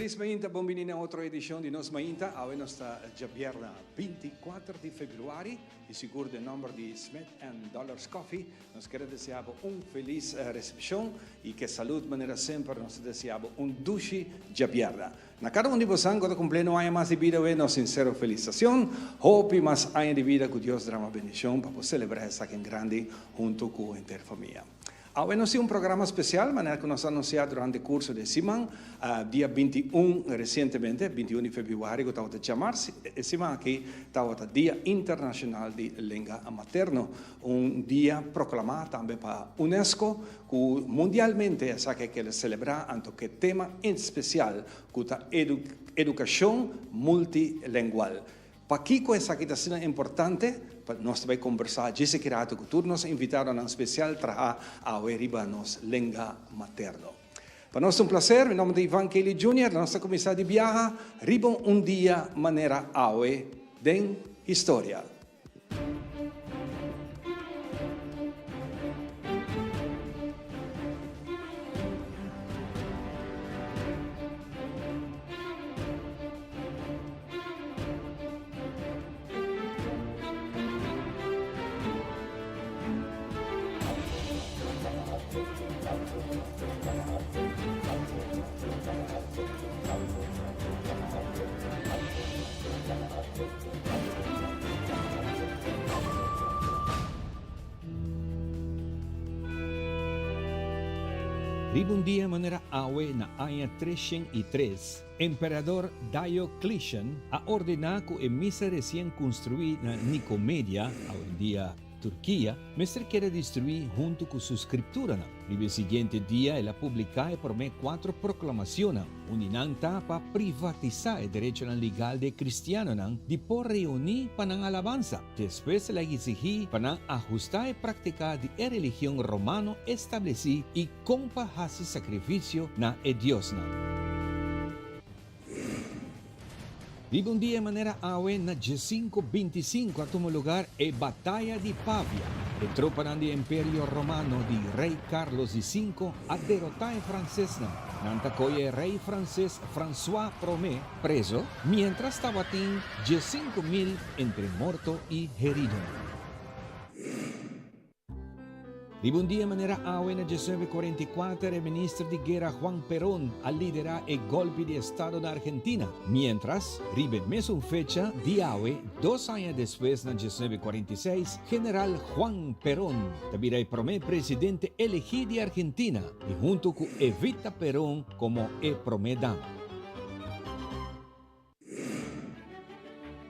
Felis mainta, bon bini na otro edicion di Nos Mainta. Awe nos ta djabièrnè 24 di februari y sigur den nomber di Smith and Dollars Coffee nos kere desea bo un felis recepcion y ke salud manera semper nos ta desea bo un dushi djabièrnè. Na kada un di bosan ku ta kumplé no aña mas di bida awe nos sinsero felisitacion. Hopi mas aña di bida ku Dios drama bendicion pa bo celebra esaki en grandi hunto ku henter famia. Awe nos tin un programa spesial, manera ku nos a anunsiá durante kurso di e siman, dia 21 resientemente, 21 di febrüari ku tabata djamars, e siman aki tabata Dia Internashonal di Lenga Materno, un dia proklamá tambe pa unesco ku mundialmente esaki a keda selebrá anto ku e tema en spesial ku ta edukashon multilengual. Pakiko esaki ta asina importante? Pa nos ta bai kombersá djis aki rato ku tur nos invitadonan spesial traha awe riba nos lenga materno. Pa nos ta un plaser, mi nomber ta Ivan Kelly Junior, nos ta kuminsá di biaha riba un dia manera awe den historia. Riba un dia manera awe na aña 303, Emperador Diocletian a ordená ku e misa resien konstruí na Nicomedia, awendia Turkia, mester keda destruí huntu ku su skripturanan. Riba e siguiente dia el a publiká e promé kuatro proklamasionnan, un di nan ta pa privatisá e derechonan legal di e kristianonan di por reuní pa nan alabansa. Despues el a eksigí pa nan ahustá e práktika di e religion romano establesí i Kon pa hasi sakrifisio na e diosnan. Riba un dia manera awe na diesinku 25 a tuma lugar e Bataya di Pavia. E tropanan di Imperio Romano di Rei Carlos di Sinku a derotá e fransesnan. Nan ta kohe e rei franses François Promé preso, miéntras tabatin 15.000 entre morto i heridonan. Riba un dia manera awe na 1944 e minister di guera Juan Perón a lidera e golpi di estado na Argentina, mientras riba e mesun fecha di awe, dos aña despues na 1946, general Juan Perón ta bira e prome presidente elegi di Argentina i hunto cu Evita Perón como e prome dama.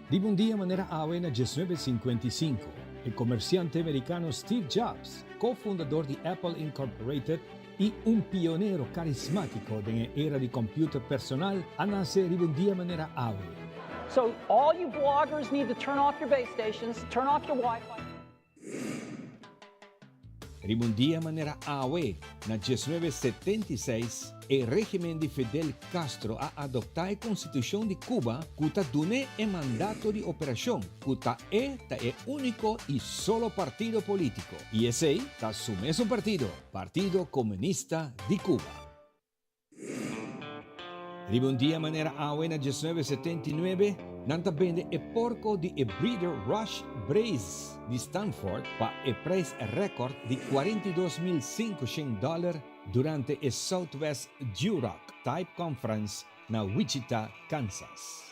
Riba un dia manera awe na 1955, e komersiante merikano Steve Jobs, ko-fundador di Apple Incorporated i un pionero karismátiko den e era di kòmpiuter personal, a nase riba un dia manera awe. So all you bloggers need to turn off your base stations, turn off your wifi. Riba un dia manera awe, na 1976, e régimen di Fidel Castro a adoptá e Konstitushon di Cuba ku ta dun'é e mandato di operashon, ku ta e ta e úniko i solo partido polítiko. I esei ta su mesun partido, Partido Komunista di Cuba. Riba un dia manera awe na 1979, nan ta bende e porco di e breeder Rush Braze di Stanford pa e prijs record di 42.500 dollar durante e Southwest Duroc Type Conference na Wichita, Kansas.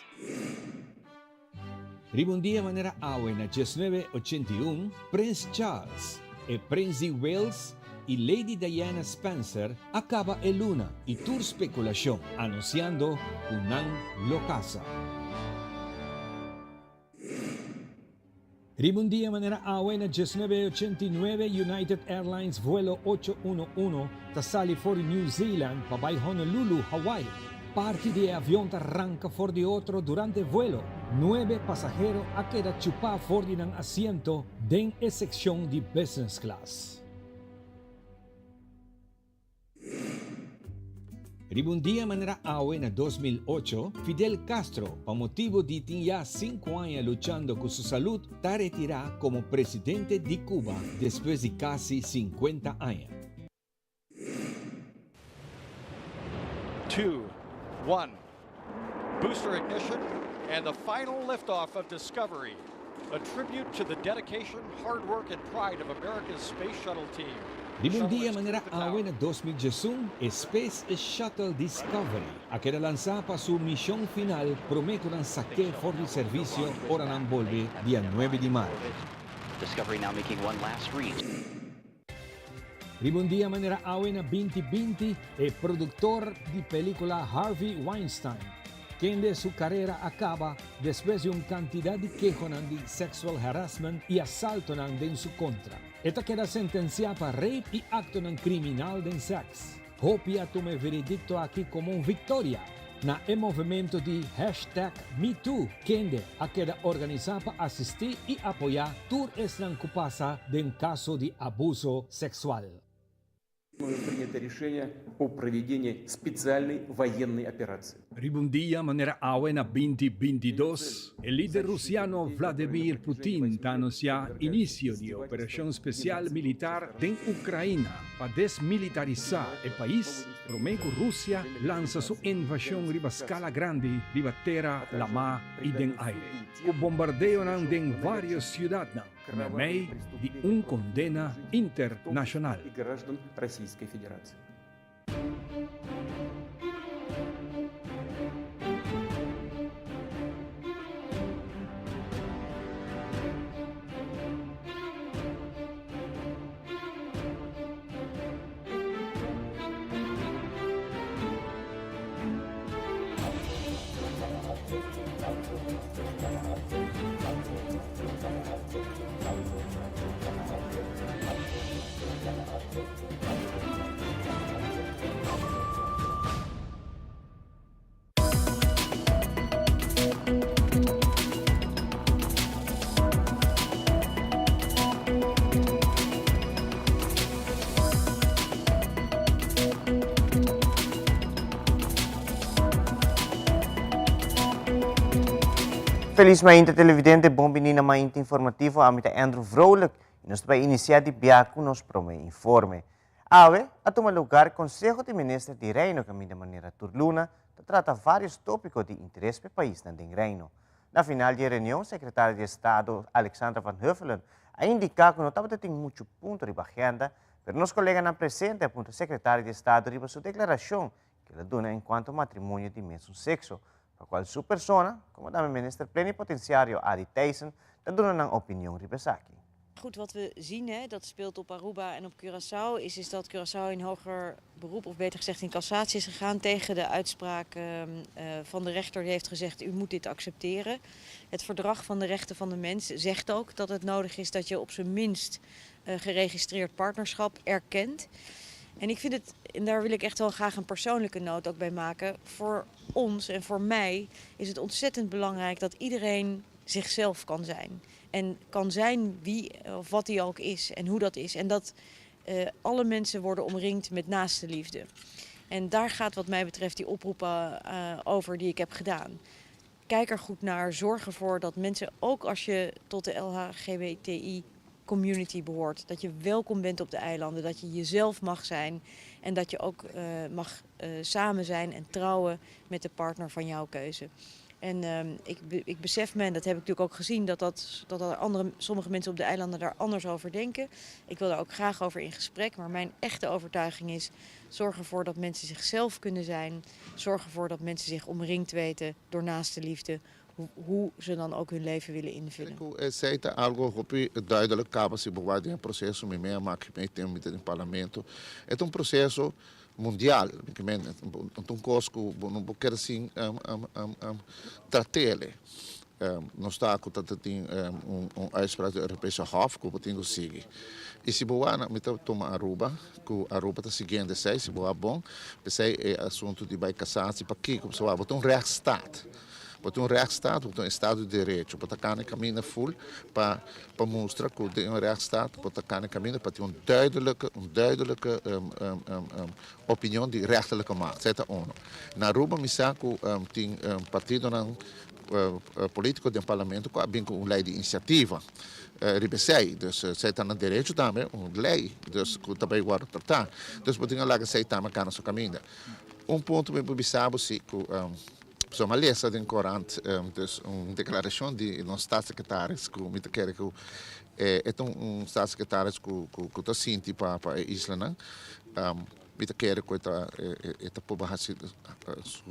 Riba un dia manera awe na 1981, Prins Charles, e Prins di Wales i Lady Diana Spencer a kaba e luna i tur spekulashon, anunsiando ku nan lo kasa. Riba un dia manera awe na 1989, United Airlines vuelo ocho uno uno ta sali for di New Zealand pa bai Honolulu, Hawaii. Parti di e avion ta ranka for di otro durante e vuelo. Nuebe pasahero a keda chupá for di nan asiento den e sekshon di business class. Riba un dia manera awe na 2008, Fidel Castro, pa motibu di tin ya sinku aña luchando ku su salud, ta retirá komo presidente di Cuba despues di kasi 50 aña. Two, one. Booster ignition and the final liftoff of Discovery, a tribute to the dedication, hard work and pride of America's Space Shuttle team. Riba un dia manera awe na 2011, e Space Shuttle Discovery a keda lansá pa su mishon final promé ku nan sak'é for di servisio ora nan bolbe dia nuebe di mart. Riba un dia manera awe na 2020, e produktor di pelíkula Harvey Weinstein, kende su karera a kaba despues di un kantidat di kehonan di sexual harassment i asaltonan den su kontra. E ta keda sentensiá pa rape i aktonan kriminal den sèks. Hopi a tuma e veredikto aki komo un viktoria na e movementu di hashtag MeToo, kende a keda organisá pa asistí i apoyá tur esnan ku pasa den kaso di abuso seksual. Riba un dia manera awe na 2022, e lider rusiano Vladimir Putin ta anunsiá inisio di e operashon spesial militar den Ukraina pa desmilitarisá e pais promé ku Rusia lansa su invashon riba skala grandi riba tera, lamá i den aire, ku bombardeonan den vários siudatnan. Meimei di un kondena internashonal. Feliz mainta televidente, bon bini na Mainta Informativo. Ami ta Andrew Vrolijk y nos ta bay inicia di bia cu nos prome informe. Awe a tuma lugar Conseho di Minister di Reino caminda manera tur luna ta trata varios topico di interes p'e paisnan den Reino. Na final di e reunion, Secretario di Estado Alexandra van Huffelen a indica cu no tabata tin mucho punto riba agenda, pero nos coleganan presente a puntra Secretario di Estado riba su declaracion cu el a duna encuanto matrimonio di mesun sexo, pa cual su persona, como tambe Minister Plenipotenciario Arie Thijssen, ta duna nan opinion riba esaki. Goed, wat we zien, hè, dat speelt op Aruba en op Curaçao, is, is dat Curaçao in hoger beroep, of beter gezegd in cassatie is gegaan tegen de uitspraak uh, van de rechter die heeft gezegd u moet dit accepteren. Het verdrag van de rechten van de mens zegt ook dat het nodig is dat je op zijn minst uh, geregistreerd partnerschap erkent. En ik vind het, en daar wil ik echt wel graag een persoonlijke noot ook bij maken. Voor ons en voor mij is het ontzettend belangrijk dat iedereen zichzelf kan zijn. En kan zijn wie of wat hij ook is en hoe dat is. En dat uh, alle mensen worden omringd met naaste liefde. En daar gaat wat mij betreft die oproep uh, over die ik heb gedaan. Kijk er goed naar, zorg ervoor dat mensen, ook als je tot de LHGBTI community behoort. Dat je welkom bent op de eilanden, dat je jezelf mag zijn en dat je ook uh, mag uh, samen zijn en trouwen met de partner van jouw keuze. En uh, ik, ik besef me, en dat heb ik natuurlijk ook gezien, dat, dat, dat er andere, sommige mensen op de eilanden daar anders over denken. Ik wil daar ook graag over in gesprek, maar mijn echte overtuiging is: zorg ervoor dat mensen zichzelf kunnen zijn. Zorg ervoor dat mensen zich omringd weten door naaste liefde hoe ze dan ook hun leven willen invullen. Esey ta algo hopi duidelijk caba si bo wak den e proceso mi mei a maki mei tempo mi ta den parlamento. E ta un proceso mundial, mi ke men no ta un cos cu bo no por keda sin tratele. Nos ta cu ta tin un uitspraak di Europese Hof cu bo tin cu sigui. Y si bo wak na mi ta tuma Aruba cu Aruba ta siguiendo esey, si bo wak bon, p'esey e asunto di bay casatie pakico, pasobra bo ta un rechtsstaat. Bo ta un rechtsstaat, bo ta un estado di derecho. Bo ta cana e caminda full pa pa mustra cu den un rechtsstaat bo ta cana e caminda pa tin un duidelijke, un duidelijke opinion di rechterlijke macht. Esei ta uno. Na Aruba mi sa cu tin partidonan politico den parlamento cu a bin cu un ley di iniciativa riba esei. Dus esei ta nan derecho tambe, un ley dus cu ta bay wordo trata. Dus bo tin a laga esei tambe cana su caminda. Un punto mi por bisa bo si cu. So m'a lesa den corant dus un declaracion di nos staatssecretaris cu mi ta kere cu e ta un staatssecretaris cu cu ta sinti pa pa e islanan. Mi ta kere cu e ta e ta proba haci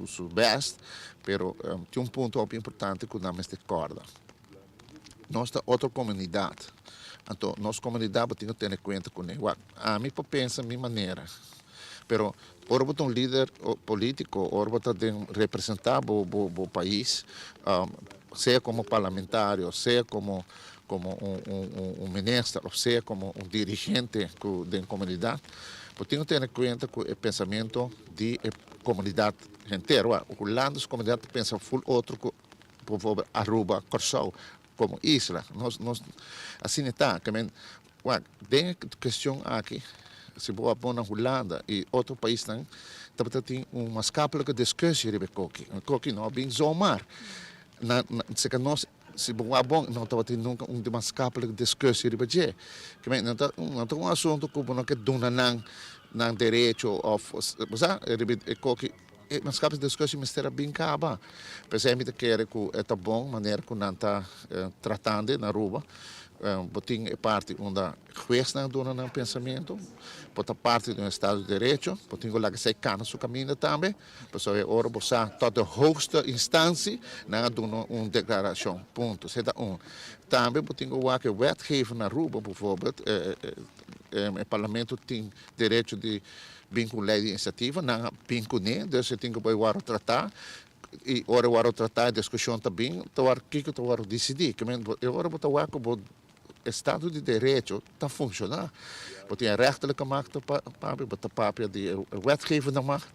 su best, pero tin un punto hopi importante cu nan mester corda. Nos ta otro comunidad, anto nos comunidad bo tin cu tene cuenta cune. Wak, ami por pensa mi manera, pero ora bo ta un lider politico, ora bo ta den representa bo bo bo pais, sea como parlamentario, sea como como un un un minister of sea como un dirigente cu den comunidad, bo tin cu tene cuenta cu e pensamento di e comunidad henter. Wak, Hulanda su comunidad ta pensa ful otro cu Bijvoorbeeld Aruba, Kòrsou komo isla. Nos nos asina ta. Ke men wak den e kestion aki si bo a pon na Hulanda i otro paisnan tabata tin un maatschappelijke discussie riba e koki. E koki no a bin zomaar. Na na seka nos si bo wak bon no tabatin nunka un maatschappelijke discussie riba dje. Ke men no ta no ta un asuntu ku bo no ke duna nan nan derecho òf bo sa riba e koki. E maatschappelijke discussie mester a bin caba. P'esei mi ta kere cu e ta bon manera cu nan ta tratando na Aruba. Bo tin e parti unda huesnan a duna nan pensamiento, bo ta parti di un estado di derecho, bo tin cu laga esei cana su caminda tambe, pasobra e ora bo sa tot de hoogste instantie nan a duna un declaracion, punto. Esei ta un. Tambe bo tin cu wak e wetgever na Aruba, bijvoorbeeld, e parlamento tin derecho di Bin ku lei di inisiativa, nan a bin kuné, dus e tin ku bai wòrdu tratá, i ora e wòrdu tratá e diskushon ta bin, ta wòrdu kiko ta wòrdu disidí. Ke men e ora bo ta wak ku bo estado di derecho ta funshoná. Bo tin e rechterlijke macht ta papia, bo ta papia di e wetgevende macht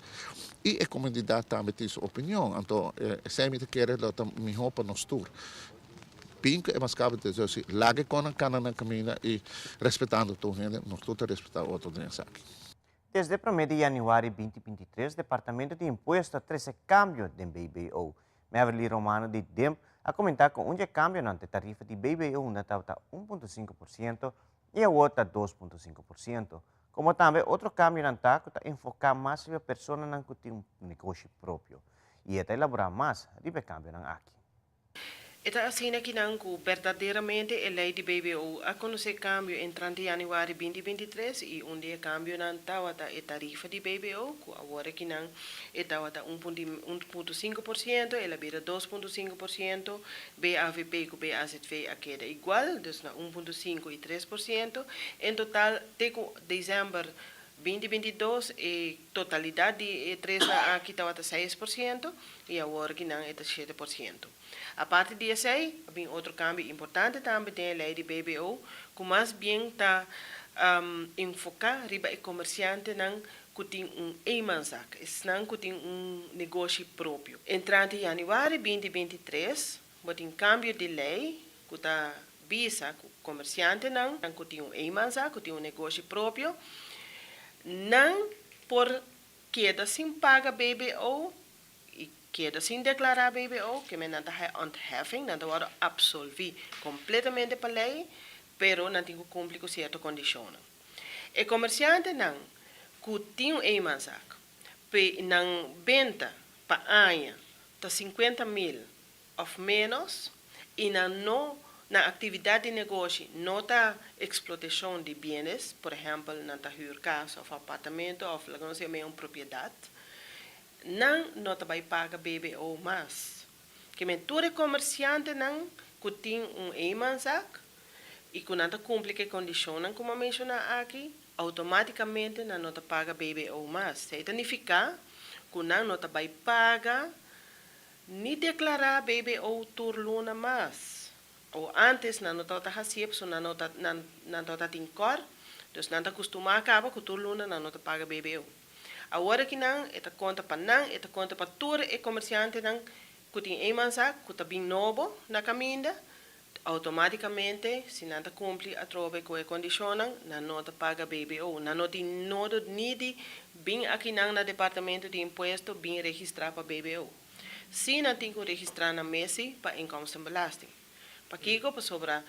i e komunidat tambe tin su opinion. Anto esei mi ta kere lo ta mihó pa nos tur. Bin ku e maskapia ta disi, laga e konan kana nan kaminda i respetando tur hende, nos tur ta respetá otro den esaki. Desde promé di yanüari 2023 Departamento di Impuesto a trese kambio den BBO. Meverly Romano di DIMP a komentá ku un di e kambionan ta e tarifa di BBO unda tabata 1.5% i awor ta 2.5%. Komo tambe otro kambionan ta ku ta enfoká mas riba personanan ku tin un negoshi propio. I e ta elaborá mas riba e kambionan aki. E ta asina kinan ku berdaderamente e lei di BBO a konosé kambio entrante yanüari 2023 i un di e kambionan tawata e tarifa di BBO ku awor akinan e tawata un punto 1.5%, el a bira 2.5%, BAVP ku BAZV a keda igual, dus na 1.5 i 3%. En total te ku desèmber 2022 e totalidat di e tresnan aki tawata 6% i awor ki nan e ta 7%. Aparte di esei, a bin otro kambio importante tambe den e lei di BBO ku mas bien ta enfoká riba e komersiantenan ku tin un eenmanszaak, esnan ku tin un negoshi propio. Entrante yanüari 2023, bo tin kambio di lei ku ta bisa ku komersiantenan ku tin un eenmanszaak, ku tin un negoshi propio, nan por keda sin paga BBO i keda sin deklará BBO, ke men nan ta haña ontheffing, nan ta wòrdu apsolví kompletamente pa lei, pero nan tin ku kumpli ku sierto kondishonnan. E komersiantenan ku tin un eenmanszaak, pe nan benta pa aña ta 50,000 òf ménos i nan no nan aktividat di negoshi no ta eksplotashon di bienes, por ehèmpel nan ta hür kas òf apartamento òf laga nos yam'é un propiedat, nan no ta bai paga BBO mas. Ke men tur e komersiantenan ku tin un eenmanszaak i ku nan ta kumpli ku e kondishonnan ku mi a menshoná aki, outomátikamente nan no ta paga BBO mas. Esei ta nifiká ku nan no ta bai paga Ni deklará BBO tur luna mas. O ántes nan no tabata hasié pasobra nan no ta nan nan tabata tin kòr, dus nan ta kustumá a kaba ku tur luna nan no ta paga BBO. Awor aki nan e ta konta pa nan, e ta konta pa tur e komersiantenan ku tin eenmanszaak ku ta bin nobo na kaminda, outomátikamente si nan ta kumpli atrobe ku e kondishonnan nan no ta paga BBO. Nan no tin nodo ni di bin akinan na Departamento di Impuesto bin registrá pa BBO. Sí nan tin ku registrá nan mes sí pa inkomstenbelasting. Pakiko? Pasobra,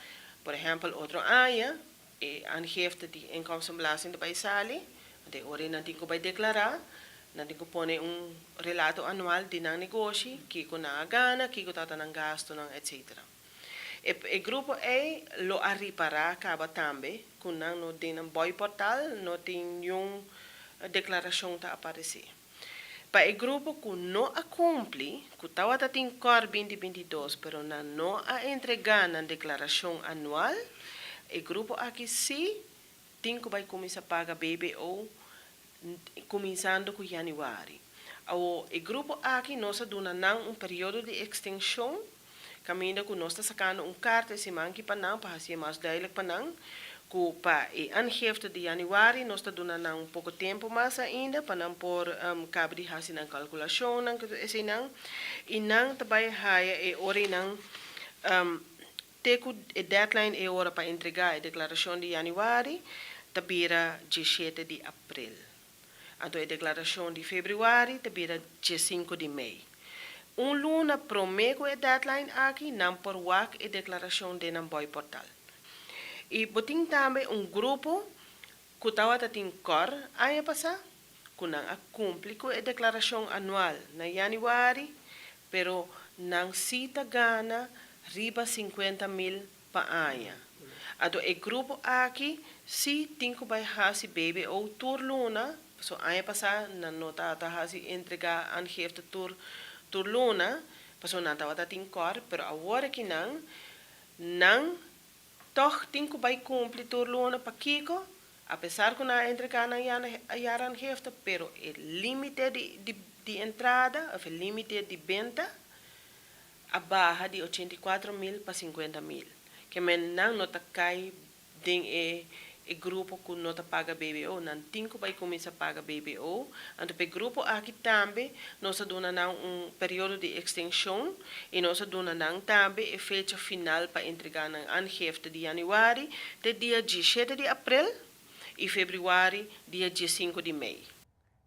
por ehèmpel otro aña e aangifte di inkomstenbelasting ta bai sali, anto e ora ei nan tin ku bai deklará. Nan tin ku pone un relato anual di nan negoshi, kiko nan a gana, kiko tabata nan gastunan, etc. E e grupo ei lo a ripará kaba tambe ku nan no den nan boiportal no tin niun deklarashon ta aparesé. Pa e grupo ku no a kumpli, ku tabata tin kòr 2022 pero nan no a entregá nan deklarashon anual, e grupo aki sí tin ku bai kuminsá paga BBO kuminsando ku yanüari. Awor, e grupo aki nos a duna nan un periodo di ekstenshon, kaminda ku nos ta sakando un karta e siman aki pa nan, pa hasié mas duidelijk pa nan, ku pa e aangifte di yanüari nos ta duna nan un poko tempu mas ainda pa nan por kaba di hasi nan kalkulashonnan ku eseinan, i nan ta bai haya e ora einan te ku e deadline e ora pa entregá e deklarashon di yanüari ta bira 17 di aprel. Anto e deklarashon di febrüari ta bira 15 di mei. Un luna promé ku e deadline aki nan por wak e deklarashon den nan boiportal. I bo tin tambe un grupo ku tabata tin kòr aña pasá, ku nan a kumpli ku e deklarashon anual na yanüari, pero nan sí ta gana riba 50.000 pa aña. Anto e grupo aki sí tin ku bai hasi BBO tur luna, so aña pasá nan no tabata hasi entregá aangifte tur luna, pasobra nan tabata tin kòr, pero awor aki nan tòg tin ku bai kumpli tur luna. Pakiko? Apesar ku nan a entregá nan jaaraangifte, pero e límite di entrada, òf e límite di benta, a baha di 84.000 pa 50.000. Ke men nan no ta kai den e grupo ku no ta paga BBO. Nan tin ku bai kuminsá paga BBO. Anto e grupo aki tambe nos a duna nan un periodo di ekstenshon i nos a duna nan tambe e fecha final pa entregá nan aangifte di yanüari te dia 17 di aprel i febrüari dia 5 di mei.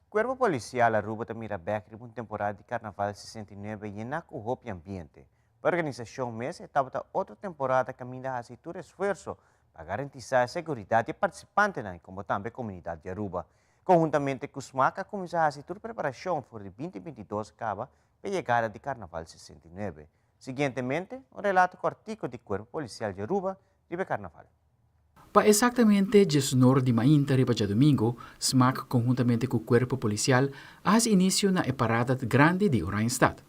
Kuerpo Polisial Aruba ta mira bèk riba un temporada di Karnaval 69 yená ku hopi ambiente. E organisashon mes tabata otro temporada kaminda hasi tur esfuerso pa garantisá seguridat di partisipantenan komo tambe komunidat di Aruba. Konhuntamente ku SMAC a kuminsá hasi tur preparashon for di 2022 kaba pa yegada di Karnaval 69. Siguientemente, un relato kòrtiku di Kuerpo Polisial di Aruba riba Karnaval. Pa eksaktamente 10'or di mainta riba djadumingu, SMAC konhuntamente ku Kuerpo Polisial a hasi inisio na e parada grandi di Oranjestad.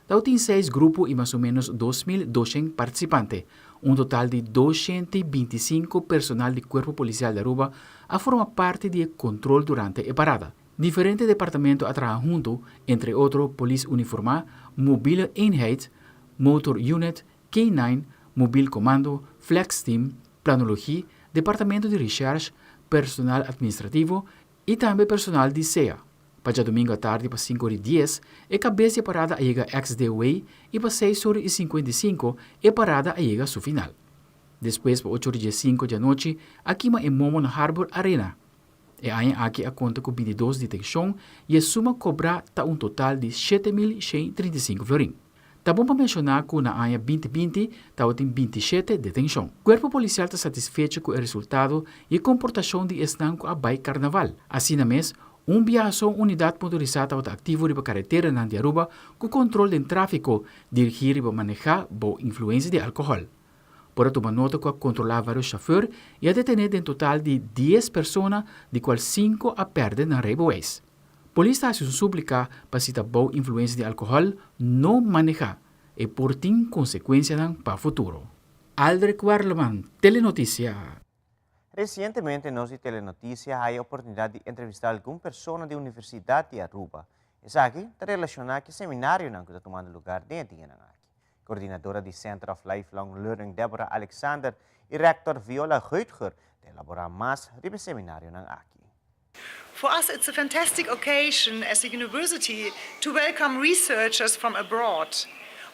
Tabatin seis grupo i mas o ménos 2200 partisipante. Un total di 225 personal di Kuerpo Polisial di Aruba a forma parti di e kontrol durante e parada. Diferente departamento a traha huntu, entre otro Polis Uniformá, Mobiele Eenheid, Motor Unit, K9, Mobiel Commando, Flex Team, Planologie, Departamento di Recherche, personal administrativo i tambe personal di SEA. Pa djadumingu atardi pa 5'10, e kabes di parada a yega XDW i pa 6'55 e parada a yega su final. Despues pa 8'15 di anochi a kima e momo na Harbor Arena. E aña aki a konta ku 22 detenshon i e suma kobrá ta un total di 7.135 florin. Ta bon pa menshoná ku na aña 2020 tabatin 27 detenshon. Kuerpo Polisial ta satisfecho ku e resultado i e komportashon di esnan ku a bai karnaval. Asina mes, un biaha so unidat motorisá tabata aktivo riba kareteranan di Aruba ku kontrol den tráfiko dirigí riba manehá bou influensia di alkohòl. Por a tuma nota ku a kontrolá vários shofùr i a detené den total di 10 persona, di kual 5 a pèrdè nan reibeweis. Polis ta hasi un súplika pa si ta bou influensia di alkohòl, no manehá. E por tin konsekuensianan pa futuro. Aldrich Werleman, Telenotisia. Resientemente nos di Telenotisia a haña oportunidat di entrevistá algun persona di Universidat di Aruba. Esaki ta relashoná ku e seminarionan ku ta tumando lugá den e dianan aki. Koordinadora di Center of Lifelong Learning Deborah Alexander i rektor Viola Heutger ta elaborá mas riba e seminarionan aki. For us, it's a fantastic occasion as a university to welcome researchers from abroad.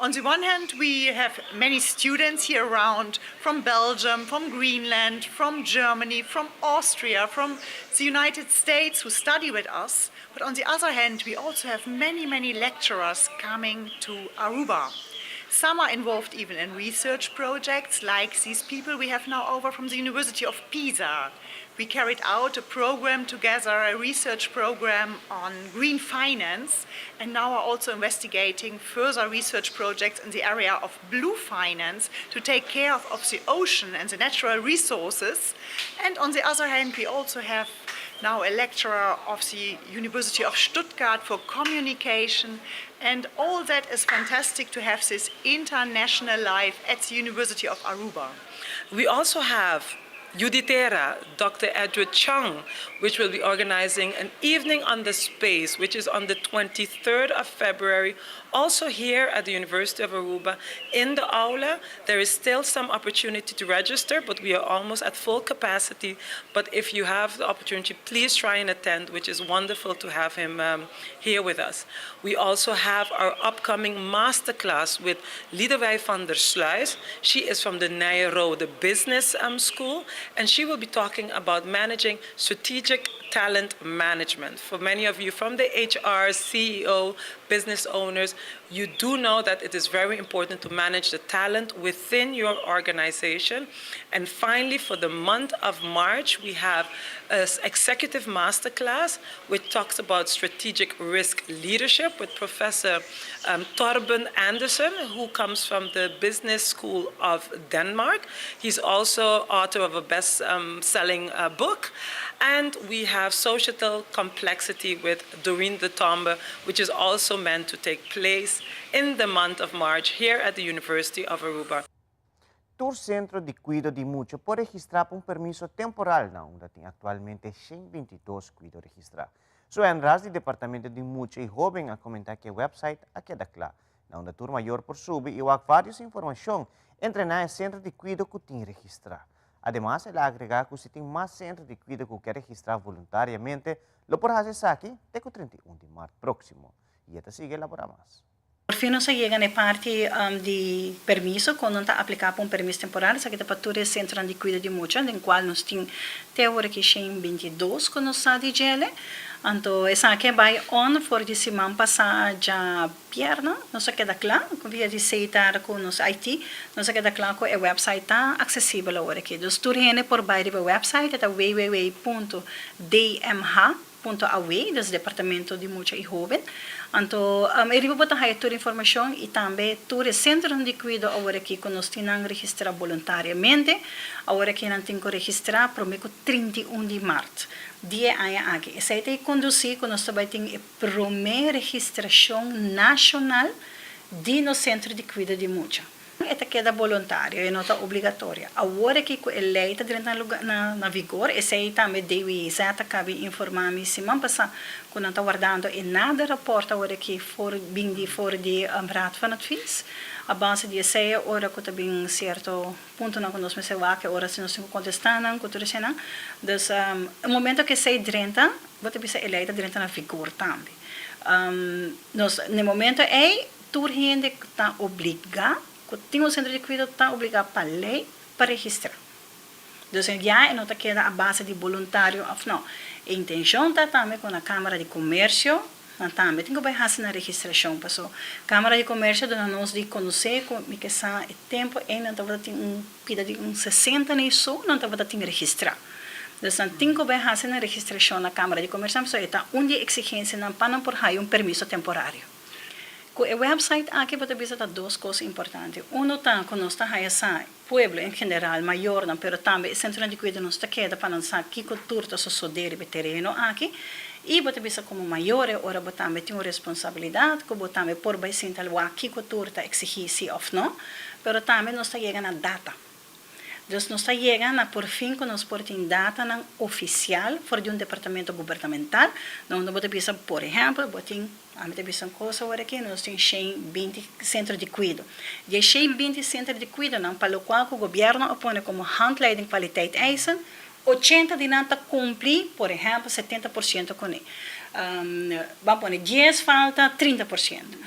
On the one hand, we have many students here around from Belgium, from Greenland, from Germany, from Austria, from the United States who study with us. But on the other hand, we also have many, many lecturers coming to Aruba. Some are involved even in research projects, like these people we have now over from the University of Pisa. We carried out a program together, a research program on green finance, and now are also investigating further research projects in the area of blue finance to take care of, of the ocean and the natural resources. And on the other hand, we also have now a lecturer of the University of Stuttgart for communication. And all that is fantastic to have this international life at the University of Aruba. We also have Yuditera, Dr. Edward Chung, which will be organizing an evening on the space, which is on the 23rd of February, also here at the University of Aruba in the aula. There is still some opportunity to register, but we are almost at full capacity. But if you have the opportunity, please try and attend, which is wonderful to have him here with us. We also have our upcoming masterclass with Liedewij van der Sluis. She is from the Nyenrode Business School, and she will be talking about managing strategic talent management. For many of you from the HR, CEO, business owners, you do know that it is very important to manage the talent within your organization. And finally, for the month of March, we have an executive masterclass which talks about strategic risk leadership with Professor Torben Andersen, who comes from the Business School of Denmark. He's also author of a best-selling book. And we have Societal Complexity with Doreen de Tombe, which is also meant to take place in the month of March here at the University of Aruba. Tur sentro di kuido di mucha por registrá pa un permiso temporal na unda tin aktualmente 122 kuido registrá. Sue Ras di Departamento di Mucha i Hóben a komentá ku e website a keda kla. Na unda tur mayor por subi i wak vários informashon entre nan e sentro di kuido ku tin registrá. Ademas, el a agregá ku si tin mas sentro di kuido ku ke registrá voluntariamente, lo por hasi esaki te 31 di mart próksimo. I e ta sigui elaborá mas. Por fin nos a yega na e parti di permiso, ku ta apliká pa un permiso temporal, esaki ta pa tur sentro di kuido di mucha, den kua nos tin te awor aki 122 ku nos sa di dje. Anto, esaki a bai on for di siman pasá djabièrnè, nos a keda kla, via di setar ku nos IT, nos a keda kla ku e website ta aksesibel awor aki. Dus tur hende por bai e website, ta www.dmh .aw, dus Departamento di Mucha i Hóben. Anto, ariba bo ta haya tur informashon i tambe tur sentro di kuido awor aki ku nos tin registrá voluntariamente. Awor aki nan tin ku registrá promé ku 31 di mart. Di e aña aki. Esei ta kondusí ku nos tambe tin e promé registrashon nashonal di nos sentro di kuido di mucha. E ta keda voluntario i no ta obligatorio. Awor aki ku e lei ta na, na, na vigor, esei tambe DWZ a kaba di informá mi siman pasá ku nan ta wardando e nader rapport awor aki for bin di for di Raad van Advies. A base di esei ora ku tambe sierto punto nan ku nos mester wak ora si nos tin ku kontestá nan ku tur nan. Dus e momento ku esei drenta, bo ta bisa e lei ta drenta na vigor tambe. Nos na momento ei tur hende ta obligá ku tin un sentro di kuido ta obligá pa lei pa registrá. Dus ya no ta keda a base di voluntario òf no. E intenshon ta tambe ku e Kámara di Komersio, nan tambe tin ku bai hasi e registrashon. Paso Kámara di Komersio a duna nos di konosé ku mi ke sa e tempu ei nan tin un pida di un 60 ni so nan tin registrá. Dus nan tin ku bai hasi e registrashon na Kámara di Komersio, so ta un di eksigensianan pa nan por haya un permiso temporario. Ku e website aki bo ta bisa ta dos kos importante. Uno ta ku nos ta haya sa pueblo en general, mayor, pero tambe sentro di kuido nos ta keda pa nan sa kiko tur ta sosodé riba tereno aki. I bo ta bisa komo mayor ora bo tambe tin un responsabilidat, ku bo tambe por bai sinta wak kiko tur ta eksigí si òf no, pero tambe nos ta yega na data. Dus nos ta yega na por fin ku nos por tin data nan ofisial for di un departamento gubernamental, unda bo ta bisa, por ehèmpel, bo tin ami ta bisa un kos awor aki, nos tin 120 sentro di kuido. Di 120 sentro di kuido nan, pa lokual ku gobièrnu a pone komo handleiding kwaliteit eisen, 80 di nan ta kumpli, por ehèmpel, 70% kuné. Ban pone 10 falta 30%.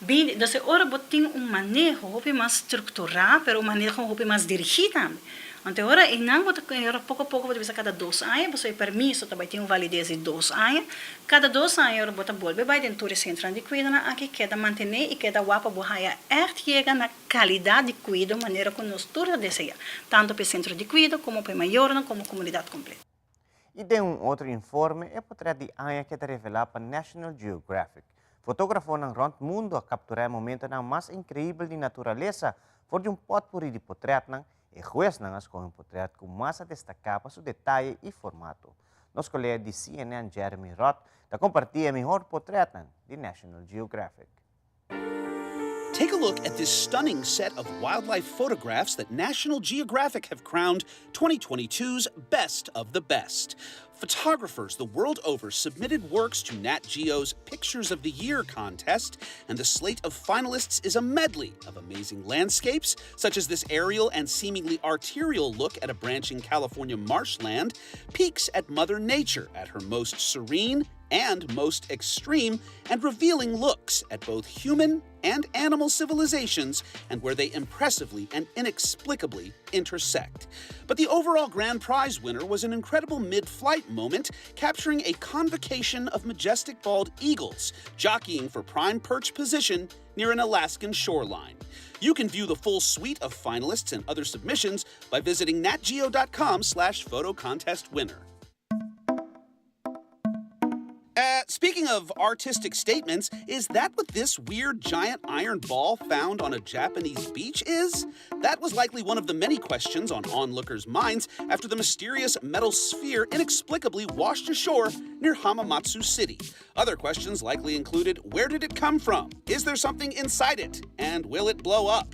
20, dus ora bo tin un maneho hopi mas strukturá, pero un maneho hopi mas dirigí tambe. Anto ora e nan bo ta ora poko poko bo ta bisa kada 2 aña, bo e permiso tambe tin un valides di 2 aña. Kada 2 aña ora bo ta bolbe bai den tur sentro di kuido nan aki keda mantené i keda wak pa bo haya echt yega na kalidat di kuido manera ku nos tur ta deseá, tantu pa sentro di kuido komo pa mayor komo komunidat kompleto. I den un otro informe, e potret di aña keda revelá pa National Geographic. Fotógrafonan rònt mundu a kapturá e momentonan mas inkreibel di naturalesa for di un pòtpuri di potretnan. E huesnan a skohe un potret ku mas a destaká pa su detaye i formato. Nos kolega di CNN Jeremy Roth ta kompartí e mihor potretnan di National Geographic. Take a look at this stunning set of wildlife photographs that National Geographic have crowned 2022's Best of the Best. Photographers the world over submitted works to Nat Geo's Pictures of the Year contest, and the slate of finalists is a medley of amazing landscapes, such as this aerial and seemingly arterial look at a branching California marshland, peeks at Mother Nature at her most serene and most extreme, and revealing looks at both human and animal civilizations and where they impressively and inexplicably intersect. But the overall grand prize winner was an incredible mid flight moment capturing a convocation of majestic bald eagles jockeying for prime perch position near an Alaskan shoreline. You can view the full suite of finalists and other submissions by visiting natgeo.com slash photo contest winner. Uh, speaking of artistic statements, is that what this weird giant iron ball found on a Japanese beach is? That was likely one of the many questions on onlookers' minds after the mysterious metal sphere inexplicably washed ashore near Hamamatsu City. Other questions likely included where did it come from? Is there something inside it? And will it blow up?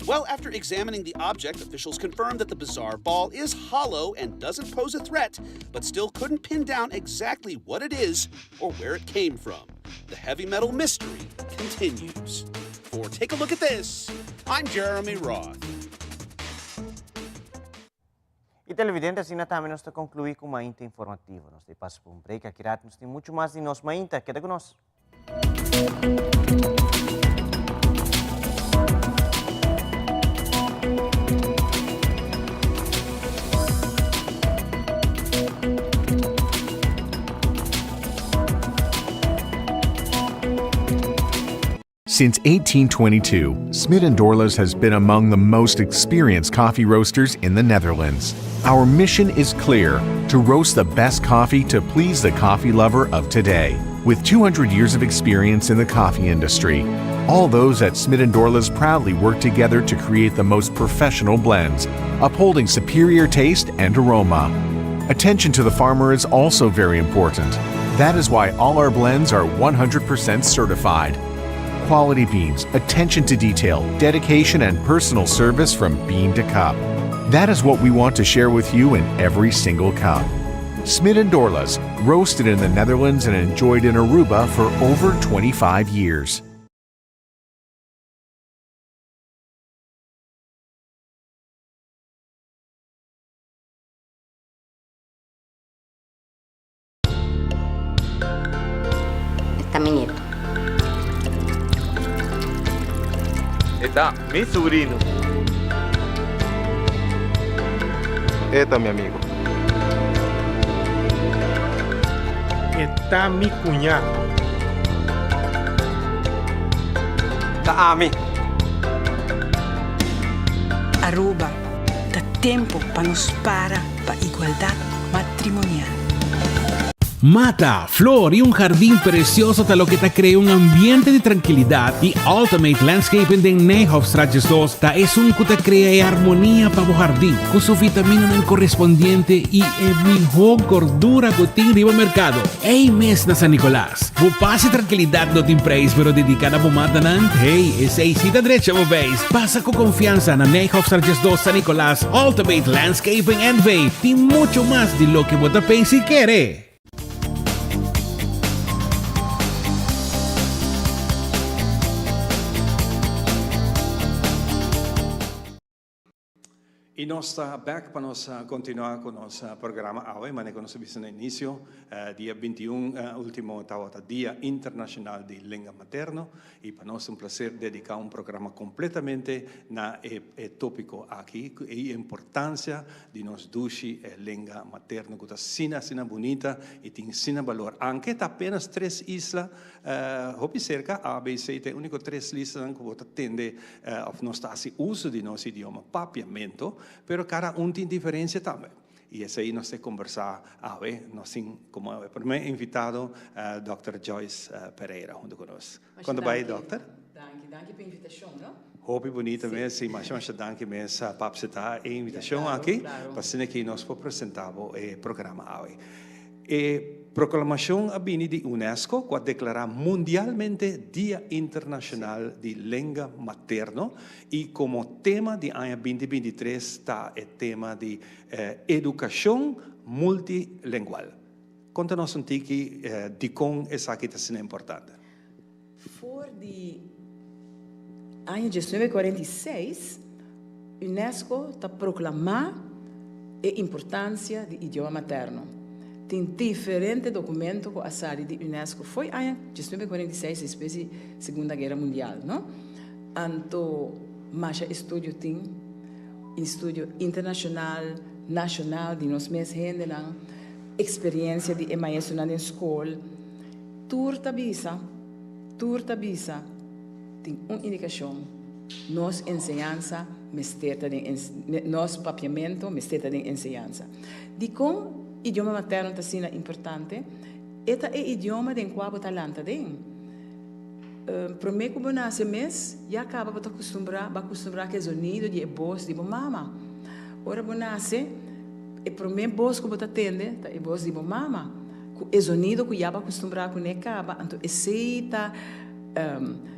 Well, after examining the object, officials confirmed that the bizarre ball is hollow and doesn't pose a threat, but still couldn't pin down exactly what it is or where it came from. The heavy metal mystery continues. For Take a Look at This, I'm Jeremy Roth. I televidente asina tambe nos ta conclui cu Mainta Informativo. Nos ta pasa pa un break aki rato nos tin mucho mas di nos Mainta. Keda cu nos. Since 1822, Smit & Dorlas has been among the most experienced coffee roasters in the Netherlands. Our mission is clear to roast the best coffee to please the coffee lover of today. With 200 years of experience in the coffee industry, all those at Smit & Dorlas proudly work together to create the most professional blends, upholding superior taste and aroma. Attention to the farmer is also very important. That is why all our blends are 100% certified. Quality beans, attention to detail, dedication, and personal service from bean to cup. That is what we want to share with you in every single cup. Smit and Dorlas, roasted in the Netherlands and enjoyed in Aruba for over 25 years. E ta mi nieto. E ta mi subrino. E ta mi amigo. E ta mi cuña. Ta ami. Aruba, ta tempo pa nos para pa igualdad matrimonial. Mata, flor y un jardin precioso ta loke ta crea un ambiente di trankilidad y Ultimate Landscaping den Nijhofstraat 2 ta esun cu ta crea e armonia pa bo jardin cu su vitaminanan correspondiente y e miho gordura cu tin riba mercado. Ey mes na San Nicolas. Bo paz y trankilidad no tin prijs pero dedica na bo matanan, hey, esey si ta drecha bo beis. Pasa cu confiansa na Nijhofstraat 2 San Nicolas, Ultimate Landscaping NV tin mucho mas di loke bo ta pensa y kere. Y nos ta bek pa nos continua cu nos programa awe, manera cu nos a bisa na inicio, dia 21 ultimo tawata Dia Internacional di Lenga Materno y pa nos ta un placer dedica un programa completamente na e e topico aki y e importancia di nos dushi e lenga materno cu ta asina asina bunita y tin asina balor. Aunke ta apenas tres isla Hopi serka, ABC ta e úniko tres listanan ku bo ta tende òf nos ta hasi uso di nos idioma papiamentu, pero kada un tin diferensia tambe. Y esey nos te conversa awe, nos tin como e primer invitado Dòkter Joyce Pereira hunto cu nos. Con ta bay Dòkter? Danki, danki pa invitacion no. Hopi bunita mes y masha masha danki mes pa acepta e invitacion aki pa asina ki nos por presenta bo e programa awe. E proclamacion a bini di UNESCO cu a declara mundialmente Dia Internacional di Lenga Materno y como tema di aña binti 23 ta e tema di educacion multilingual. Conta nos un tiki dicon esaki ta asina importante. For di aña 1946, UNESCO ta proclama e importancia di idioma materno. Tin diferente documento cu a sali di UNESCO fo'i aña 1946 despues di Segunda Guera Mundial, no? Anto masha estudio tin, estudio internacional, nacional di nos mes hendenan, experiencia di e maestronan den scol. Tur ta bisa, tur ta bisa, tin un indikashon, nos enseñansa mester ta den nos papiamentu mester ta den enseñansa. Dikon idioma materno ta asina importante? E ta e idioma den kua bo ta lanta den. Promé ku bo nase mes, ya kaba bo ta kustumbrá, bo a kustumbrá ku e zonido di e bos di bo mama. Ora bo nase, e promé bos ku bo ta tende ta e bos di bo mama. Ku e zonido ku ya bo a kustumbrá kuné kaba, anto esei ta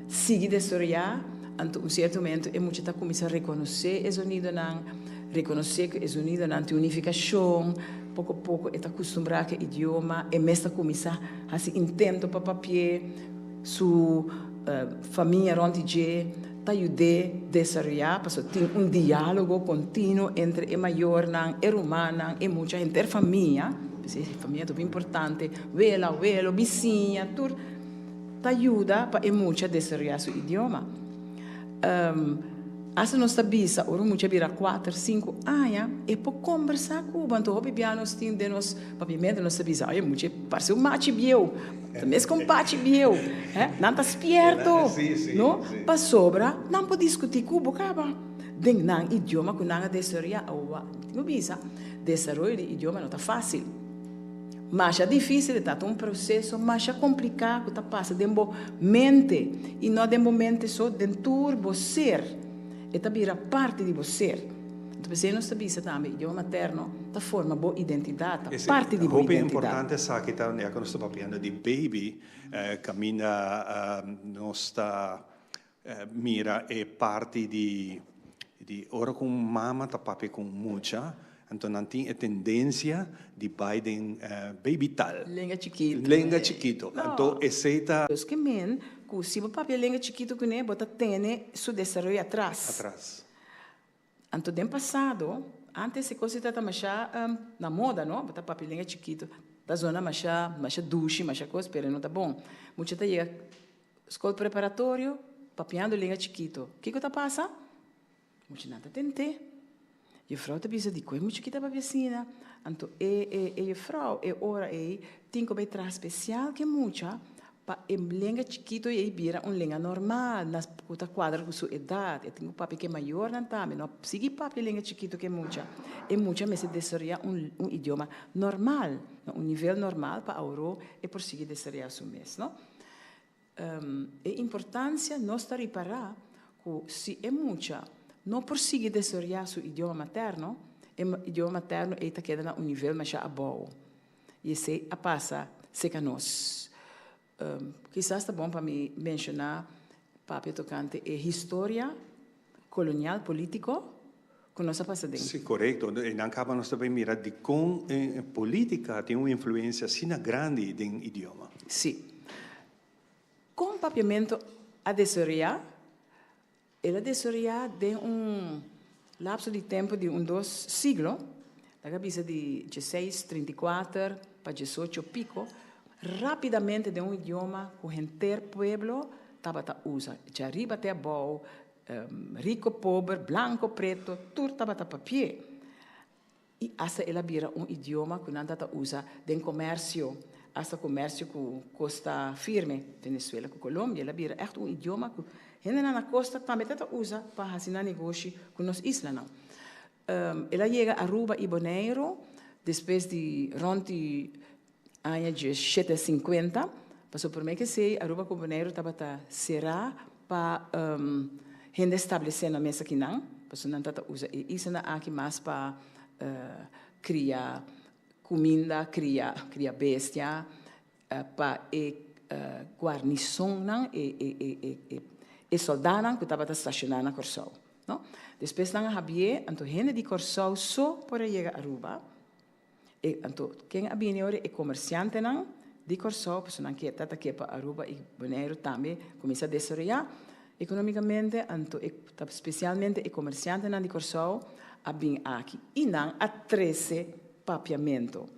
sigui desaroyá, anto un sierto momento e mucha ta kuminsá rekonosé e zonidonan, rekonosé ku e zonidonan tin un nifikashon, poko poko e ta kustumbrá ku e idioma, e mes ta kuminsá hasi intento pa papi'é, su famia rònt di dje ta yud'é desaroyá, pasobra tin un diálogo kontinuo entre e mayornan, e rumannan, e mucha, henter famia. P'esei famia ta hopi importante, wela, welo, bisiña, tur ta yuda pa e mucha desaroyá su idioma. Asta nos ta bisa ora un mucha bira kuater, sinku aña e por kombersá ku bo. Anto hopi bia nos tin den nos papiamentu nos ta bisa, oye mucha e parse un machi bieu, ta mes ku un pachi bieu, nan ta spierto, no? Pasobra nan por diskutí ku bo kaba den nan idioma ku nan a desaroyá. Awa, mi bisa. Desaroyo di idioma no ta fásil. Masha difísil, e ta ta un proseso masha kompliká ku ta pasa den bo mente, i no den bo mente so, den tur bo ser. E ta bira parti di bo ser. Anto p'esei nos ta bisa tambe, idioma materno ta forma bo identidat, ta parti di bo Hopi identidat. importante esaki ta, ya ku nos ta papiando di baby, kaminda nos ta Mira e parti di di ora ku un mama ta papia ku un mucha, anto nan tin e tendensia di bai den baby taal. Lenga chikitu. Lenga chikitu. Anto esei ta. Dus ke men ku si bo papia lenga chikitu kuné bo ta tene su desaroyo atras. Atras. Anto den pasado, antes e kos ei tabata masha na moda, no? Bo ta papia lenga chikitu, ta zona masha masha dushi, masha kos, pero e no ta bon. Mucha ta yega skol preparatorio papiando lenga chikitu. Kiko ta pasa? Muchanan ta tent'é. Jufrou ta bisa, Dikon e mucha aki ta papia asina? Anto e e e jufrou e ora ei tin ku bai traha spesial ku e mucha Pa e lenga chikito ei bira un lenga normal, na ku ta kuadra ku su edat. E tin ku papia ku e mayornan tambe. No sigui papia lenga chikito ku e mucha. E mucha mester desaroyá un un idioma normal, na un nivel normal pa aworó e por sigui desaroyá su mes, no. E importansia nos ta ripará ku si e mucha no por sigui desaroyá su idioma materno, e idioma materno ei ta keda na un nivel masha abou. I esei a pasa serka nos. Kisas ta bon pa mi menshoná papia tokante e historia kolonial polítiko ku nos a pasa den. Sí, korekto. E nan kaba nos ta bay mira dikon polítika tin un influensia asina grandi den idioma. Sí. Kon papiamentu a desaroyá? El a desaroyá den un lapso di tempu di un dos siglo, laga bisa di dieseis trinta i kuater pa diesocho piko, rápidamente den un idioma ku henter pueblo tabata usa, djariba te abou, riko, pober, blanko, preto, tur tabata papi'é. I asta el a bira un idioma ku nan ta ta usa den komersio, asta komersio ku kosta firme, Venezuela ku Colombia. El a bira ègt un idioma ku hendenan na kosta tambe ta ta usa pa hasi nan negoshi ku nos islanan. El a yega Aruba i Boneiru. Despues di rond di aña 1750, pasobra promé ku esei Aruba ku Boneiru tabata será pa hende establesé nan mes akinan, pasobra nan tabata usa e islanan aki mas pa kria kuminda, kria kria bestia, pa e guarnisonnan, e sòldánan ku tabata stashoná na Kòrsou. No? Despues nan a habié, anto hende di Kòrsou so por a yega Aruba. E, anto ken a bini ora? E komersiantenan di Kòrsou, pasobra nan ke tabata ke pa Aruba i Boneiru tambe kuminsá desaroyá ekonómikamente, anto e spesialmente e komersiantenan di Kòrsou a bin aki i nan a trese papiamentu.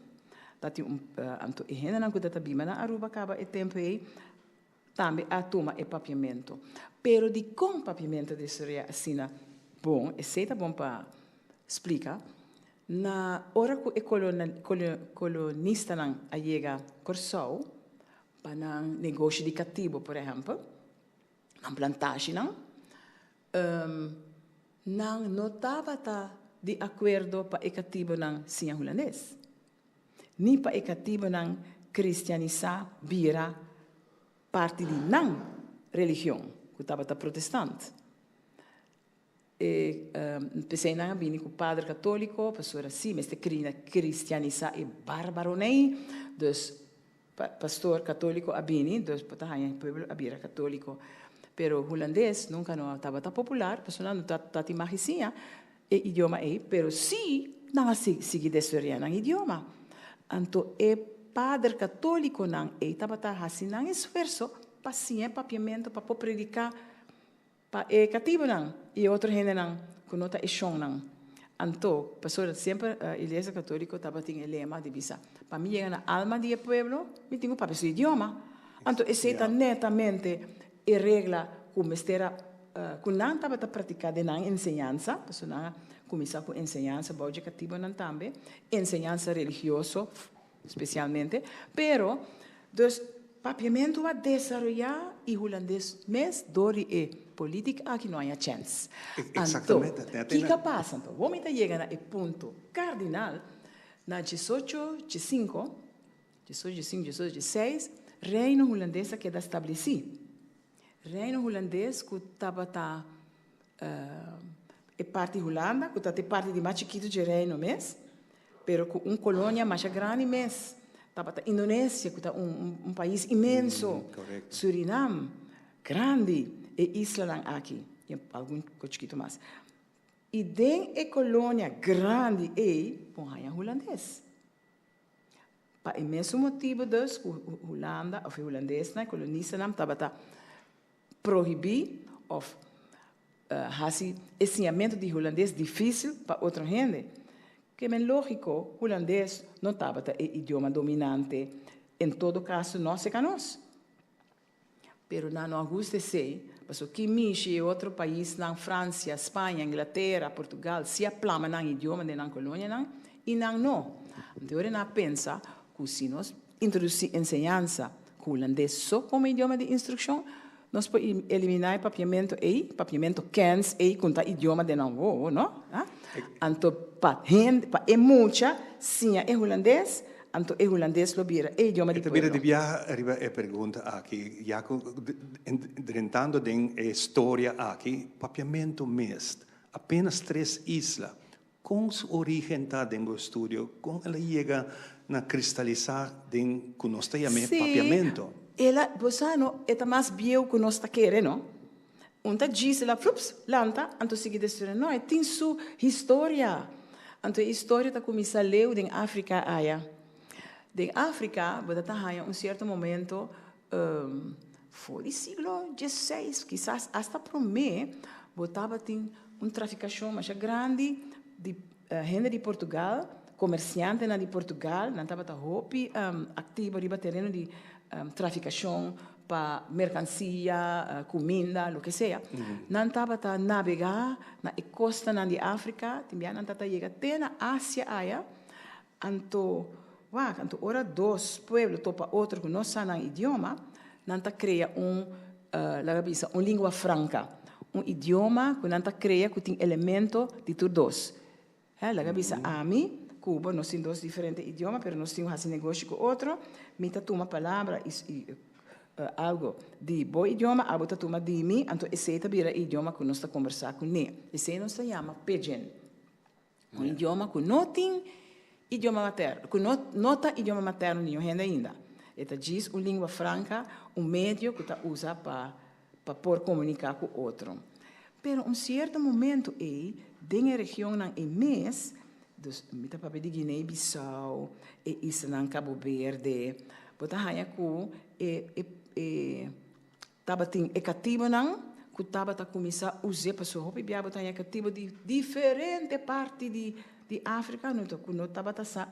Ta tin un, anto e hendenan ku ta ta biba na Aruba kaba e tempu ei tambe a tuma e papiamentu. Pero dikon papiamentu a desaroyá asina bon, esei ta bon pa splika. Na ora ku e kolonistanan a yega Kòrsou pa nan negoshi di katibu, por ehèmpel, nan plantashinan, Nan no tabata di akuerdo pa e katibunan siña hulandes, ni pa e katibunan kristianisá bira parti di nan religion, ku tabata protestant. E p'esei nan a bini ku pader katóliko, pasobra si mester kristianisá e bárbaronan ei, dus Pastor católico a bini, dus bo ta haña e pueblo a bira católico. Pero hulandes nunca no tabata popular, pasobra nan no ta tin mag siña e idioma ei, pero sí nan a sigui destoria nan idioma. Anto e pader católiconan ei tabata haci nan esfuerso pa siña e papiamento pa por predica Pa e katibunan i e otro hendenan ku no ta e shonnan. Anto, pasobra semper Iglesia Katoliko tabatin e lema di bisa, Pa mi yega na alma di e pueblo, mi tin ku papia su idioma. Anto esei ta netamente e regla ku mester a, ku nan tabata pratiká den nan enseñansa, pasobra nan a kuminsá ku enseñansa bou dje katibunan tambe, enseñansa religioso spesialmente. Pero, dus, Papiamentu a desaroyá i hulandes mes dor di e polítika aki no haña chèns. Anto, kiko a pasa? Anto, wou mi ta yega na e punto kardinal, na diesocho diesinko, diesocho diesinko, diesocho dieseis, Reino Hulandes a keda stablesí. Reino Hulandes ku tabata e parti Hulanda, ku tabata e parti di mas chikitu dje Reino mes, pero ku un kolonia masha grandi mes. Tabata Indonesia, ku ta un un pais inmenso, Surinam, grandi, e islanan aki, i algun ku chikitu mas. I den e kolonia grandi ei por haña hulandes. Pa e mesun motibu dus ku Hulanda òf e hulandesnan, e kolonistanan tabata prohibí òf hasi e siñamentu di hulandes difísil pa otro hende. Ke men lógiko, hulandes no tabata e idioma dominante, en todo kaso no serka nos. Pero nan no a gusta esei, pasobra ki mishi e otro paisnan, Fransia, Spaña, Inglatera, Portugal, si a plama nan idioma den nan kolonianan i nan no. Anto ora nan a pensa ku si nos introdusí enseñansa ku hulandes so komo idioma di instrukshon, nos por eliminá e papiamentu ei, papiamentu kens ei ku ta idioma den nan wowo, no? Anto pa hende, pa e mucha siña e hulandes, anto e hulandes lo bira e idioma di E ta bira pueblo. di biaha riba e pregunta aki, ya ku drentando den e storia aki, papiamentu mes, apenas tres isla, Kon su origen ta den bo estudio? Kon el a yega na kristalisá den ku nos ta yam'é Sí, papiamento? el a, bo sa no, e ta mas bieu ku nos ta kere, no? Un ta djis, el a flups, lanta, anto sigui destruí. No, e tin su historia. Anto e historia ta kuminsá leu den Afrika aya. Den Afrika bo ta ta haña un sierto momento, for di siglo diesseis, kisas asta promé, bo tabatin un trafikashon masha grandi di hende di Portugal, komersiantenan di Portugal, nan tabata hopi aktivo riba tereno di trafikashon pa merkansia, kuminda, loke sea. Nan tabata nabegá na e kostanan di Afrika, tin bia nan tabata yega te na Asia aya. Anto, wak, anto ora dos pueblo topa otro ku no sa nan idioma, nan ta krea un, laga bisa, un lingua franka, un idioma ku nan ta krea ku tin elemento di tur dos. He, laga bisa ami ku bo, nos tin dos diferente idioma, pero nos tin ku hasi negoshi ku otro, mi ta tuma palabra i i algu di bo idioma, abo ta tuma di mi, anto esei ta bira e idioma ku nos ta kombersá kuné. Esei nos ta yama pidgin. Un idioma ku no tin idioma materno, ku no no ta idioma materno di niun hende ainda. E ta djis un lingua franca, un medio ku ta usa pa pa por komuniká ku otro. Pero un sierto momento ei, den e regionnan ei mes, dus mi ta papia di Guinea-Bissau, e islanan Cabo Verde, bo ta haña ku e e e Tabatin e katibonan ku tabata kuminsá us'é pasobra hopi bia bo ta haña katibo di diferente parti di di Afrika no ta ku no tabata sa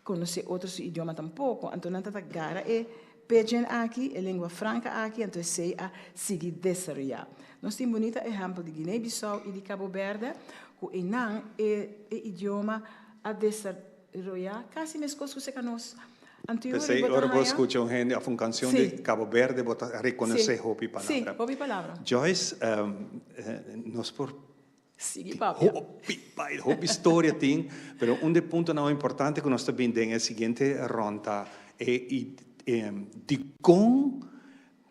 konosé otro su idioma tampoko. Anto nan tabata gara e pidgin aki, e lengua franka aki, anto esei a sigui desaroyá. Nos tin bunita ehèmpel di Guinea-Bissau i di Cabo Berde ku einan e e idioma a desaroyá kasi meskos ku seka nos. P'esei ora bo skucha un hende òf un kanshon di Cabo Verde bo ta rekonosé hopi palabra. Sí, hopi palabra. Joyce, nos por sigui papia. Hopi bai, hopi storia tin, pero un di e puntonan importante ku nos ta bin den e siguiente rònt ta e dikon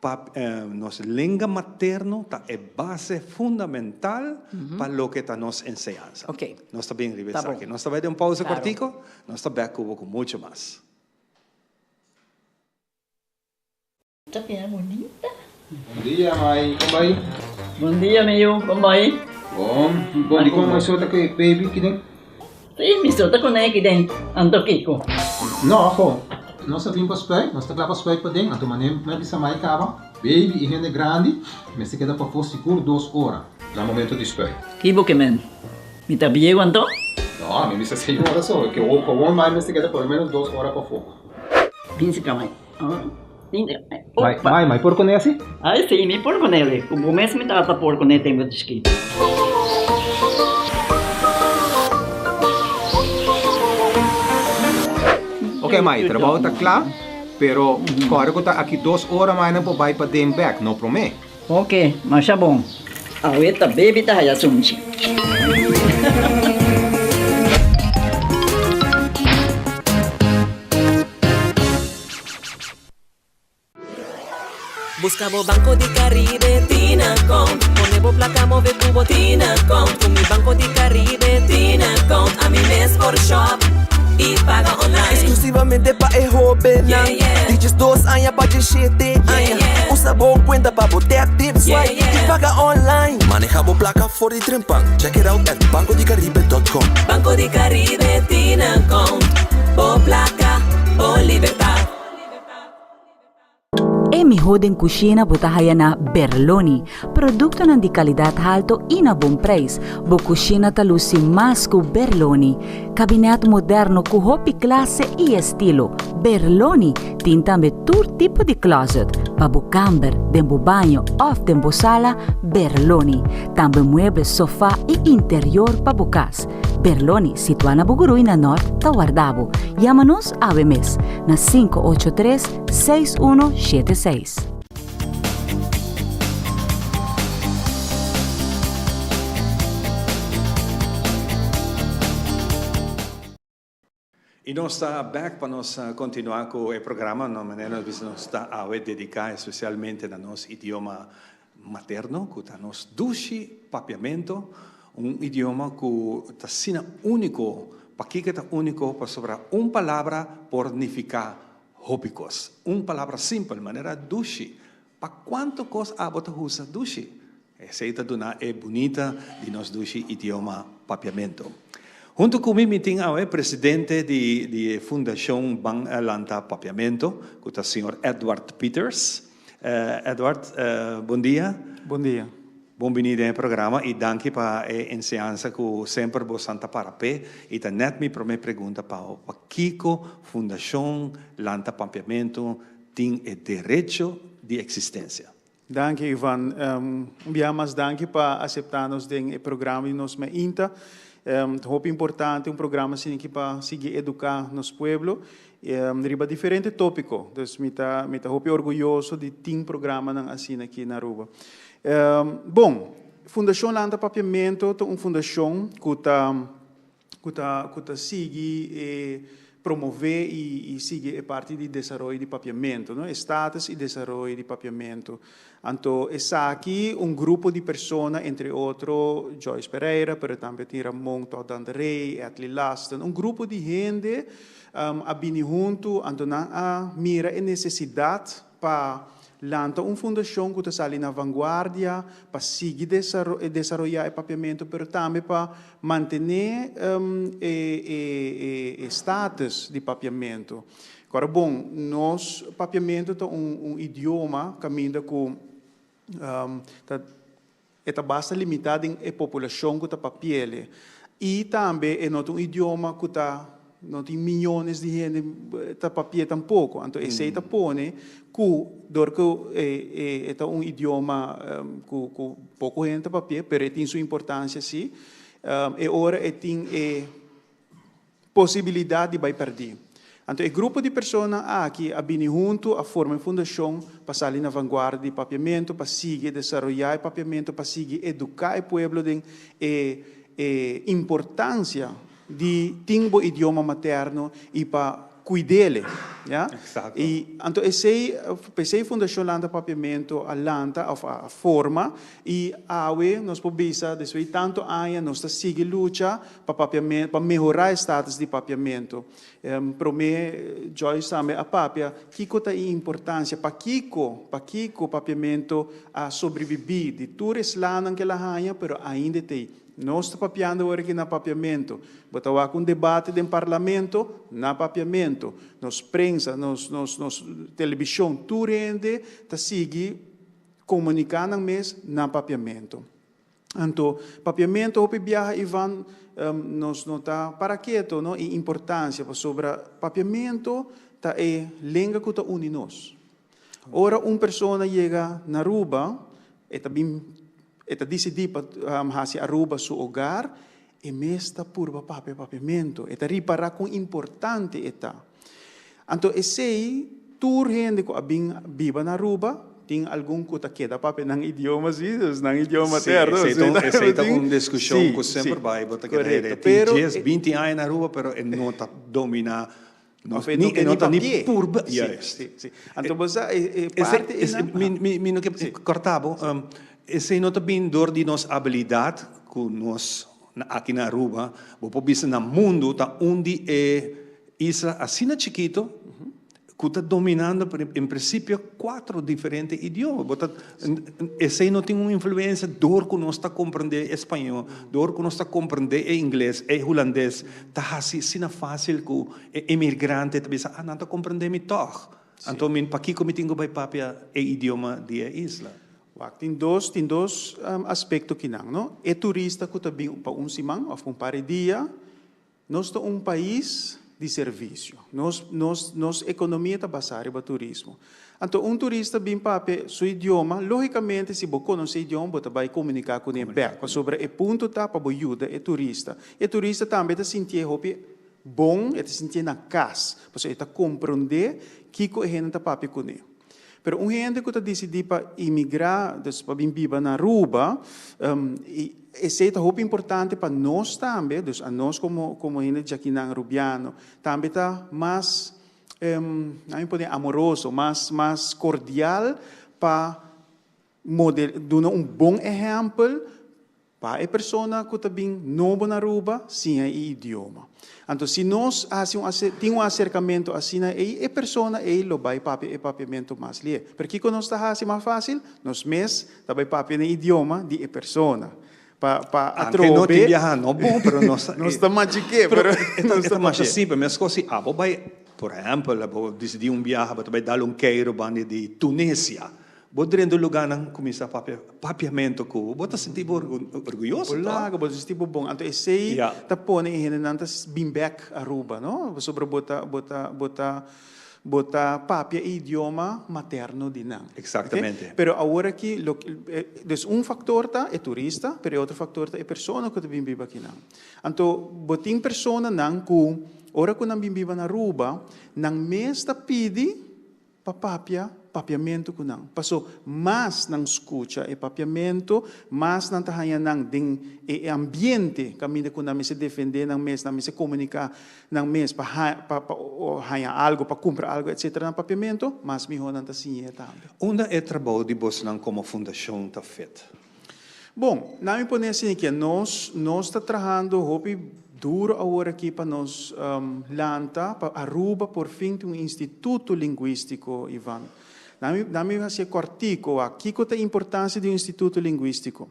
Pa nos lenga materno ta e base fundamental pa loke ta nos enseñansa. Nos ta bin riba esaki. Nos ta bai den un pausa kortiko, nos ta bek ku bo ku mucho mas. Ta bira bunita. Bon dia mai, kon bai? Bon dia mi yu, kon bai? Bon, bon di kon mai so ta ku e baby kiden? Sí, mi so ta kuné kiden, anto kiko? No, ho. Nos a bin pa spuit, nos ta kla pa spuit paden, anto manera mi a bisa mai kaba, baby i hende grandi mester keda pafó sigur dos ora na momento di spuit. Ki bo ke men? Mi ta bieu anto? No, mi bisa señora so, ke gewoon mai mester keda por lo menos dos ora pafó. Bin si ka mai. Mai, mai, mai por kuné asi? Ai si, mi por kuné li. Ku bo mes mi tata por kuné tempu di chikito. Ok mai, trabou ta kla, pero kòrda ku ta aki dos ora mai nan por bai paden bèk, no promé. Ok, masha bon. Awe ta baby ta haya sunchi. Busca bo Banco di Caribe tin account Pone bo placa move cu bo tin account Cu mi Banco di Caribe tin account Ami mes por shop y paga online Exclusivamente pa e hobennan Di diesdos aña pa diesshete aña Usa bo cuenta pa bo tap, tip, swipe y paga online Maneha bo placa for di trempan Check it out at bancodicaribe dot com. Banco di Caribe tin account Bo placa, bo libertad. E mihó den kushina bo ta haya na Berloni. Produktonan di kalidat halto i na bon preis. Bo kushina ta lusi mas ku Berloni. Kabinèt moderno ku hopi klase i estilo. Berloni tin tambe tur tipo di klòzet. Pa bo kamber, den bo baño òf den bo sala, Berloni. Tambe mueble, sofá i interior pa bo kas. Berloni, situá na Bugurui na Nort, ta warda bo. Yama nos awe mes na 583 6176. I nos ta bek pa nos kontinuá ku e programa. Na manera nos bisa nos ta awe dediká espesialmente na nos idioma materno ku ta nos dushi papiamentu, un idioma ku ta asina úniko. Pakiko e ta úniko? Pasobra un palabra por nifiká hopi kos. Un palabra simpel, manera dushi. Pa kuantu kos abo ta usa dushi? Esei ta duna e bunita di nos dushi idioma papiamentu. Huntu ku mi mi tin awe presidente di di e Fundashon Ban Lanta Papiamentu, ku ta señor Edward Pieters. Edward, bon dia. Bon dia. Bon bini den e programa i danki pa e enseñansa ku semper bo san ta para p'e. I ta nèt mi promé pregunta pa bo, pakiko Fundashon Lanta Papiamentu tin e derecho di eksistensia? Danki Ivan. Un biaha mas danki pa aseptá nos den e programa di Nos Mainta. Ta hopi importante un programa asina aki pa sigui eduká nos pueblo riba diferente tópiko. Dus mi ta mi ta hopi orguyoso di tin programanan asina aki na Aruba. Bon, Fundashon Lanta Papiamento ta un fundashon ku ta. ku ta ku ta sigui e promové i i sigui e parti di desaroyo di papiamentu, no, e status i desaroyo di papiamentu. Anto esaki un grupo di persona, entre otro Joyce Pereira, pero tambe tin Ramon Todd-Danderé, Edley Lasten, un grupo di hende a bini huntu, anto nan a mira e nesesidat pa lanta un fundashon ku ta sali na vanguardia pa sigui desaroyá e papiamentu, pero tambe pa mantené e status di papiamentu. Kòrda bon, nos papiamentu ta un idioma kaminda ku ta E ta basta limitá den e populashon ku ta papi'el. I tambe e no ta un idioma ku ta, no tin miyones di hende ta papi'é tampoko. Anto esei ta pone ku dor ku e e ta un idioma ku ku poko hende ta papi'é, pero e tin su importansia sí, e ora e tin e Posibilidat di bai pèrdí. Anto e grupo di personanan aki a bini huntu, a forma e fundashon pa sali na vanguardia di papiamentu, pa sigui desaroyá e papiamentu, pa sigui eduká e pueblo den e e importansia di tin bo idioma materno i pa kuid'ele, ya. I anto esei, p'esei Fundashon Lanta Papiamentu a lanta òf a forma i awe nos por bisa despues di tantu aña nos ta sigui lucha pa papiamentu, pa mehorá e status di papiamentu. Promé Joyce tambe a papia kiko ta e importansia, pakiko, pakiko papiamentu a sobrebibí di tur e slanan ku el a haña, pero ainda e ta ei. Nos ta papiando awor aki na papiamentu. Bo ta wak un debate den parlamento na papiamentu. Nos prensa, nos, nos, nos telebishon, tur hende ta sigui komuniká nan mes na papiamentu. Anto, papiamentu hopi biaha, Ivan, nos no ta para keto, no, e importancia, pasobra papiamentu ta e lenga cu ta uni nos. Ora un persona yega na Aruba, e ta bin, e ta dicidi pa haci Aruba su hogar, e mes ta purba papia papiamentu, e ta ripara con importante e ta. Anto esei tur hende ku a bin biba na Aruba, tin algun ku ta keda papia nan idioma si, dus nan idioma materno. Si, esei ta un diskushon ku semper bai, bo ta keda hende tin dies, binti aña na Aruba pero e no ta domina, ni e no ta ni purba. Si, si. Anto bo sa e parti einan. Mi no ke kòrta bo, esei no ta bin dor di nos abilidat ku nos aki na Aruba, bo por bisa na mundu ta un di e Isla asina chikito ku ta dominando en prinsipio kuatro diferente idioma. Bo ta, esei no tin un influensia dor ku nos ta komprendé e spañó, dor ku nos ta komprendé e ingles, e hulandes, ta hasi asina fásil ku e emigrante ta bisa, ah, nan ta komprendé mi tòg. Anto mi, pakiko mi tin ku bai papia e idioma di e isla? Wak, tin dos, tin dos aspekto kinan, no? E turista ku ta bin pa un siman òf pa un par di dia, Nos ta un pais di servisio. Nos, nos, nos ekonomia ta basá riba turismo. Anto un turista bin papia su idioma, lógikamente si bo konosé idioma bo ta bai komuniká kuné bèk, pasobra e punto ta pa bo yuda e turista. E turista tambe ta sintié hopi bon, e ta sintié na kas, pasobra e ta komprondé kiko e hende ta papia kuné. Pero un hende ku ta disidí pa imigrá, dus pa bin biba na Aruba, i esei ta hopi importante pa nos tambe, dus anos komo komo hende djakinan Arubiano, tambe ta mas, nan mi pone amoroso, mas mas kordial pa model duna un bon ehèmpel Pa e persona ku ta bin nobo na Aruba siña e idioma. Anto si nos hasi un tin un aserkamentu asina ei, e persona ei lo bai papia e papiamentu mas lié. Pero kiko nos ta hasi mas fásil? Nos mes ta bai papia na e idioma di e persona. Pa pa Anke no atrobe tin biaha no bon, pero nos ta nos ta machiké, Pero pero e ta nos e ta ta masha papi'é. simpel. Meskos si abo bai, por ehèmpel, abo disidí un biaha bo ta bai dal un keiru banda di Tunesia. Bo drenta un lugánan kuminsá papia papiamentu ku bo ta sinti bo orguyoso, Bo tòg? laga, bo ta sinti bo bon. Anto esei ta pone e hendenan ta bin bèk Aruba, no? Pasobra bo ta, bo ta, bo ta, bo ta papia e idioma materno di nan. Eksaktamente. Pero awor aki lo dus un faktor ta e turista, pero e otro faktor ta e persona ku ta bin biba akinan. Anto bo tin personanan ku ora ku nan bin biba na Aruba, nan mes ta pidi pa papia. papiamentu ku nan. Paso mas nan skucha e papiamentu, mas nan ta haña nan den e ambiente kaminda ku nan mester defendé nan mes, nan mester komuniká nan mes pa pa pa haña algu, pa kumpra algu etsetera na papiamentu, mas mihó nan ta siñ'é tambe. Unda e trabou di bosnan komo fundashon ta fit? Bon, na mi pone asina ke nos nos ta trahando hopi duro awor aki pa nos lanta pa Aruba por fin tin un instituto linguistico, Ivan. Na mi na mi hacié cortico wak kico ta e importancia di un instituto linguistico.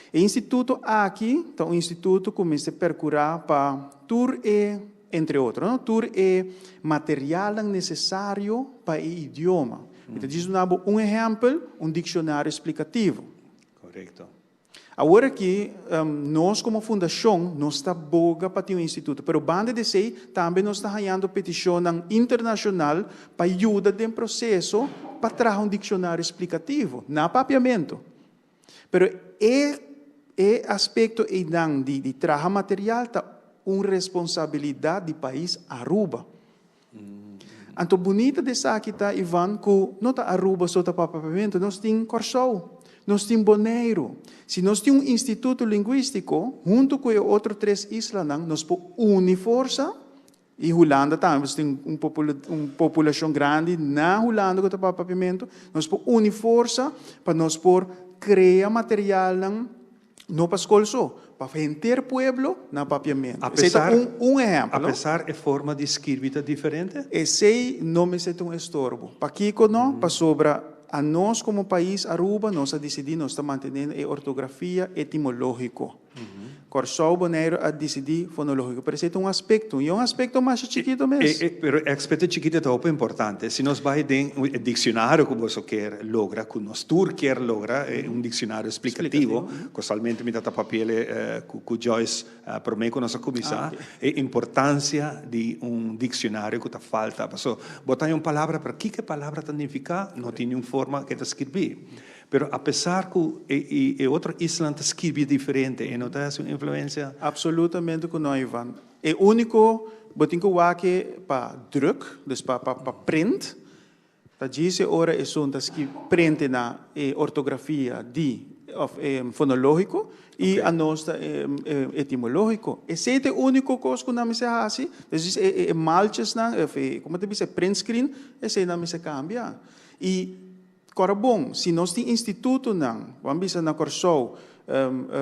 E instituto aki ta un instituto cu mester percura pa tur e, entre otro no, tur e materialnan necesario pa e idioma. Mi ta djis duna bo un ehempel, un diccionario explicativo. Korekto. Awor aki nos komo fundashon nos ta boga pa tin un instituto, pero banda di esei tambe nos ta hañando petishonnan internashonal pa yuda den proseso pa traha un dikshonario splikativo na papiamentu. Pero e e aspekto einan di di traha material ta un responsabilidat di pais Aruba. Anto bunita di esaki ta, Ivan, ku no ta Aruba so ta papia papiamentu, nos tin Kòrsou, nos tin Boneiru. Si nos tin un instituto lingwístiko, huntu ku e otro tres islanan, nos por uni forsa, i Hulanda tambe, pasobra tin un un populashon grandi na Hulanda ku ta papia papiamentu, nos por uni forsa pa nos por krea materialnan, No pa skol so, pa henter pueblo na Papiamentu. Esei ta un un ehèmpel, no? Apesar e forma di skirbi ta diferente? Esei no mester ta un estorbo. Pakiko no? Pasobra anos komo pais Aruba nos a disidí nos ta mantené e ortografia etimológiko. Kòrsou, Boneiru a disidí fonológiko. Pero esei ta un aspekto, i un aspekto masha chikito mes. Pero e aspekto chikito ta hopi importante. Si nos bai den e diksionario ku boso kier logra, ku nos tur kier logra, un diksionario splikativo, kosalmente mi ta ta papi'e ku Joyce promé ku nos a kuminsá, e importansia di un diksionario ku ta falta. Paso bo ta haña un palabra, pero kiko e palabra ta nifiká no tin niun forma ku e ta skirbí. Pero apesar ku e e otro islanan ta skirbi diferente, e no ta hasi un influensia? Absolutamente ku no, Ivan. E úniko bo tin ku wak e pa druk, dus pa pa pa print, ta djis e ora esun ta ski prente na e ortografia di òf e fonológiko i anos ta e etimológiko. Esei ta e úniko kos ku nan mester hasi. Dus djis e e malchesnan òf e komo ta bisa e print screen, esei nan mester kambia. I Kòrda bon, si nos tin institutonan, ban bisa na Kòrsou,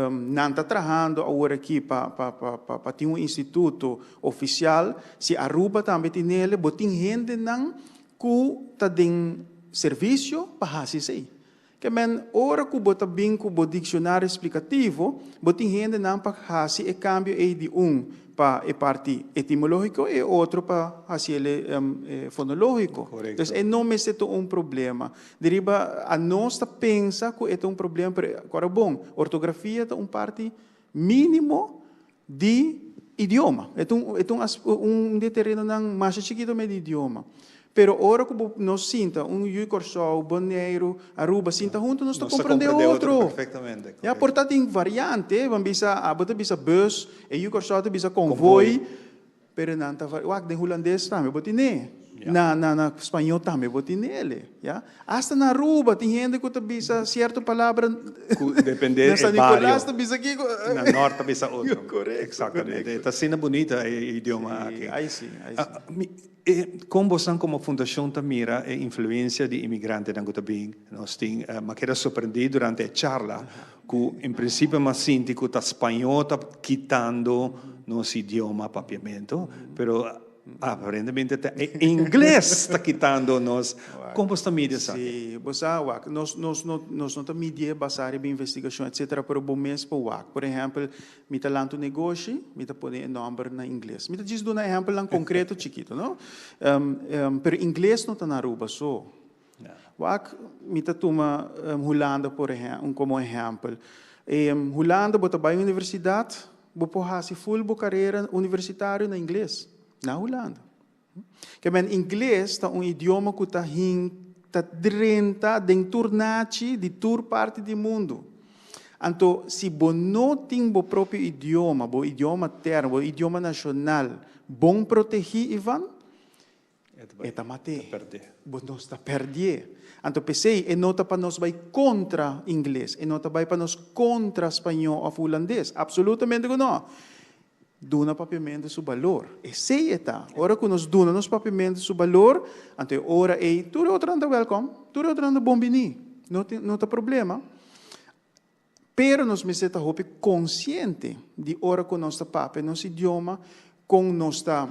nan ta trahando awor aki pa pa pa pa tin un instituto ofisial, si Aruba tambe tin ele, bo tin hendenan ku ta den servisio pa hasi esei. Ke men ora ku bo ta bin ku bo dikshonario esplikativo, bo tin hendenan pa hasi e kambio ei di un pa e parti etimológiko e otro pa hasi el fonológiko. Korekto. Entonces e no mester ta un problema. Di riba anos ta pensa ku e ta un problema, pero kòrda bon, ortografia ta un parti mínimo di idioma. E ta un e ta un un di e terenonan masha chikito mes di idioma. Pero ora ku bo nos sinta, un yu Kòrsou, Boneiru, Aruba sinta huntu nos ta Nos ta komprendé komprendé otro otro. perfektamente, Ya, korekto. por ta tin variante, ban bisa abo ta bisa bus, e yu Kòrsou ta bisa konvoi, Konvoi. pero nan ta vari, wak den hulandes tambe bo tin'é, Ya. na na na spañó tambe bo tin'é, ya. Asta na Aruba tin hende ku ta bisa sierto palabra, Ku dependé na e San bario. Nicolas ta bisa kiko. Na nort ta bisa otro. Korekto, Eksaktamente. korekto. Ta asina bunita e idioma Si, aki. ai si, ai si. Mi, E kon bosnan komo fundashon ta mira e influensia di imigrantenan ku ta bin? Nos tin, m'a keda sorprendí durante e charla ku en prinsipio m'a sinti ku ta spañó ta kitando nos idioma papiamentu, pero aparentemente ta e ingles ta kitando nos. Kon bos ta midi esaki? Sí, bo sa wak, nos nos no nos no ta midié basá riba investigashon etcetera, pero bo mes por wak. Por ehèmpel, Mi ta lanta un negoshi, mi ta pone e nòmber na ingles. Mi ta djis duna ehèmpelnan konkreto chikitu, no? Pero ingles no ta na Aruba so. Wak, mi ta tuma Hulanda por ehèm, komo ehèmpel. Hulanda bo ta bai universidat, bo por hasi ful bo karera universitario na ingles, na Hulanda. Ke men ingles ta un idioma ku ta hin ta drenta den tur nachi di tur parti di mundu. Anto si bo no tin bo propio idioma, bo idioma materno, bo idioma nashonal bon protegí, Ivan, E ta mat'é. Bo nos ta pèrdié. Anto p'esei e no ta pa nos bai kontra ingles, e no ta bai pa nos kontra spañó òf hulandes. Apsolutamente ku nò. Duna papiamentu su balor. Esei e ta. Ora ku nos duna nos papiamentu su balor, anto e ora ei tur e otronan ta wèlkòm, tur e otronan ta bon biní. No tin, no ta problema. Pero nos mester ta hopi konsiente di ora ku nos ta papia nos idioma, kon nos ta,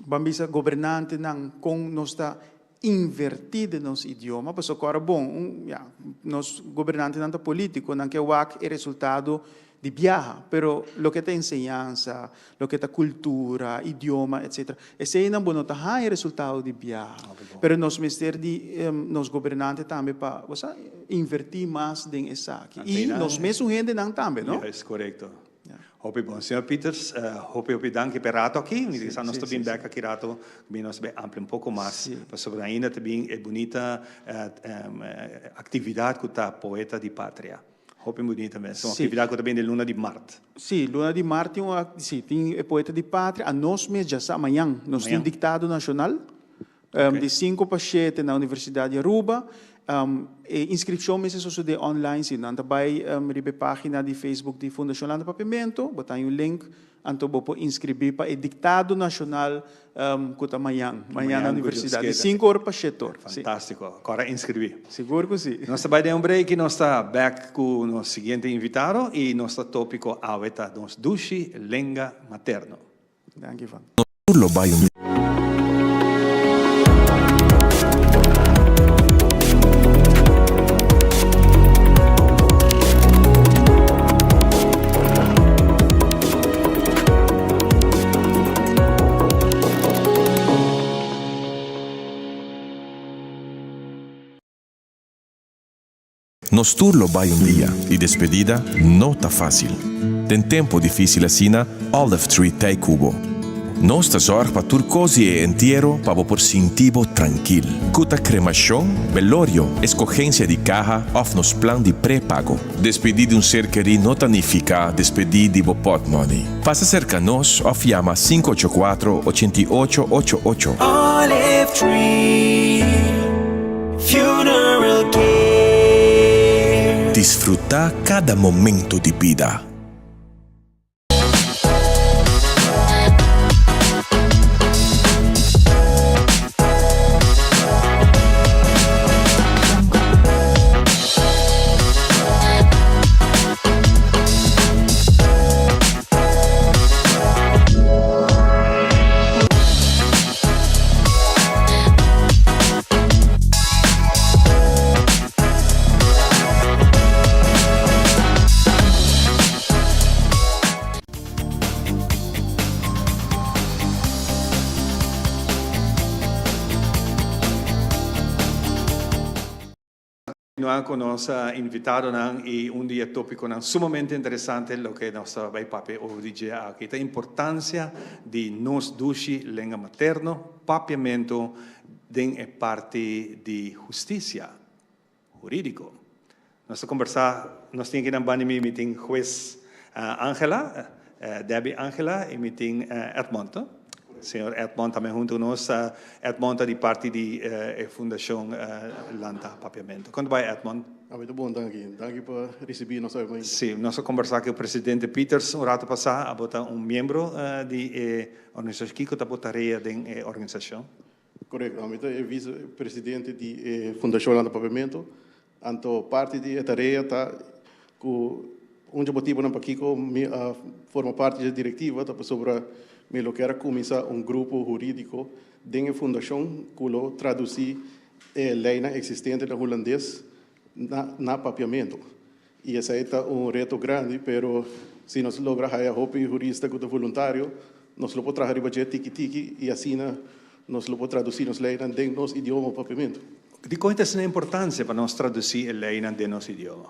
ban bisa gobernantenan, kon nos ta invertí den nos idioma. Pasobra ku ora bon, un, ya, nos gobernantenan ta polítiko, nan ke wak e resultado di biaha, pero loke ta enseñansa, loke ta kultura, idioma, etcetera, eseinan bo no ta haña resultado di biaha. Pero nos mester di nos gobernante tambe pa, bo sa, invertí mas den esaki. I nos mesun hendenan tambe, no? Ya, es korekto. Hopi bon. Señor Pieters, hopi hopi danki p'e rato aki. Mi sa nos ta bin bek aki rato, bin nos ta bin amplia un poko mas pasobra ainda ta bin e bunita aktividat ku ta Poeta di Patria. Hopi bunita mes. Un aktividat ku ta bin den luna di mart. Sí, luna di mart tin un, sí, tin e Poeta di Patria. Anos mes djasa mañan nos tin Diktado Nashonal di sinku pa shete na Universidat di Aruba. E inskripshon mester sosodé online, si nan ta bai riba e página di Facebook di Fundashon Landa Papiamentu, bo ta haña un link Anto bo por inscribí pa e dictado nacional cu ta mañan, mañan na universidad, di cinco or pa shete or. Fantástico. Cora inscribí. Sigur cu si. Nos ta bai den un break y nos ta back cu nos siguiente invitado y nos ta tópico awe ta nos dushi lenga materno. Danki Ivan. Nos tur lo bai un. Nos tur lo bai un dia y despedida no ta facil. Den tempo dificil asina, Olive Tree t'ey cu bo. Nos ta zorg pa tur cos di e entiero pa bo por sinti bo trankil. Cu ta cremacion, belorio, escogencia di caha of nos plan di prepago. Despedi di un ser kerí no ta nifica despedi di bo potmoney. Pasa cerca nos of yama sinku ocho kuatro, ochenta i ocho ocho ocho. Olive Tree Funeral Care. Disfruta cada momento di bida. Continua cu nos invitadonan y un di e topiconan sumamente interesante loke nos ta bay papia over di dje aki ta importancia di nos dushi lenga materno, papiamento den e parti di husticia huridico. Nos ta combersa, nos tin aki nan banda di mi, mi tin hues Angela, Debbie Angela y mi tin Edmond, no? Señor Edmond tambe hunto cu nos. Edmond ta di parti di e Fundacion Lanta Papiamento. Con ta bay Edmond? Ami ta bon, danki. Danki pa ricibi nos awe mainta. Si, nos a combersa cu Presidente Pieters un rato pasa. Abo ta un miembro di e organisacion. Kico ta bo tarea den e organisacion? Correcto, ami ta e vice presidente di e Fundacion Lanta Papiamento. Anto parti di e tarea ta cu un dje motibonan pakico mi a forma parti dje directiva ta pasobra mi lo kier a cuminsa un grupo huridico den e fundacion cu lo traduci e leynan existente na Hulandes na Papiamento. Y esey ta un reto grandi, pero si nos logra haya hopi hurista cu ta voluntario, nos lo por traha riba dje tiki tiki y asina nos lo por traduci nos leynan den nos idioma Papiamento. Dikon ta asina importancia pa nos traduci e leynan den nos idioma?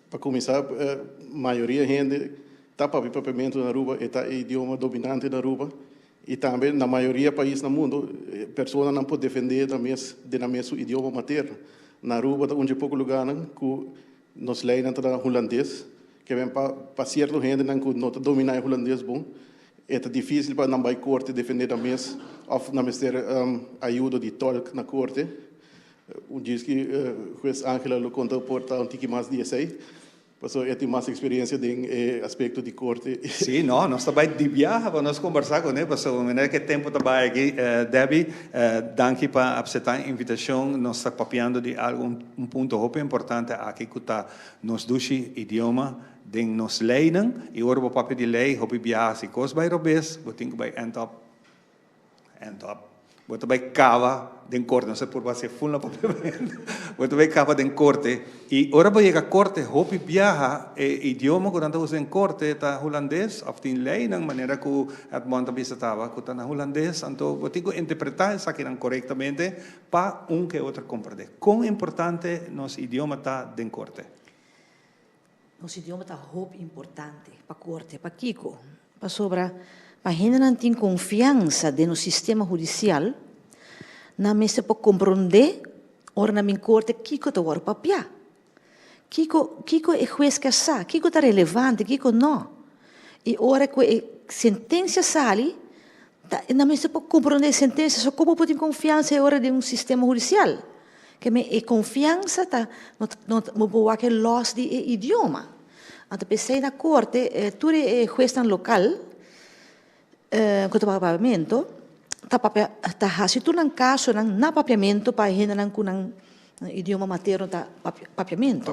Pa cuminsa, mayoria hende ta papia Papiamento na Aruba, e ta e idioma dominante na Aruba y tambe na mayoria pais na mundo personanan por defende nan mes den nan mes su idioma materno. Na Aruba ta un dje poko lugarnan ku nos leynan ta na hulandes, ke ben pa pa sierto hendenan ku no ta domina e hulandes bon. E ta difísil pa nan bai korte defendé nan mes òf nan mester ayudo di tòlk na korte. Un djis ki hues Angela lo konta por ta un tiki mas di esei, pasobra e tin mas eksperensia den e aspekto di korte. Sí, no, nos ta bai di biaha pa nos kombersá kuné, pasobra manera ku e tempu ta bai aki. Debbie, danki pa apseptá e invitashon. Nos ta papiando di algu, un punto hopi importante aki ku ta nos dushi idioma den nos leinan. I ora bo papia di lei, hopi biaha si kos bai robes, bo tin ku bai end up End up. Bo ta bai kaba den korte. Nos a purba hasi ful na papiamento. Bo ta bai kaba den korte. I ora bo yega korte, hopi biaha e idioma ku nan ta usa den korte ta hulandes òf tin leinan manera ku Edmond ta bisa taba ku ta na hulandes. Anto bo tin ku interpretá esakinan korektamente pa un ke otro komprendé. Kon importante nos idioma ta den korte? Nos idioma ta hopi importante pa korte. Pakiko? Pasobra pa hendenan tin konfiansa den nos sistema hudisial, nan mester por komprondé ora nan bin korte kiko ta wòrdu papiá. Kiko kiko e hues ke sa, kiko ta relevante, kiko nò. I ora ku e sentensia sali, ta nan mester por komprondé e sentensia. So komo bo por tin konfiansa e ora den un sistema hudisial? Ke men e konfiansa ta no no bo por wak e lòs di e idioma. Anto p'esei na korte tur e huesnan lokal ku ta papia papiamentu ta papia ta hasi tur nan kasonan na papiamentu pa e hendenan ku nan idioma materno ta papiamentu.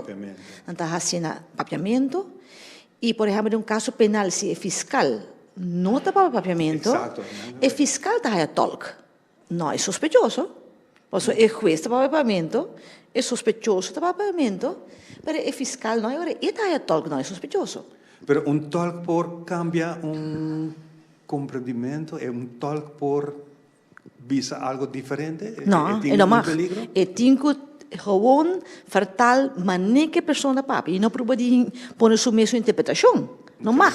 Nan ta hasi na papiamentu i por ehèmpel den un kaso penal si e fiskal no ta papia papiamentu e fiskal ta haya tòlk. No e sospechoso, pasobra e hues ta papia papiamento, e sospechoso ta papia papiamento, pero e fiscal no, e ora e ta haya tolk no e sospechoso. Pero un tolk por cambia un comprendimento? E un tolk por bisa algo diferente? No, e no mag. E tin cu gewoon vertaal mane cu e persona papia y no proba di pone su mesun interpretacion. No mag.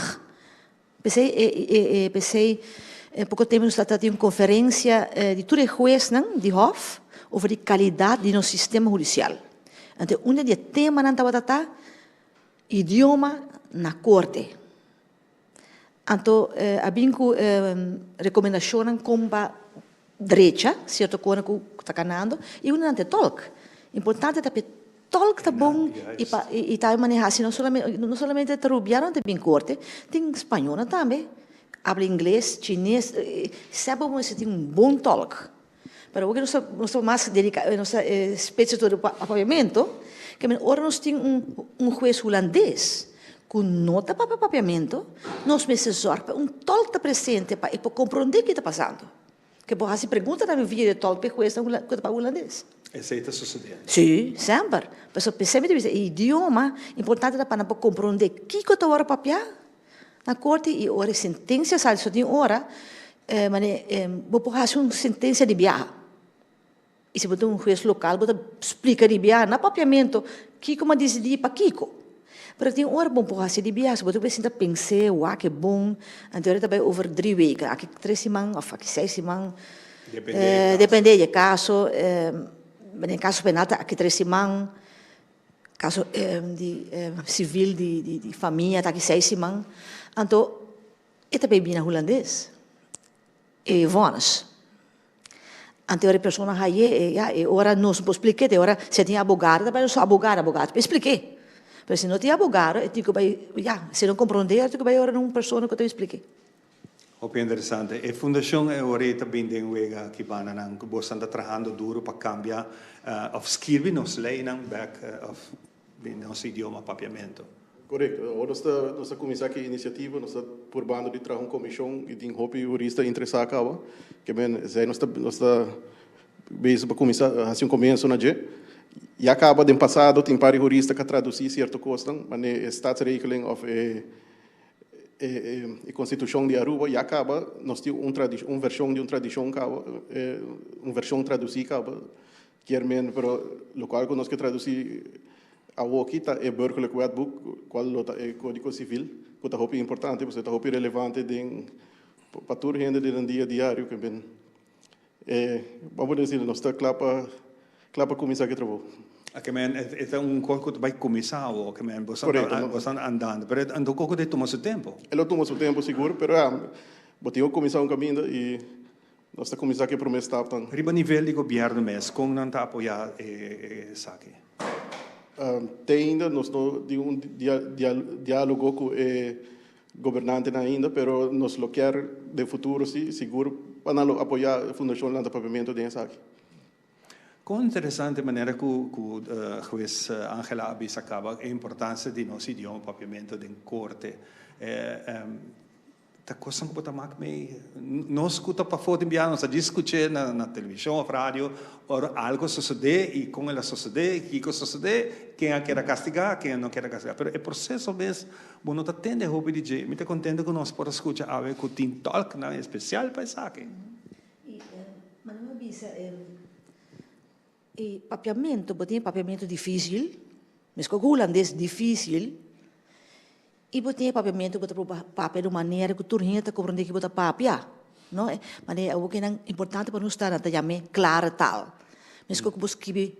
P'esei e p'esei poko tempu nos ta tin un konferensia di tur e huesnan di hòf over di kalidat di nos sistema hudisial. Anto un di e temanan tabata ta idioma na korte. Anto a bin ku rekomendashonnan kon pa drecha sierto kosnan ku ta kanando i un di nan ta e tòlk. Importante ta pa e Tolk ta bon y pa y ta maneha asina no solamente no solamente ta rubianonan ta bin corte tin spañolnan tambe habla ingles chines sea bo mester tin un bon tolk pero awor nos ta nos ta mas dedica nos ta specia todo pa papiamento ke men ora nos tin un un hues hulandes ku no ta papia papiamento nos mester zorg pa un tolk ta presente pa e por comprende ke ta pasando. Ke bo hasi pregunta tambe via di tolk p'e huesnan ku ta papia hulandes. Esei ta susediendo. Sí, semper. Pasobra p'esei mi ta bisa e idioma importante ta pa nan por komprondé kiko ta wòrdu papiá na korte i ora e sentensia sali. So tin ora manera bo por hasi un sentensia di biaha i si bo ta un hues lokal bo ta splika di biaha na papiamentu kiko mi a disidí i pakiko. Pero tin ora bo por hasi di biaha, bo ta sinta pens'é, wak e bon, anto ora ta bai over drie weken, aki tres siman of aki seis siman, depende di e kaso, den kaso penal ta aki tres siman, kaso di sivil di famia ta aki seis siman, anto e ta bai bini na hulandes, e vònes. Anto ora e persona haye e ya e ora nos no por splik'é te ora si e tin abogado ta bai su abogado abogado ta splik'é pero si no tin abogado e tin ku bai ya si no komprondé e tin ku bai ora na un persona ku ta splik'é. Hopi interesante. E fundashon e ora ei ta bin den wega aki bandanan ku bosan ta trahando duro pa kambia òf skirbi nos leinan bèk òf Den nos idioma papiamento. Korekto. Awor nos ta nos ta kuminsá ku e inisiativa, nos ta purbando di traha un komishon i tin hopi hurista interesá kaba. Ke men esei nos ta nos ta bezig pa kuminsá hasi un komienso na dje. Ya kaba den pasado tin par di hurista ku a tradusí sierto kosnan, manera e Staatsregeling òf e e konstitushon di Aruba ya kaba nos tin un un vershon di un tradishon kaba, un vershon tradusí kaba. Kier men, pero lokual ku nos ke tradusí awoki ta e Burgerlijk Wetboek, kual lo ta e Kódigo Sivil, ku ta hopi importante pasobra e ta hopi relevante den pa tur hende den nan dia diario ke men e ban por desi nos ta kla pa kla pa kuminsá ku e trabou. Ke men e ta un kos ku ta bai kuminsá awo, ke men bo sa bo sa andando, pero anto koko ta tuma su tempu. E lo tuma su tempu sigur, pero ya. Bo tin ku kuminsá un kaminda i nos ta kuminsá ku e promé stapnan. Riba nivel di gobièrnu mes, kon nan ta apoyá esaki? Te ainda nos no tin un diálogo ku e gobernantenan ainda, pero nos lo kier den futuro si, sigur pa nan lo apoyá Fundashon Lanta Papiamentu den esaki. Kon interesante manera ku ku hues Angela a bisa kaba e importansia di nos idioma papiamentu den korte. Ta kosnan ku bo ta mak mei. Nos ku ta pafó tin biaha nos ta djis skuch'é na na televishon òf radio ora algu a sosodé i kon el a sosodé, kiko a sosodé, ken a keda kastigá, ken a no keda kastigá. Pero e proseso mes bo no ta tende hopi di dje. Mi ta kontento ku nos por a skucha awe ku tin tòlknan espesial pa esaki. I manera mi a bisa e papiamentu, bo tin e papiamentu dificil, meskos ku hulandes dificil, i bo tin e papiamentu ku bo ta proba papia di un manera ku tur hende ta komprende ki bo ta papia, no? Manera awor kinan importante pa nos ta nan ta yam'é klare taal. Meskos ku bo skibi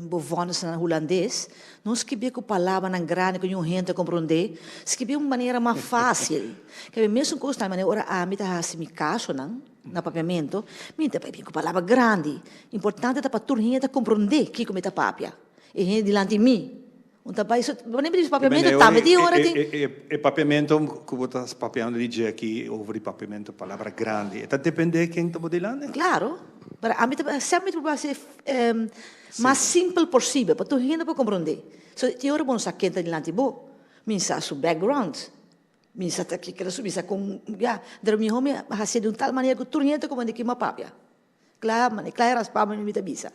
bo vònes na hulandes, no skibié ku palabranan grandi ku niun hende ta komprondé, skibié un manera mas fásil. Kende mesun kos tambe manera ora ami ta hasi mi kasonan na papiamentu, mi ta papia ku palabra grandi. Importante ta pa tur hende ta komprondé kiko mi ta papia. E hende dilanti mi. Un ta bai so, wanneer mi di papiamentu tambe tin ora tin. E papiamentu ku bo ta papiando di dje aki over di papiamentu palabra grandi, e ta depende ken ta bo dilanti? Claro, pero ami ta semper mi ta proba hasi mas simpel posibel pa tur hende por komprondé. So tin ora bo no sa ken ta dilanti bo, mi sa su background. Mi sa ta kiko mi sa kon ya, pero mihó mi a hasié di un tal manera ku tur hende ta komprendé kiko mi a papia. Kla, manera kla e raspá mi ta bisa.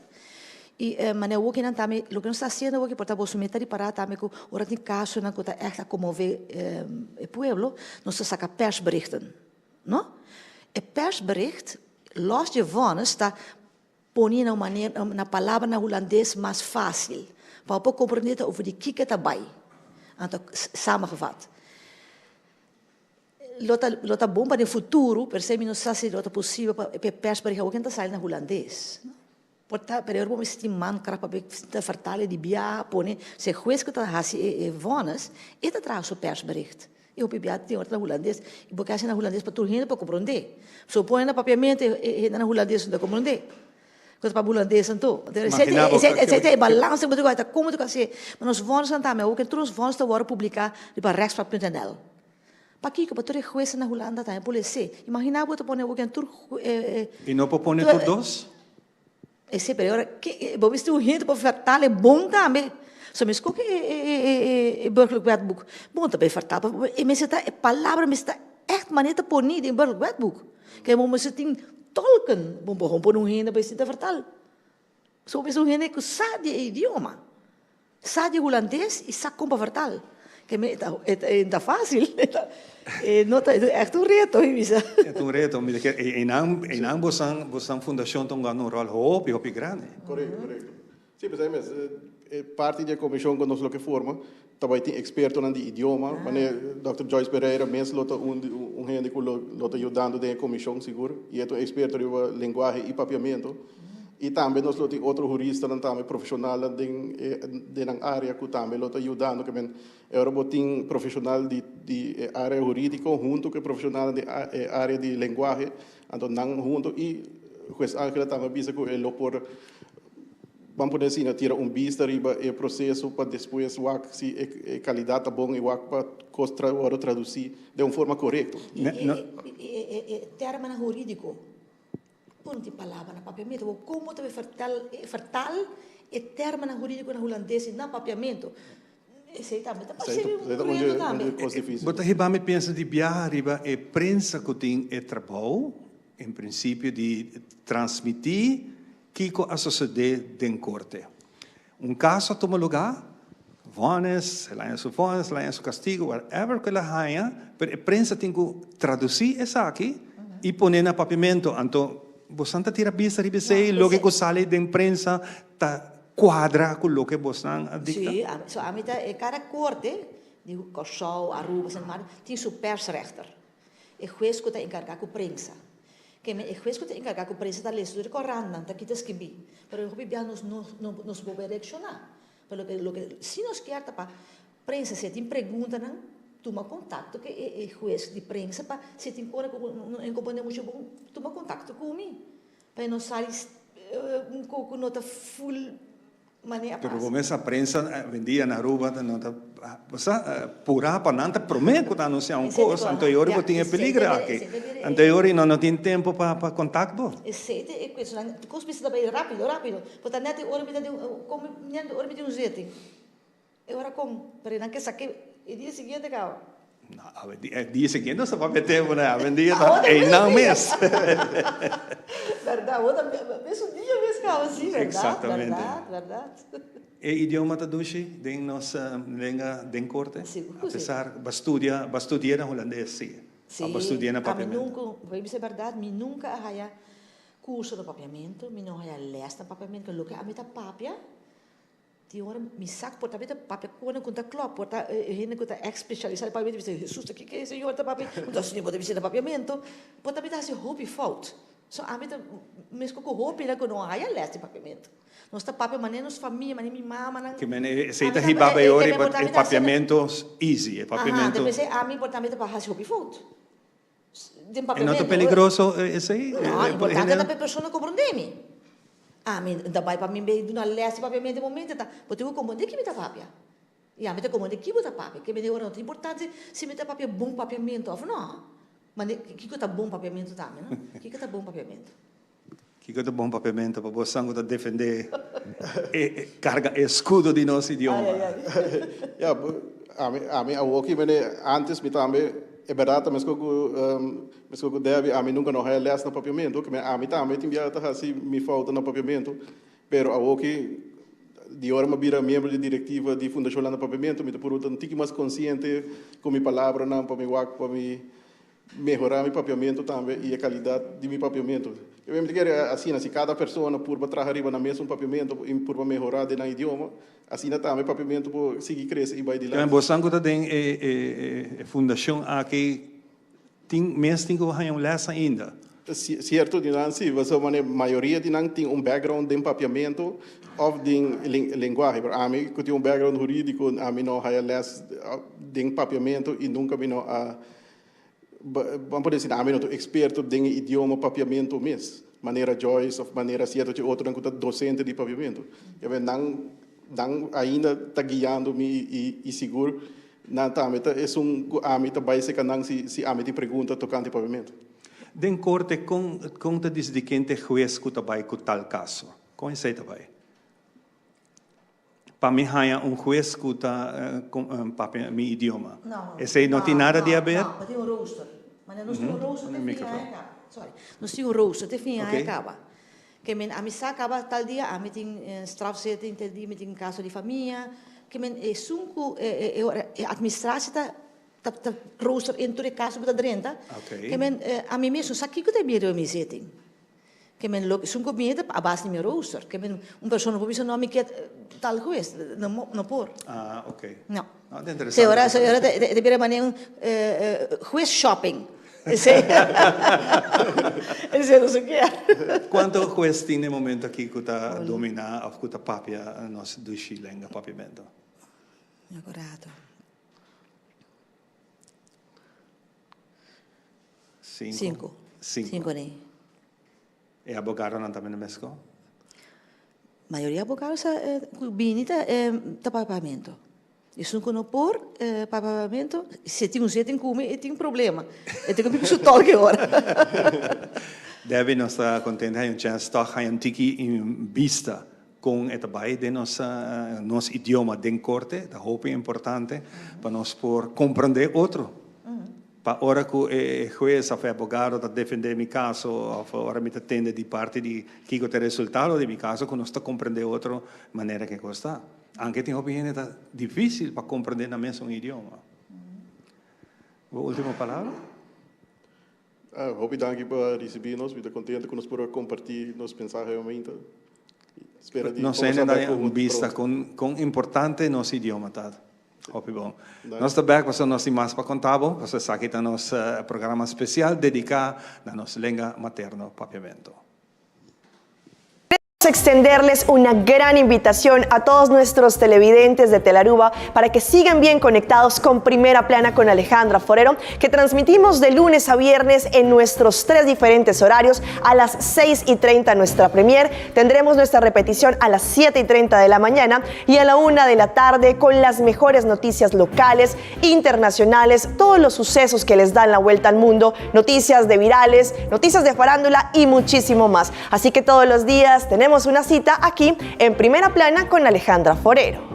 I manera awor kinan tambe loke nos ta hasiendo awor por ta boso meta ripará tambe ku ora tin kasonan ku ta ègt a konmové e pueblo, nos ta saka persberichten, no? E persbericht, lòs dje vònes, ta pone na un manera, na palabranan hulandes mas fásil, pa bo por komprendé ta over di kiko ta bai. Anto, samengevat. Lo ta lo ta bon pa den futuro, pero esei mi no sa si lo ta posibel pa e persbericht awor ken ta sali na hulandes. Por ta, pero bo mester tin mankracht pa ta vertale di biaha pone, si e hues ku ta hasi e e vonnis, e ta traha su persbericht. E hopi biaha tin ora ta na hulandes, i bo ke hasi na hulandes pa tur hende por komprondé. So bo pone na papiamento e hende na hulandes no ta komprondé. Ku ta papia hulandes anto. Esei ta e balansa ku bo tin ku hasi, ta komo bo tin ku hasié. Ma nos vonnisnan tambe, awor ke tur nos vonnis ta wòrdu publiká riba rechtspraak punt nl. Pakiko? Pa tur e huesnan na Hulanda tambe por lese. Imagina bo ta pone awor tur e. I no por pone tur dos? Esei, pero ora ke bo mester un hende pa vertal e bon tambe. So mi skohe e burgerlijk wetboek. Bon ta bay vertal, pa e mester ta e palabra mester ta ègt manera ta poni den burgerlijk wetboek. Ke bo mester tin tolken, bo por pone un hende pa esei ta vertal. So bo mester un hende ku sa di e idioma. Sa di hulandes y sa con pa vertal. Ke me ta e ta facil. E no ta echt un reto mi bisa. E ta un reto. Mi ta kere einan einan bosan bosan fundacion ta hungando un rol hopi hopi grandi. Correcto correcto. Si pues ahí mes e parti di e comision cu nos lo ke forma ta bay tin expertonan di idioma manera Dòkter Joyce Pereira mes lo ta un un hende cu lo lo ta yudando den e comision sigur y e ta un experto riba lenguahe y papiamento. I tambe nos lo tin otro huristanan tambe profeshonalnan den e den nan área ku tambe lo ta yudando ke men e ora bo tin profeshonal di di e área hurídiko huntu ku e profeshonalnan di e área di lenguahe anto nan huntu i hues Angela tambe a bisa ku e lo por ban pone asina tira un bista riba e proseso pa despues wak si e e kalidat ta bon i wak pa kos wòrdu tradusí den un forma korekto. I e e e tèrminonan hurídiko. Pon di palabra na papiamentu. Bo komo ta vertal vertal e termonan hurídiko na hulandes i na papiamentu? Esei tambe ta parse un reto tambe. Bo ta hiba mi pensa di biaha riba e prensa ku tin e trabou, en prinsipio di transmití kiko a sosodé den korte. Un kaso a tuma lugá, vònes, el haña su vònes, el haña su kastigu, whatever ku el a haña, pero e prensa tin ku tradusí esaki i pon'é na papiamentu. Anto bosnan ta tira bista riba esei, loke ku sali den prensa ta kuadra ku loke bosnan a dikta? Sí, so ami ta e kada korte di Kòrsou, Aruba, Sint Maarten tin su persrechter. E hues ku ta enkargá ku prensa. Ke men e hues ku ta enkargá ku prensa ta lesa tur e korantnan, ta kita skibí. Pero hopi bia nos no nos por reakshoná. Pero loke loke si nos kier ta pa prensa si e tin preguntanan. tuma kontakto ku e hues di prensa pa si tin kos ku no komprende muchu bon tuma kontakto ku mi pa e no sali ku no ta ful manera Pero bo mesa prensa awendia na Aruba no ta bo sa pura pa nan ta prome ku ta anuncia un kos anto e ora bo tin e peligro aki anto e ora no no tin tempo pa pa kontak bo. Esei ta e kuestionnan kos mester ta bai rapido rapido bo ta net e ora mi ta den komo net e ora mi tin un zitting. E ora kon, pero nan ke sake e dia siguiente kaba. No, awe e dia siguiente nos ta papia tempu nan, awendia ta einan mes. Berdad, bo ta mesun dia mes kaba, si, berdad, Exactamente. berdad, berdad. E idioma ta dushi den nos lenga den korte? Sigur ku si. Apesar bo a studia, bo a studia na hulandes, si. Si, Bo a studia na ami papiamentu. nunka, bo a bisa berdad, mi nunka a haya kurso na papiamentu, mi no haya les na papiamentu, loke ami ta papia, Tin ora mi sa ku por ta mi ta papia ku hende ku ta klòp, por ta hende ku ta èks spesialisá den papiamentu bisa Hesus ta kiko e señor ta papia? Mi ta señor bo ta bisa na papiamentu. Por ta mi ta hasi hopi fout. So ami ta meskos ku hopinan ku no haya lès di papiamentu. Nos ta papia manera nos famia, manera mi mamanan. Ke men esei ta hiba bay ora e papiamentu easy, e papiamentu. Aha, p'esei ami por ta mi ta hasi hopi fout. Den E no ta papiamentu. peligroso esei? No, importante ta pa e persona komprondé mi. Ami ta bai pa mi bay duna les di papiamentu e momento ta, bo tin ku komprondé ki mi ta papia. I ami ta komprondé ki bo ta papia. Ke mende ora no ta importante si mi ta papia bon papiamentu òf no. Mane kiko ta bon papiamentu tambe, no? Kiko ta bon papiamentu? Kiko ta bon papiamentu pa bosan ku ta defendé e karga e eskudo di nos idioma? Ya, ami ami awoki mene antes mi tambe e bèrdat ta meskos ku meskos ku Debbie ami nunka no haya lès na papiamentu ke ami tambe tin bia ta hasi mi fouta na papiamentu pero awoki di ora mi a bira miembro di direktiva di Fundashon Landa Papiamentu mi ta puru ta un tiki mas konsiente ku mi palabranan pa mi wak pa mi Mehorá mi papiamentu tambe i e kalidat di mi papiamentu. Mi ta kere asina, si kada persona purba traha riba nan mesun papiamentu i purba mehorá den nan idioma, asina tambe papiamentu por sigui krese i bai dilanti. Bosan ku ta den e fundashon aki tin mes tin ku haña un lès ainda? Sierto di nan si, pasobra manera mayoria di nan tin un background den papiamentu òf den lenguahe. Pero ami ku tin un background hurídiko, ami no haya lès den papiamentu i nunka mi no a Ban por deci ami no ta un experto den e idioma papiamento mes, manera Joyce of manera cierto dje otronan cu ta docente di papiamento. Yabe nan nan ainda ta guiando mi y y sigur nan tambe ta esun cu ami ta bay seca nan si si ami tin pregunta tocante papiamento. Den corte con con ta dicidi ken ta e huez cu ta bay cu tal caso? Con esey ta bay? Pa mi haña un hues ku ta papia mi idioma. Esei no tin nada di haber? No, no, tin un rooster. Mane nos tin un rooster te fin aña kaba. Sorry. Nos tin un rooster te fin aña kaba. Ke men ami sa kaba tal dia ami tin strafzitting, tal dia mi tin kaso di famia. Ke men esun ku e administratie ta ta rooster in tur e kaso ku ta drenta. Ke men ami mes no sa kiko ta bira mi zitting. Ke men loke esun ku bini ta a base di mi rooster. Ke men un persona por bisa no mi ke tal hues. No no por. Ah ok. No. No ta interesante. Se ora se ora ta bira manera un hues shopping. Esei esei nos no kier. Kuantu hues tin den momento aki ku ta domina of ku ta papia nos dushi lenga papiamento? Mi akorado. Cinco. Cinco. Cinco ni. E abogadonan tambe na mesco? Mayoria abogado sa cu bini ta ta papamento. Esun cu no por papamento, si e tin un zitting cu mi e tin problema. E tin cu bin cu su tolk e ora. Debbie, nos ta contento haña un chance toch haña un tiki bista con e ta bay den nos nos idioma den corte. Ta hopi importante pa nos por comprende otro. Pa ora ku e hues òf e abogado ta defendé mi kaso òf ora mi ta tende di parti di kiko ta e resultado di mi kaso ku nos ta komprendé otro manera ke kos ta. Anke tin hopi hende ta difísil pa komprendé nan mesun idioma. Bo último palabra? Hopi danki pa risibí nos. Mi ta kontento ku nos por a kompartí nos mensahe omainta. Spera di Nos kombersá hende bèk ta ku un bista pronto. kon kon importante nos idioma ta. Hopi bon. Nos ta bek pasobra nos tin mas pa konta bo, pasobra esaki ta nos programa spesial dediká na nos lenga materno Papiamento. Extenderles una gran invitación a todos nuestros televidentes de Telaruba para que sigan bien conectados con Primera Plana con Alejandra Forero, que transmitimos de lunes a viernes en nuestros tres diferentes horarios. A las 6 y 30 nuestra premier, tendremos nuestra repetición a las 7 y 30 de la mañana y a la 1 de la tarde con las mejores noticias locales, internacionales, todos los sucesos que les dan la vuelta al mundo, noticias de virales, noticias de farándula y muchísimo más. Así que todos los días tenemos una cita aquí en Primera Plana con Alejandra Forero.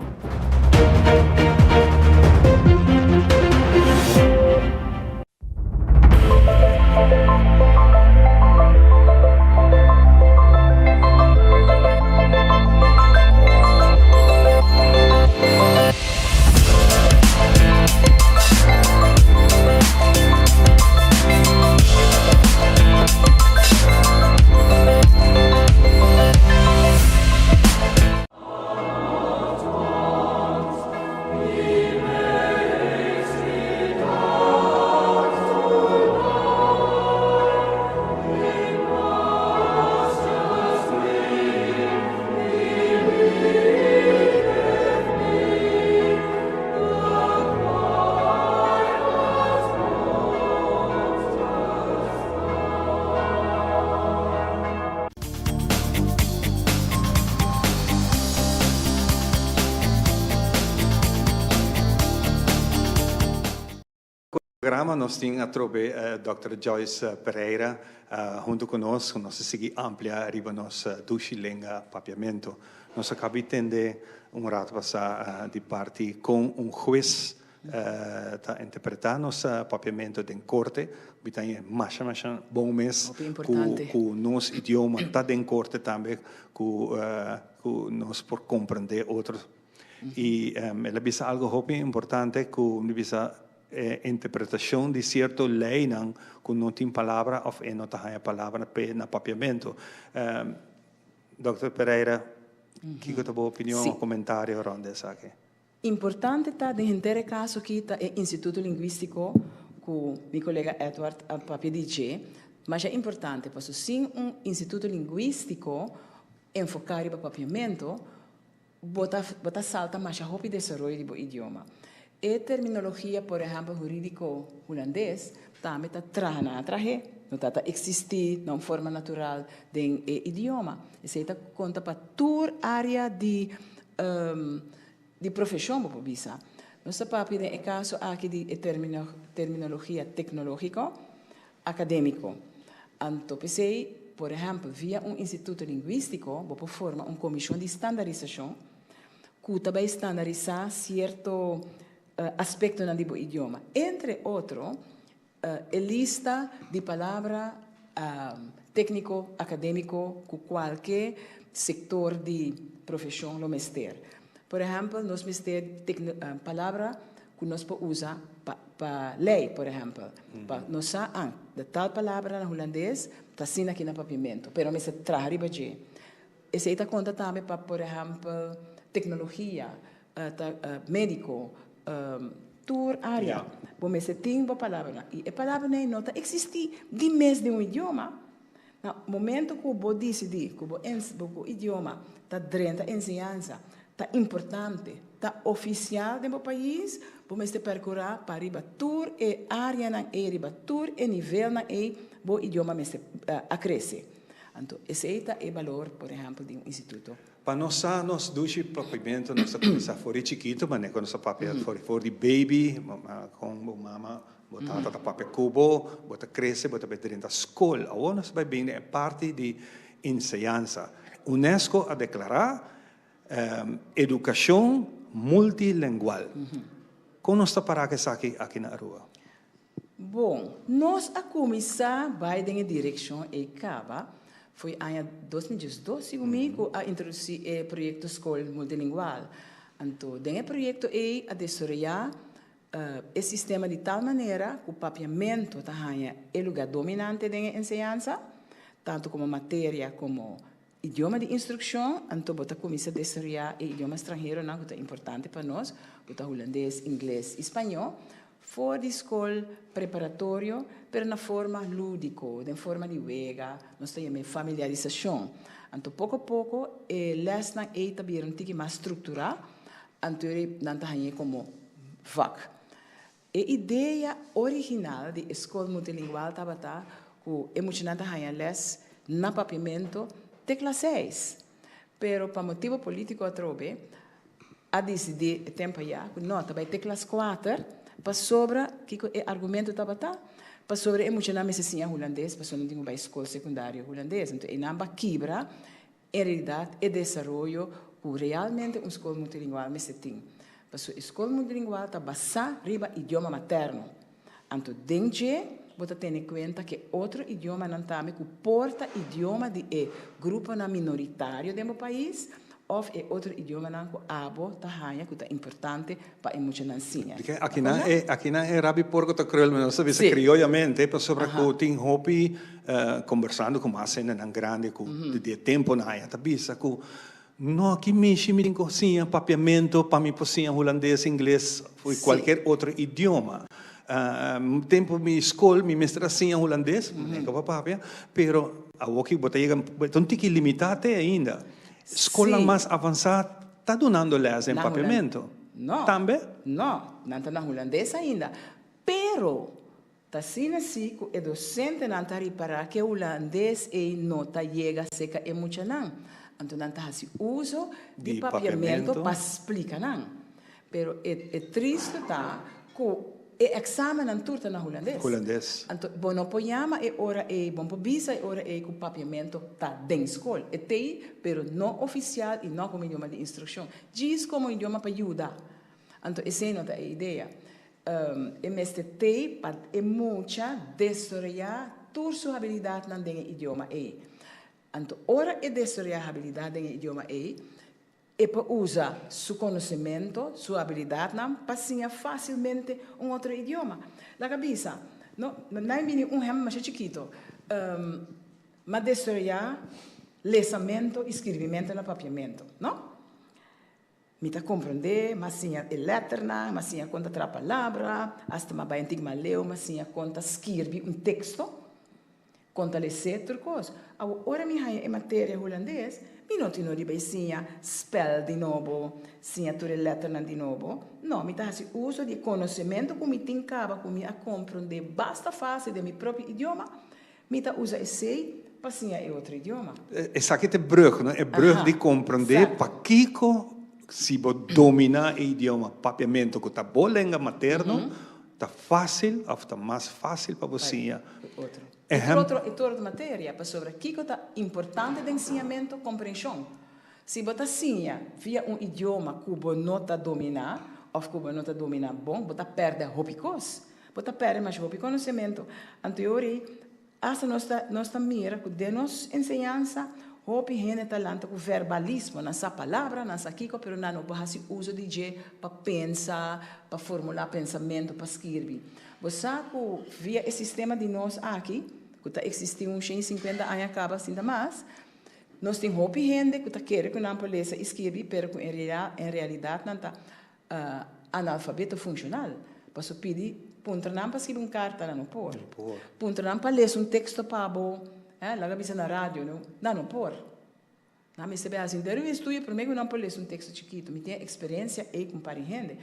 Programa nos tin atrobe Dòkter Joyce Pereira hunto ku nos ku nos ta sigui amplia riba nos dushi lenga Papiamento. Nos a kabi tende un rato pasá di parti kon un hues ta interpretá nos papiamento den korte. Mi ta haña masha masha bon mes ku nos idioma ta den korte tambe ku ku nos por komprendé otro. I el a bisa algu hopi importante ku mi bisa e interpretashon di sierto leinan ku no tin palabra òf e no ta haña palabra p'e na papiamento. Dòkter Pereira, kiko ta bo opinion òf komentario rònt esaki? Importante ta den henter e kaso aki ta e Instituto Lingwístiko ku mi kolega Edward a papia di dje. Masha importante paso sin un instituto lingwístiko enfoká riba papiamentu bo ta bo ta salta masha hopi desaroyo di bo idioma. E terminologia por ehèmpel hurídiko hulandes tambe ta traha nan a trah'é, no ta ta eksistí na un forma natural den e idioma. Esei ta konta pa tur área di Di profeshon bo por bisa. Nos ta papia den e kaso aki di e terminologia teknológiko akadémiko. Anto p'esei, por ehèmpel, via un instituto lingwístiko bo por forma un komishon di standarisashon ku ta bai standarisá sierto aspektonan di bo idioma. Entre otro, E lista di palabra tékniko akadémiko ku kualke sektor di profeshon lo mester. Por ehèmpel, nos mester palabra ku nos por usa pa lei, por ehèmpel. Pa nos sa, ah, de tal palabra na hulandes ta asina aki na papiamentu, pero mester traha riba dje. Esei ta konta tambe pa, por ehèmpel, teknologia, médiko, tur área. Bo mester tin bo palabranan. I e palabranan ei no ta eksistí di mes den un idioma. Na momento ku bo disidí ku bo bo idioma ta drenta enseñansa, ta importante, ta ofisial den bo pais, bo mester perkurá pa riba tur e áreanan ei, riba tur e nivelnan ei, bo idioma mester a krese. Anto esei ta e balor, por ehèmpel, di un instituto. Pa nos sa nos dushi papiamento nos ta cuminsa for di chikito manera cu nos ta papia for di baby con bo mama bo tata ta papia cu bo bo ta crece bo ta bay drenta scol awor nos ta bay bini e parti di enseñansa UNESCO a declara educacion multilingual con nos ta para cu esaki aki na Aruba? Bon, nos a kuminsá bai den e direkshon ei kaba. Foi aña 2012, segun mi, ku a introdusí e proyekto Skol Multilingual. Anto, den e proyekto ei a desaroyá e sistema di tal manera ku papiamentu ta haña e lugá dominante den e enseñansa, tantu komo materia komo Idioma di instrukshon, anto bo ta kuminsá desaroyá e idioma stranheronan ku ta importante pa nos, ku ta hulandes, ingles i spañó, for di skol preparatorio, pero na forma lúdiko, den forma di wega, nos ta yam'é familiarisashon. Anto poko poko e lèsnan ei ta bira un tiki mas strukturá, anto nan ta hañ'é komo vak. E idea original di e skol multilingual tabata ku e muchanan ta haña lès na papiamentu te klas seis. Pero pa motibu polítiko atrobe a disidí e tempu ayá ku no, ta bai te klas kuater pasobra kiko e argumentu tabata? Pasobra e muchanan mester siña hulandes pasobra nan tin ku bai skol sekundario hulandes. Anto einan ba kibra En realidat e desaroyo ku realmente un skol multilingual mester tin. Pasobra e skol multilingual ta basá riba idioma materno. Anto den dje bo ta tene kuenta ku e otro idiomanan tambe ku por ta idioma di e gruponan minoritario den bo pais òf e otro idiomanan ku abo ta haña ku ta importante pa e muchanan siña. Dikon akinan e akinan e rabi porko ta krul mi nos ta bisa krioyamente pasobra ku tin hopi Kombersando ku mas hendenan grandi ku di e temponan aya ta bisa ku no aki mishi mi tin ku siña papiamentu pa mi por siña hulandes, ingles o kualkier otro idioma. Tempu mi skol mi mester a siña hulandes, mi no por papia, pero awoki bo ta yega ta un tiki limitá te ainda. Skolnan mas avansá ta dunando lès den papiamentu tambe? No, nan ta na hulandes ainda, pero Ta asina si ku e dosentenan ta ripará ku e hulandes ei no ta yega seka e muchanan. Anto nan ta hasi uso di papiamentu pa splika nan. Pero e e tristu ta ku e èksamennan tur ta na hulandes. Hulandes. Anto bo no por yama e ora ei, bo no por bisa e ora ei ku papiamentu ta den skol. E t'ei, pero no ofisial i no komo idioma di instrukshon. Djis komo idioma pa yuda. Anto esei no ta e idea. E mester t'ei pa e mucha desaroyá tur su habilidatnan den e idioma ei. Anto ora e desaroyá habilidat den e idioma ei, e por usa su konosementu, su habilidatnan pa siña fásilmente un otro idioma. Laga bisa, no, nan bini un hèmber masha chikito, m'a desaroyá lesamentu i skirbimentu na papiamentu, no? Mi ta komprondé, m'a siña e lèternan, m'a siña kon ta traha palabra, asta m'a bai antik m'a leu, m'a siña kon ta skirbi un teksto, kon ta les'é, tur kos. Awor, ora mi haña e materia hulandes, mi no tin no di bai siña spèl di nobo, siña tur e lèternan di nobo. No, mi ta hasi uso di e konosementu ku mi tin kaba, ku mi a komprondé basta fásil den mi propio idioma, Mi ta usa esei pa siña e otro idioma. Esaki ta e brug, no? E brug di komprendé pakiko si bo dominá e idioma papiamentu ku ta bo lenga materno, ta fásil òf ta mas fásil pa bo siña. Otro. E otro e tur otro materia, pasobra kiko ta importante den siñamentu? Komprenshon. Si bo ta siña via un idioma ku bo no ta dominá òf ku bo no ta dominá bon, bo ta pèrdè hopi kos. Bo ta pèrdè masha hopi konosementu. Anto e ora ei, asta nos ta nos ta mira ku den nos enseñansa hopi hende ta lanta ku verbalismo. Nan sa palabra, nan sa kiko, pero nan no por hasi uso di dje pa pensa, pa formulá pensamentu, pa skirbi. Bo sa ku via e sistema di nos aki, ku ta eksistí un shen i sinkuenta aña kaba sinta mas, nos tin hopi hende ku ta kere ku nan por lesa i skirbi, pero ku en realidat nan ta Analfabeto funshonal. Paso pidi puntra nan pa skibi un karta, nan no por. Puntra nan pa lesa un teksto pa bo, eh, laga bisa na radio, no, nan no por. Nan mester bai hasi henter un estudio prome ku nan por lesa un teksto chikitu. Mi tin e eksperensia ei ku un par di hende.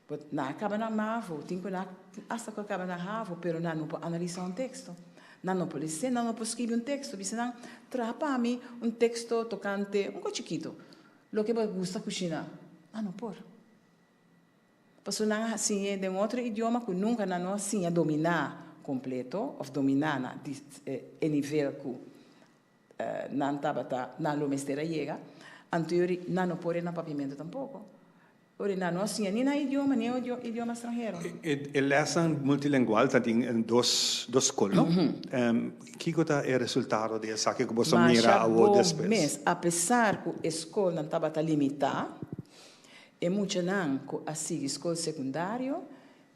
But nan a kaba na mavo, tin ku nan asta ku a kaba na havo, pero nan no por analisa un teksto. Nan no por lese, nan no por skibi un teksto. Bisa nan, traha pa mi un teksto tokante un kos chikitu. Loke bo gusta kushina, nan no por. Pasobra nan a siñ'é den otro idioma ku nunka nan no a siña dominá kompleto òf dominá na e nivel ku nan tabata, nan lo mester a yega. Anto yori nan no por e na papiamentu tampoko. Ora nan no a siña ni nan idioma ni e idioma stranhero. E lèsnan multilengual ta tin en dos skol, no? Kiko ta e resultado di esaki ku boso a mira awor despues? Masha bon mes. Apesar ku e skolnan tabata limitá, e muchanan ku a sigui skol sekundario,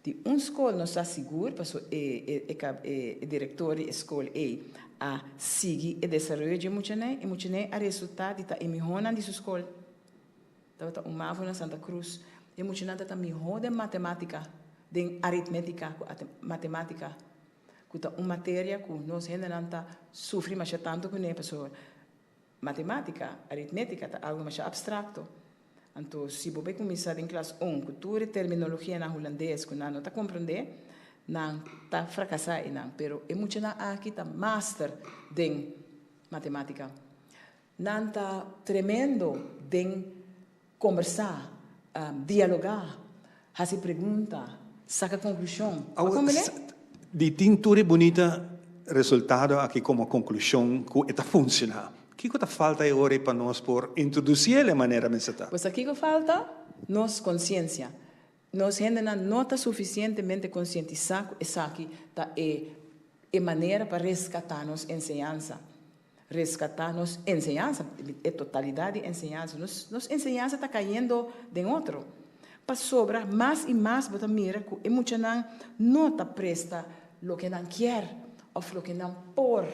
di un skol nos ta sigur, pasobra e direktor di e skol ei a sigui e desaroyo dje muchanan, e muchanan a resultá di ta e mihónan di su skol. Tabata un mavo na Santa Cruz. E muchanan ta ta mihó den matemátika, den aritmétika ku matemátika, ku ta un materia ku nos hendenan ta sufri masha tantu kuné pasobra. Matemátika, aritmétika ta algu masha abstrakto. Anto si bo bai kuminsá den klas un ku tur e terminologianan hulandes ku nan no ta komprondé, nan ta frakasá einan. Pero e muchanan aki ta master den matemátika. Nan ta tremendo den kombersá, dialogá, hasi pregunta, saka konklushon. Bo komprendé? Di tin tur e bunita resultado aki komo konklushon ku e ta funshoná. Kiko ta falta e ora ei pa nos por introdusí el e manera mester ta? Bo sa kiko falta? Nos konsiensia. Nos hendenan no ta sufisientemente konsientisá ku esaki ta e e manera pa reskatá nos enseñansa. Reskatá nos enseñansa, e totalidat di enseñansa. Nos nos enseñansa ta kayendo den otro. Pasobra mas i mas bo ta mira ku e muchanan no ta presta loke nan kier òf loke nan por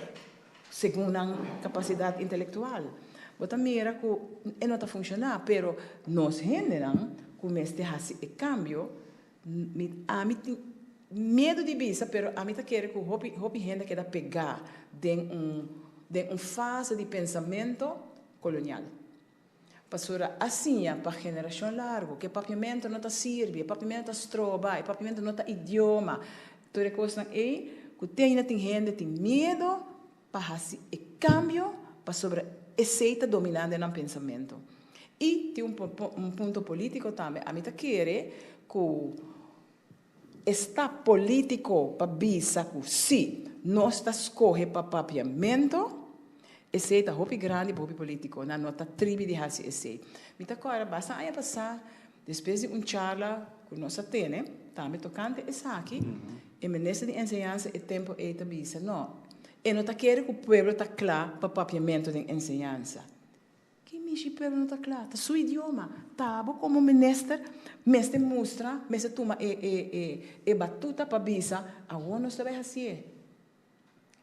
segun nan kapasidat intelektual. Bo ta mira ku e no ta funshoná, pero nos hendenan ku mester hasi e kambio, Mi, ami tin miedu di bisa, pero ami ta kere ku hopi, hopi hende a keda pegá den un, den un fase di pensamento kolonial. Pasobra a siña pa generashon largu ku e papiamentu no ta sirbi, e papiamentu ta stroba, e papiamentu no ta idioma. Tur e kosnan ei ku te ainda tin hende tin miedu pa hasi e kambio pasobra esei ta dominá den nan pensamentu. I tin un un punto polítiko tambe. Ami ta kere ku e stap polítiko pa bisa ku si nos ta skohe pa papiamentu, esei ta hopi grandi pa hopi polítiko. Nan no ta tribi di hasi esei. Mi ta kòrda basta aña pasá despues di un charla ku nos a tene tambe tokante esaki, E minister di enseñansa e tempo ei ta bisa, No, e no ta kere ku pueblo ta kla pa papiamentu den enseñansa. Ki mishi pueblo no ta kla? Ta su idioma. Ta bo komo minister mester mustra, mester tuma e e e e batuta pa bisa, awor nos ta bai hasié.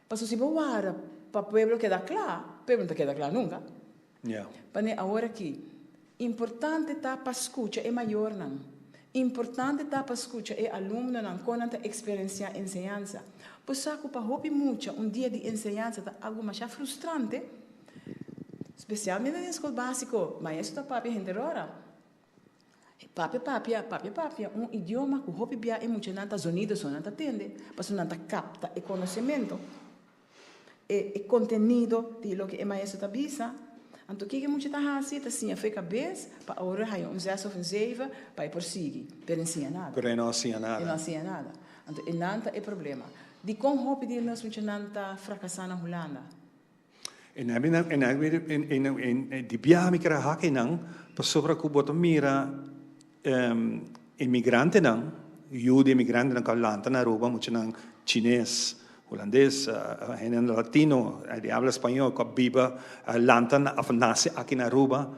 Pasobra si bo warda pa pueblo keda kla, pueblo no ta keda kla nunka. P'e awor aki, importante ta pa skucha e mayornan. Importante ta pa skucha e alumnonan kon nan ta eksperensiá enseñansa. Bo sa ku pa hopi mucha un dia di enseñansa ta algu masha frustrante, spesialmente den skol básiko. Maestro ta papia henter ora. Papia papia, papia papia, un idioma ku hopi bia e muchanan ta zonido so nan ta tende, pasobra nan ta kapta e konosementu, e e kontenido di loke e maestro ta bisa. Anto kiko e mucha ta hasi? E ta siña for e kabes pa ora e haña un zes òf un zeven pa e por sigui, pero e siña nada. Pero e no a siña nada. E no a siña nada. Anto e nan ta e problema. Dikon hopi di nos muchanan ta frakasá na Hulanda? E di biaha mi kere hak einan pasobra ku bo ta mira emigrantenan, yu di emigrantenan ku a lanta na Aruba, muchanan chines, hulandes, hendenan latino di habla spañol ku a biba, lanta òf nase aki na Aruba,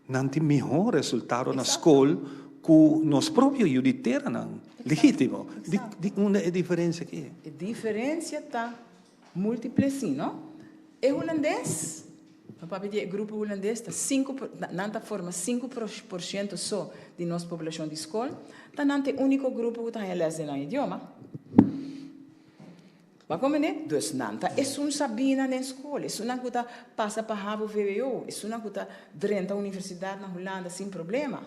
nan tin mihó resultado na skol ku nos propio yu di teranan legítimo. Di unda e diferensia aki? E diferensia ta Multiple si no. E hulandes, no papia di e grupo hulandes, ta sinku por, nan ta forma 5% so di nos poblashon di skol, ta nan ta e úniko grupo ku ta haña lès den nan idioma. Bo a komprendé? Dus nan ta esun sabínan den skol, esunnan ku ta pasa pa havo vwo, esunnan ku ta drenta universidat na Hulanda sin problema.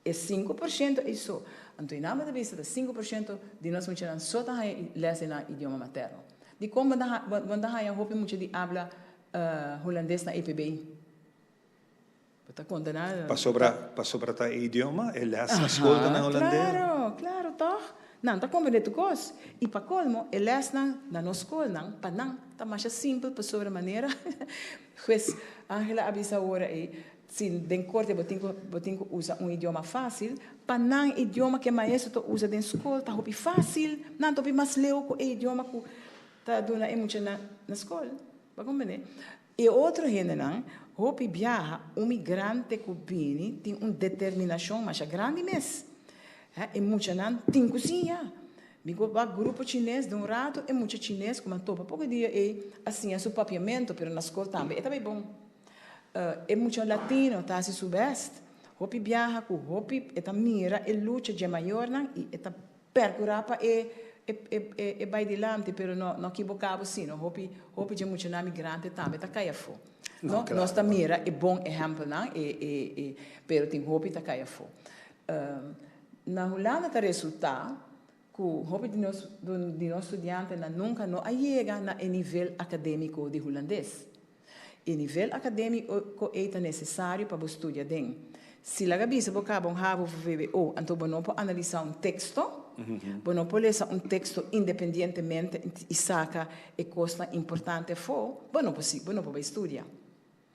E 5% ei so. Anto e nan ta bisa ta 5% di nos muchanan so ta haña lès den nan idioma materno. Dikon bo ta bo ta haña hopi mucha di abla hulandes na EPB? Bo ta konta nan. Pasobra pasobra ta e idioma, e lès na skol ta na hulandes. Klaro, klaro tòg. Nan ta komprendé tur kos. I pa kolmo e lèsnan na nos skolnan pa nan ta masha simpel pasobra manera hues Angela a bisa ora ei Si den korte bo tin ku bo tin ku usa un idioma fásil, pa nan idioma ku e maestro ta usa den skol ta hopi fásil, nan ta hopi mas leu ku e idioma ku ta duna e muchanan na skol. Bo a komprendé? E otro hendenan, hopi biaha un migrante ku bini tin un determinashon masha grandi mes. E muchanan tin ku siña. Mi ku wak grupo chines den un ratu e mucha chines ku mi a topa poko dia ei a siña su papiamentu, pero na skol tambe e ta bai bon. E mucha latino ta hasi su best. Hopi biaha ku hopi e ta mira e lucha dje mayornan i e ta perkurá pa e e bai dilanti pero no no kiboká bo sino hopi hopi dje muchanan migrante tambe ta kai afó. No, nos ta mira e bon ehèmpelnan, e, e, e, pero tin hopi ta kai afó. Na Hulanda ta resultá ku hopi di nos, di nos studiantenan nunka no a yega na e nivel akadémiko di hulandes. E nivel akadémiko ei ta nesesario pa bo studia den. Si laga bisa bo kaba un havo of vwo, anto bo no por analisá un teksto, bo no por lesa un teksto independientemente i saka e kosnan importante afó, bo no por si, bo no por bai studia.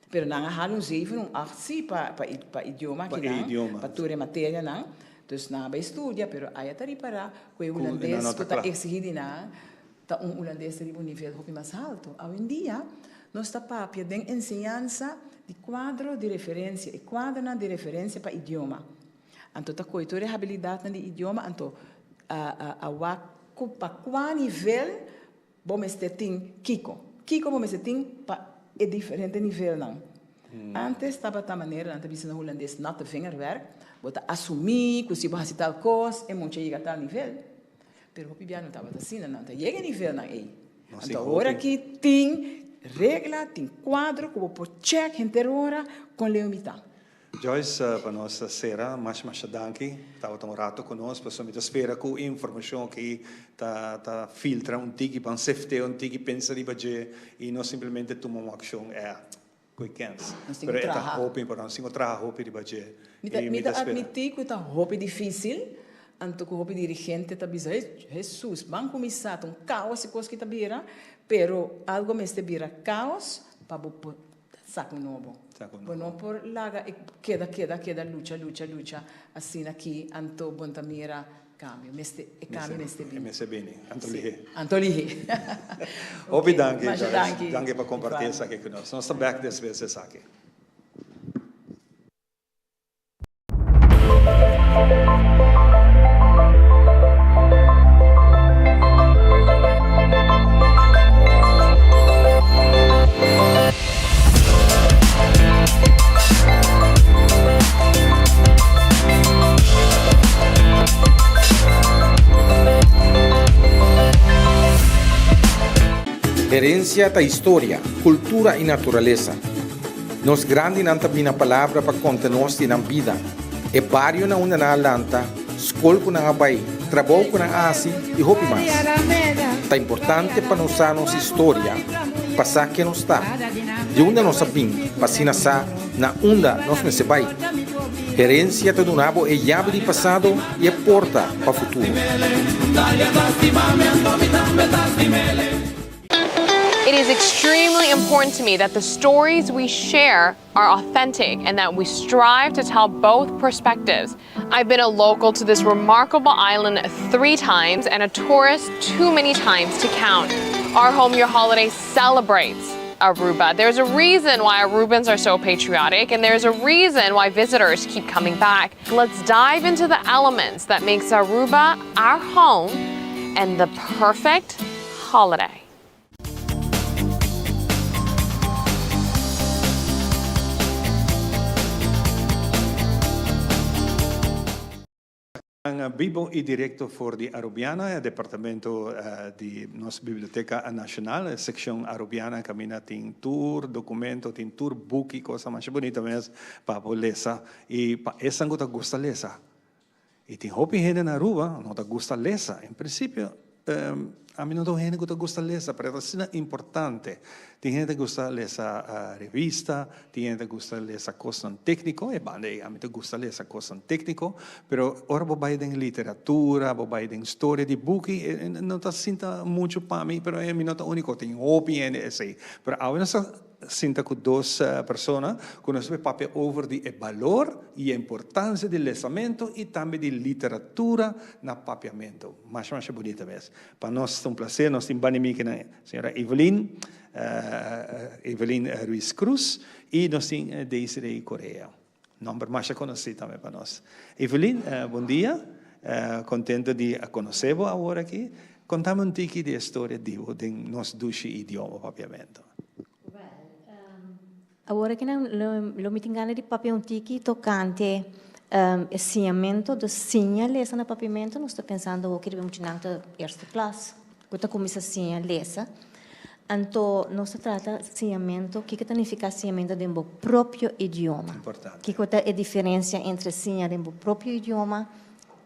Pero nan a hala un zeven, un acht sí pa pa pa idioma akinan, pa tur e materianan. Dus nan a bai studia, pero aya ta ripará ku e hulandes ku ta eksigí di nan ta un hulandes riba un nivel hopi mas haltu. Awendia nos ta papia den enseñansa di kuadro di referensia, e kuadronan di referensia pa idioma. Anto ta kohe tur e habilidatnan di idioma, anto a a wak ku pa kua nivel bo mester tin kiko. Kiko bo mester tin pa e diferente nivelnan. Antes tabata manera nan ta bisa na hulandes natte vingerwerk, bo ta asumí ku si bo hasi tal kos e mucha yega tal nivel. Pero hopi bia no tabata asina, nan ta yega e nivelnan ei. Anto awor aki tin regla, tin kuadro ku bo por chèk henter ora kon leu mi ta. Joyce, pa nos ta sera, masha masha danki. Tabata un rato ku nos, pasobra mi ta spera ku e informashon aki ta ta filtra un tiki, ban sefte un tiki, pensa riba dje i no simplemente tuma un akshon e ku e kens. Nos tin ku Pero e ta traha. hopi importante, nos tin ku traha hopi riba dje. Mi ta I mi mi ta ta spera. atmití ku ta hopi difísil, anto ku hopi dirigente ta bisa, He, Hesus, ban kuminsá, ta un kaos e kos ki ta bira, pero algo mester bira kaos pa bo por Saca un nobo. Bo no por laga e keda keda keda lucha lucha lucha asina aki anto bon ta mira cambio. Mester e cambio mester bini. E mester bini. Anto lihe. Anto lihe. Hopi danki Masha Joyce. danki. Danki pa comparti esaki cu nos. Nos ta back despues esaki. Herencia ta historia, cultura y naturalesa. Nos grandinan ta bina palabra pa konta nos di nan bida, e bario na unda nan a lanta, skol ku nan a bai, trabou ku nan a hasi i hopi mas. Ta importante pa nos sa nos historia pa sa ken nos ta, di unda nos a bin pa asina sa na unda nos mester bai. Herensia ta duna bo e yabi di pasado i e porta pa futuro. It is extremely important to me that the stories we share are authentic and that we strive to tell both perspectives. I've been a local to this remarkable island three times and a tourist too many times to count. Our Home Your Holiday celebrates Aruba. There's a reason why Arubans are so patriotic and there's a reason why visitors keep coming back. Let's dive into the elements that makes Aruba our home and the perfect holiday. Bibo y directo for di Arubiana, e departamento di nos Biblioteca Nacional, e seccion Arubiana caminda tin tur documento, tin tur buki, cosa masha bunita mes pa bo lesa y pa esan cu ta gusta lesa. Y tin hopi hende na Aruba no ta gusta lesa. En principio, ami no ta un hende cu ta gusta lesa, pero e ta asina importante. Tin hende ta gusta lesa revista, tin hende ta gusta lesa cosnan tecnico, e banda ey ami ta gusta lesa cosnan tecnico, pero ora bo bay den literatura, bo bay den storia di buki, no ta sinta mucho pa mi, pero mi no ta unico, tin hopi hende esey. Pero awe nos ta Sinta ku dos persona ku nos por papia over di e balor i e importansia di lesamentu i tambe di literatura na papiamentu. Masha masha bunita mes. Pa nos ta un plaser, nos tin bani miki na señora Evelyn, Evelyn Ruiz Cruz i nos tin Desiree Correa. Nomber masha konosí tambe pa nos. Evelyn, bon dia. Kontento di a konosé bo awor aki. Kontami un tiki di e storia di bo den nos dushi idioma papiamentu. Awor aki nan lo mi tin gana di papia un tiki tokante e siñamentu, dus siña lesa na papiamentu. Nos ta pensando awor ki riba muchanan ta eerste klas ku ta kuminsá siña lesa. Anto nos ta trata siñamentu, kiko ta nifiká siñamentu den bo propio idioma? Importante. Kiko ta e diferensia entre siña den bo propio idioma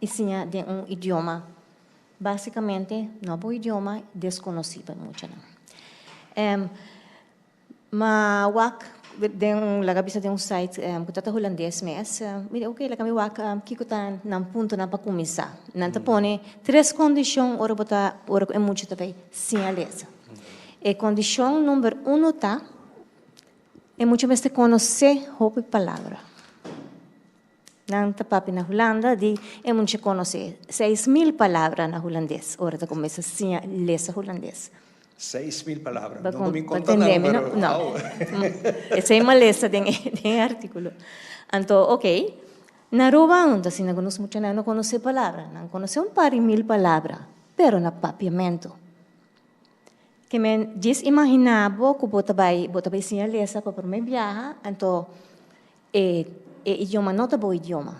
i siña den un idioma básikamente no bo idioma deskonosí pa e muchanan? Ma wak den un, laga bisa den un site ku ta ta hulandes mes, mi di oke laga mi wak kiko ta nan puntonan pa kuminsá. Nan ta pone tres kondishon ora bo ta, ora ku e mucha ta bai siña lesa. E kondishon number uno ta, e mucha mester konosé hopi palabra. Nan ta papia na Hulanda di e mucha konosé 6000 palabra na hulandes ora ta kuminsá siña lesa hulandes. 6000 palabra. No ku mi konta nan, pero No. Esei mi a lesa den e artíkulo. Anto, oke, na Aruba un ta asina ku nos muchanan no konosé palabra. Nan konosé un par di mil palabra, pero na papiamentu. Ke men djis imaginá bo ku bo ta bai bo ta bai siña lesa pa promé biaha, anto E e idioma no ta bo idioma.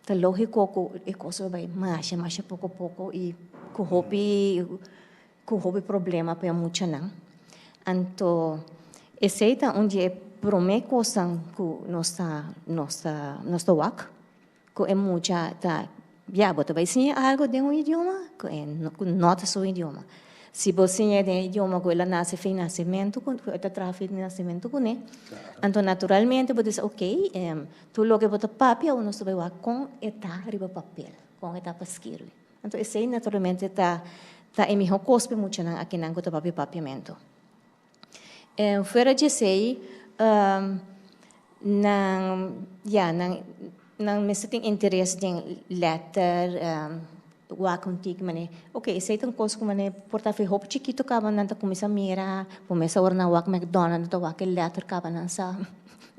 Ta lógiko ku e kos lo bai masha masha poko poko i ku hopi ku hopi problema pa e muchanan. Anto esei ta un di e promé kosnan ku nos ta nos ta nos ta wak ku e mucha ta ya bo ta bai siña algu den un idioma ku e ku no ta su idioma. Si bo siña den e idioma ku el a nase fin nasementu ku e ta traha fin nasementu kuné, anto naturalmente bo ta bisa ok tur loke bo ta papia nos ta bai wak kon e ta riba papel, kon e ta pa skirbi. Anto esei naturalmente ta ta e mihó kos pa e muchanan akinan ku ta papia papiamentu. Fuera di esei nan ya nan nan mester tin interes den letter wak un tiki manera ok esei ta un kos ku manera por ta hopi chikito kaba nan ta kuminsá mira por mester ora nan wak McDonald nan ta wak e letter kaba nan sa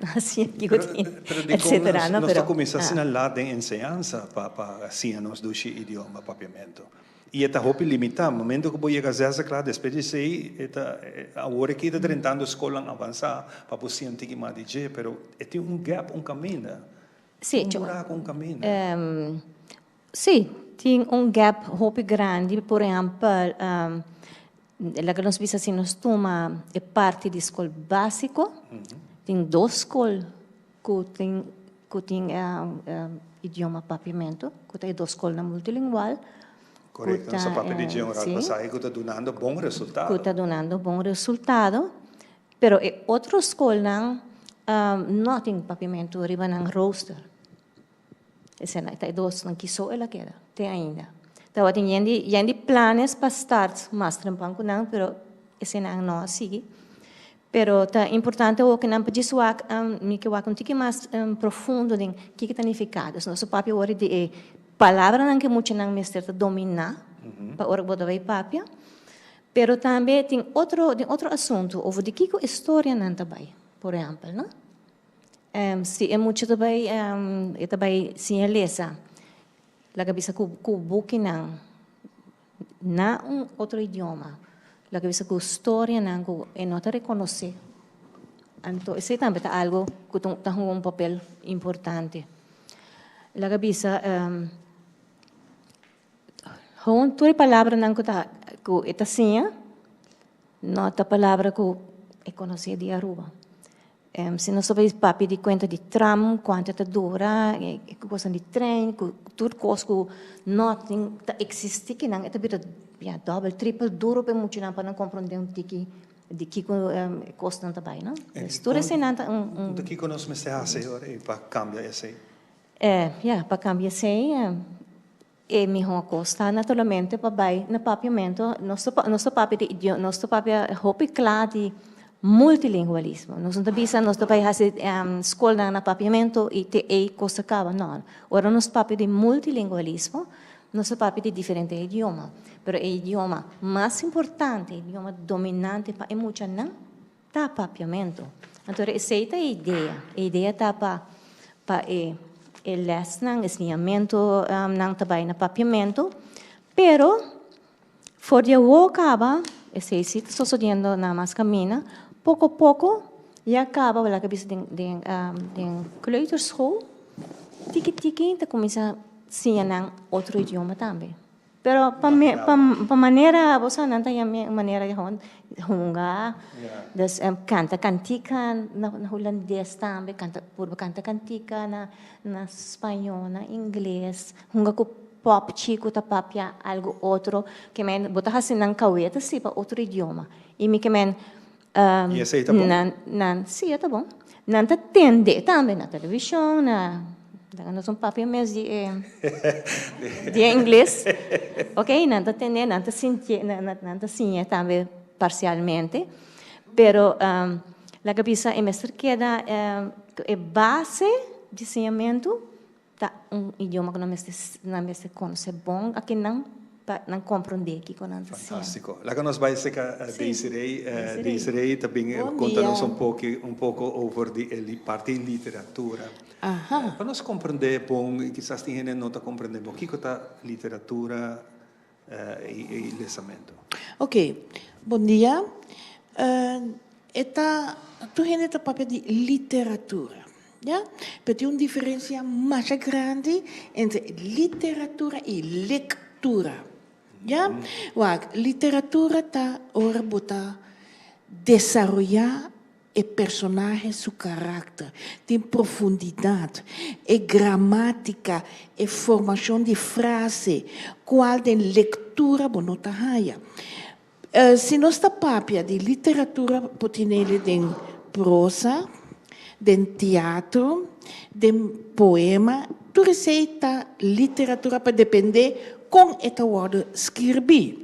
hasi kiko tin Pero dikon etcetera no nos ta pero kuminsá asina lat den enseñansa pa pa siña nos dushi idioma papiamentu? I e ta hopi limitá. Momento ku bo yega zesde klas, despues di esei e ta awor aki ta drentando skolnan avansá pa bo siña un tiki mas di dje, pero e tin un gap, un kaminda. Sí, Un buraku, un kaminda. Sí, tin un gap hopi grandi. Por ehèmpel, laga nos bisa si nos tuma e parti di skol básiko, tin dos skol ku tin ku tin idioma papiamentu, ku ta e dos skolnan multilingual. Korekto, nos a papia di dje un rat pasá ku ta dunando bon resultado. Ku ta dunando bon resultado, pero e otro skolnan no tin papiamentu riba nan rooster. Esei ta e dosnan kiso el a keda te ainda. Tabatin yen di yen di planes pa start mas trempan ku nan, pero eseinan no a sigui. Pero ta importante awor ku nan por djis wak, mi ke wak un tiki mas profundo den kiko ta nifiká. Dus nos a papia awor di e palabranan ku e muchanan mester ta dominá pa ora ku bo ta bai papia. Pero tambe tin otro tin otro asuntu over di kiko e storianan ta bai, por ehèmpel, no? Si e mucha ta bai e ta bai siña lesa, laga bisa ku ku bukinan na un otro idioma, laga bisa ku storianan ku e no ta rekonosé. Anto esei tambe ta algu ku ta hunga un papel importante. Laga bisa Gewoon tur e palabranan ku ta ku e ta siña no ta palabra ku e konosé di Aruba. Si nos ta bai papia di kuenta di tram, kuantu ta dura, e kosnan di trein, ku tur kos ku no tin ta eksistí kinan e ta bira ya dòbel, tripel duro pa e muchanan pa nan komprondé un tiki di kiko e kosnan ta bai, no. Tur eseinan ta un un. Anto kiko nos mester hasi ora ei pa kambia esei? Ya, pa kambia esei e mihó kos ta naturalmente pa bai na papiamentu. Nos ta nos ta papia di idioma, nos ta papia hopi kla di multilingualismo. Nos no ta bisa nos ta bai hasi skolnan na papiamentu i te ei kos ta kaba. No, ora nos papia di multilingualismo nos ta papia di diferente idioma. Pero e idioma mas importante, e idioma dominante pa e muchanan Ta papiamentu. Anto esei ta e idea. E idea ta pa pa e e lèsnan, e siñamentu nan ta bai na papiamentu, pero for di awor kaba, esei si ta sosodiendo na mas kaminda, poko poko ya kaba wala ke bisa den den den kleuterschool, tiki tiki ta kuminsá siña nan otro idioma tambe. Pero pa me, pa, pa manera, bo sa nan ta yam'é manera di hunga. Dus kanta kantika na na hulandes tambe, kanta purba kanta kantika na na spañó, na ingles, hunga ku pòpchi ku ta papia algu otro, ke men bo ta hasi nan kaweta si pa otro idioma. I mi ke men I esei ta bon? Nan, nan, sí, e ta bon. Nan ta tende tambe na televishon, na, laga nos un papia mes di e, di e ingles. Ok, nan ta tende, nan ta sinti, nan, nan ta siña tambe parsialmente. Pero laga bisa e mester keda e base di siñamentu Ta un idioma ku nan mester nan mester konosé bon akinan pa nan komprondé kiko nan ta siña. Fantástiko. Laga nos bai serka Desiree. Desiree. Desiree ta bin Bon konta nos dia. un poki un poko over di e parti literatura. Aha. Pa nos komprondé bon, i kisas tin hende no ta komprondé bon, kiko ta literatura i lesamentu? Ok. Bon dia. E ta, tur hende ta papia di literatura. Ya, pero tin un diferencia masha grandi entre literatura y lectura. Ya, wak, literatura ta ora bo ta desaroya e personahe su karakter, tin profundidad, e gramatica, e formacion di frase, cual den lectura bo no ta haya. Si nos ta papia di literatura por tinele den prosa, den teatro, den poema, tur esei ta literatura pa depende kon e ta wòrdu skirbí.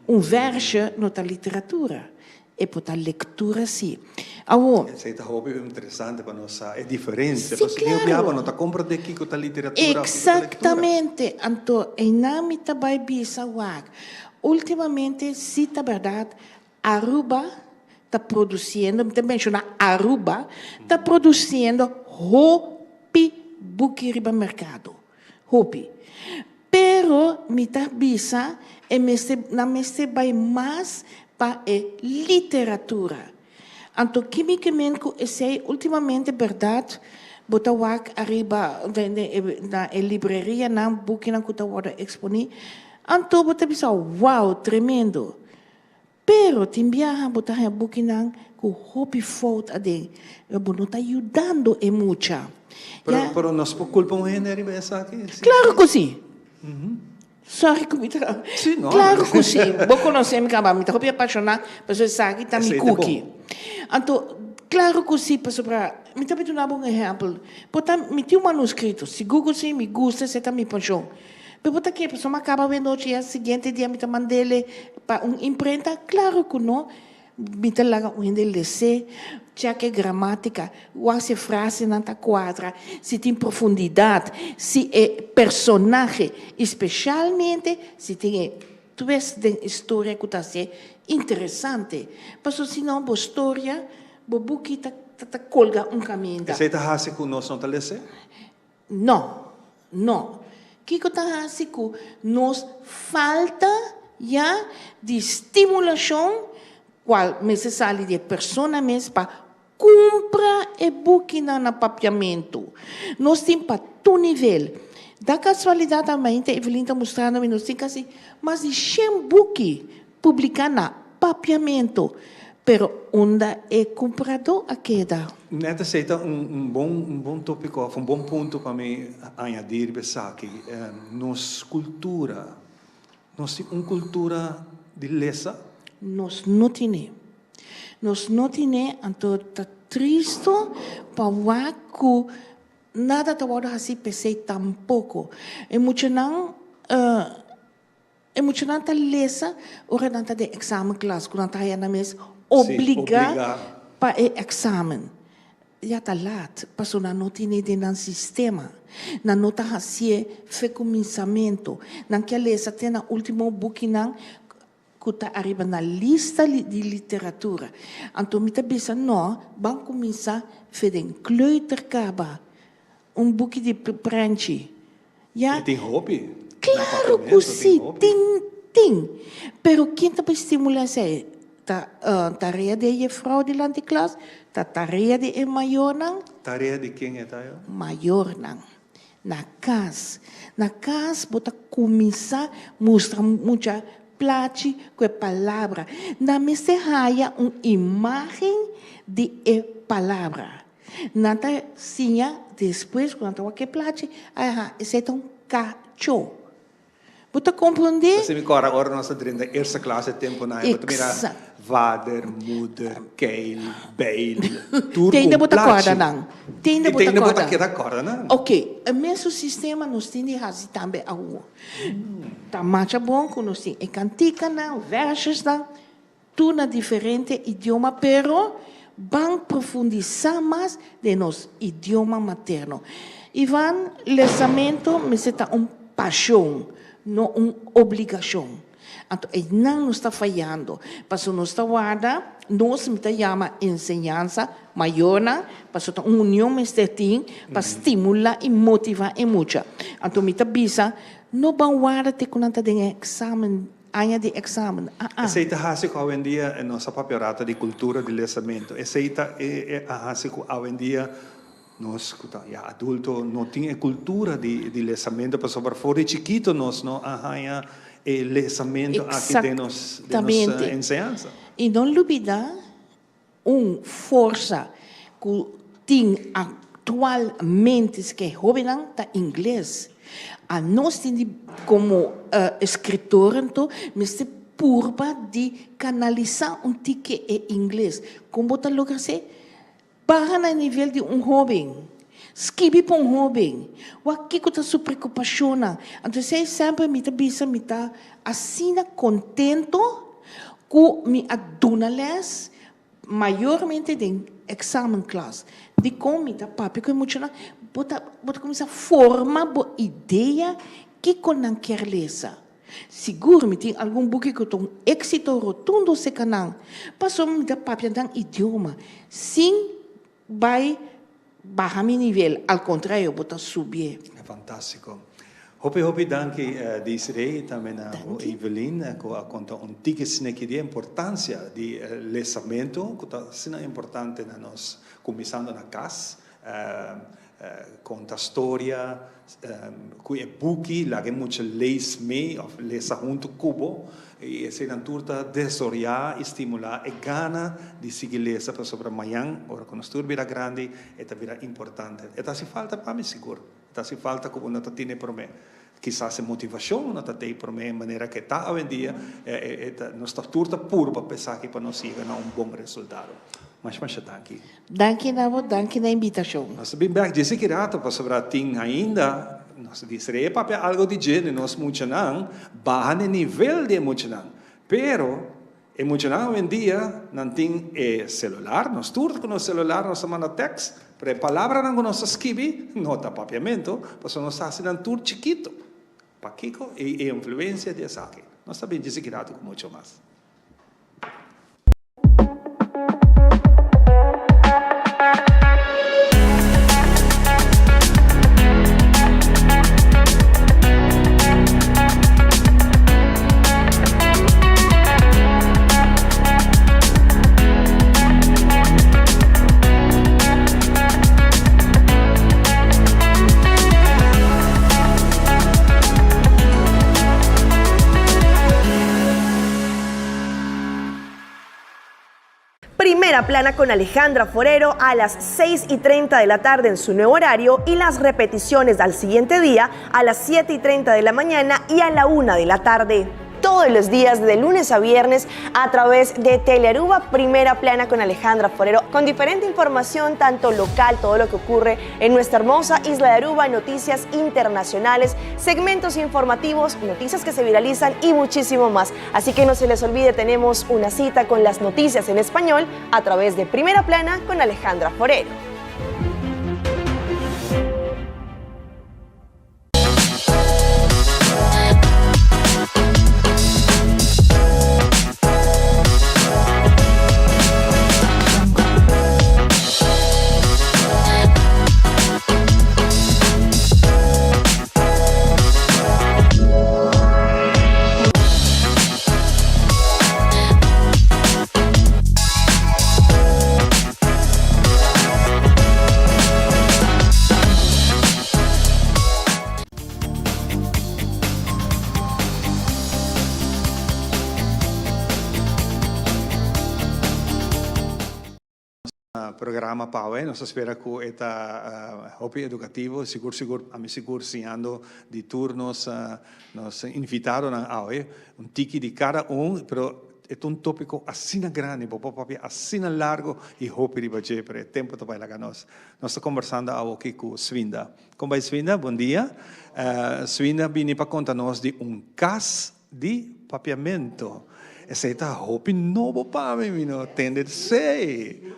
Un vèrsje no ta literatura, e por ta lektura sí. Awor. Esei ta hopi interesante pa nos sa e diferensia. Sí, Pasobra tin klaro. biaha bo no ta komprendé kiko ta literatura òf kiko ta lektura. Eksaktamente. Anto einan mi ta bai bisa wak. Ultimamente si ta berdad Aruba ta produciendo, mi ta menciona Aruba, ta produciendo hopi buki riba mercado, hopi. Pero mi ta bisa e mester, nan mester bay mas pa e literatura. Anto ki mi ke men ku esei ultimamente berdad bo ta wak ariba na e librerianan bukinan ku ta wòrdu eksponí anto bo ta bisa wow tremendo pero tin biaha bo ta haña bukinan ku hopi fout aden bo no ta yudando e mucha Pero ya. pero nos por kulpa un hende ariba esaki? Klaro ku si. Sorry ku mi ta. Sí, no. Claro ku sí. Bo konosé mi kaba, mi ta hopi apashoná, pasobra esaki ta mi Esei ta kuki. bon. Anto, claro ku sí, pasobra mi ta duna bo un ehèmpel. Bo ta, mi tin un manuskrito, sigur ku sí, mi gusta, esei ta mi pashon. Pero bo ta ke pasobra mi a kaba awe nochi i e siguiente dia mi ta mand'é pa un imprenta? Claro ku no. Mi ta laga un hende les'é, chèk e gramátika, wak si e frasenan ta kuadra, si tin profundidat, si e personahe, i speshalmente si tin e twist den e storia ku ta hasié interesante. Pasobra si no bo storia, bo buki ta ta kolga un kaminda. Esei ta hasi ku nos no ta les'é? No, no. Kiko ta hasi ku nos falta ya di stimulashon kual mester sali di e persona mes pa kumpra e bukinan na papiamentu. Nos tin pa tur nivel. Da kasualidat amainta Evelyn ta mustrando mi nos tin kasi mas di shen buki publiká na papiamentu. Pero unda e kumpradó a keda? Net esei ta un un bon un bon tópiko òf un bon punto pa mi añadí riba esaki. Nos kultura, nos tin un kultura di lesa? Nos no tine. Nos no tine, anto ta tristu pa wak ku nada ta wòrdu hasí p'esei tampoko. E muchanan E muchanan ta lesa ora nan ta den examenklas ku nan ta haya nan mes obligá pa e examen. Ya ta lat pasobra nan no tene den nan sistema. Nan no ta hasié fe kuminsamentu. Nan ke lesa te na último bukinan ku ta ariba na lista di literatura. Anto mi ta bisa no, ban kuminsá fe den kleuter kaba. Un buki di prenchi. Ya. I tin hopi. Claro cu si, tin, tin. Pero ken ta bay stimula esey? Ta tarea di e jefrouw dilanti klas? Ta tarea di e mayornan? Tarea di ken e ta yo? Mayornan. Na kas. Na kas bo ta kuminsá mustra mucha plachi ku e palabra. Nan mester haya un imágen di e palabra. Nan ta siña despues ku nan ta wak e plachi, aha, esei ta un kachó. Bo ta komprondé? Así mi kòrda ora nos a drenta eerste klas e tempunan ei, bo ta mira vader, moeder, keil, bijl, tur ku Tende un bo ta plachi. kòrda nan. Tende I bo ta tende bo ta kòrda. keda kòrda nan. Ok, e mesun sistema nos tin di hasi tambe awor. Ta masha bon ku nos tin e kantikanan, vèrsjesnan, tur na diferente idioma, pero ban profundisá mas den nos idioma materno. Ivan, lesamento mester ta un pashon, no un obligashon. Anto einan nos ta fayando, pasobra nos ta warda, nos mi ta yama enseñansa mayornan, pasobra ta un union mester tin pa stimulá i motivá e mucha. Anto mi ta bisa, no ban warda te ku nan ta den e eksamen Aña di examen, ah ah. Esei ta hasi ku awendia nos a papia rato di kultura di lesamentu. Esei ta e a hasi ku awendia nos ku ta ya adulto no tin e kultura di lesamentu pasobra for di chikito nos no a haña e lesamentu aki den nos enseñansa. I no lubida Un forsa ku tin aktualmente ke hóbennan ta ingles. Anos tin di komo eskritor anto mester purba di kanalisá un tiki e ingles. Kon bo ta logra esei? Baha na e nivel di un hóben. Skibi pa un hóben. Wak kiko ta su preokupashonnan. Anto esei semper mi ta bisa mi ta asina kontento ku mi a duna lès mayormente den examenklas. Dikon mi ta papia ku e muchanan? Bo ta bo ta kuminsá forma bo idea kiko nan kier lesa. Sigur mi tin algun buki ku ta un éksito rotundo serka nan, pasobra mi ta papia nan idioma sin bai baha mi nivel, al kontrario bo ta subié. Fantástiko. Hopi hopi danki Desiree y tambe na bo Evelyn cu a conta un tiki sneki di e importancia di lesamento cu ta asina importante na nos cuminsando na cas conta storia cu e buki laga e mucha lees mee of lesa hunto cu bo y eseinan tur ta desaroya y stimula e gana di sigui lesa pasobra mañan ora cu nos tur bira grandi e ta bira importante. E ta haci falta pa mi sigur, e ta haci falta cu bo no ta tene prome. Kisas e motivacion no ta tey prome manera cu e ta awendia, nos ta tur ta purba pa esaki pa nos yega na un bon resultado. Masha masha danki. Danki na bo, danki na invitacion. Nos ta bin bek djis aki rato pasobra tin ainda, nos ta distrae papia algo di dje di nos muchanan, baha na e nivel di e muchanan. Pero e muchanan awendia nan tin e celular, nos tur ta ku nos celular, nos ta manda text, pero e palabranan ku nos ta skibi no ta papiamento, pasobra nos ta hasi nan tur chikito. Pakiko e influencia di esaki? Nos ta bin djis aki rato ku mucho mas. Primera Plana con Alejandra Forero a las 6 y 30 de la tarde en su nuevo horario y las repeticiones al siguiente día a las 7 y 30 de la mañana y a la 1 de la tarde todos los días de lunes a viernes a través de Telearuba Primera Plana con Alejandra Forero, con diferente información tanto local, todo lo que ocurre en nuestra hermosa isla de Aruba, noticias internacionales, segmentos informativos, noticias que se viralizan y muchísimo más. Así que no se les olvide, tenemos una cita con las noticias en español a través de Primera Plana con Alejandra Forero. programa pa awe. Nos ta spera ku e ta hopi edukativo, sigur sigur ami sigur siñando di tur nos nos invitadonan awe, un tiki di kada un, pero e ta un topiko asina grandi, bo por papia asina largo i hopi riba dje, pero e tempo ta bai laga nos. Nos ta kombersando awoki ku Swinda. Kon bai Swinda? Bon dia. Swinda bini pa konta nos di un kas di papiamento. Esei ta hopi nobo pa mi, mi no tende esei.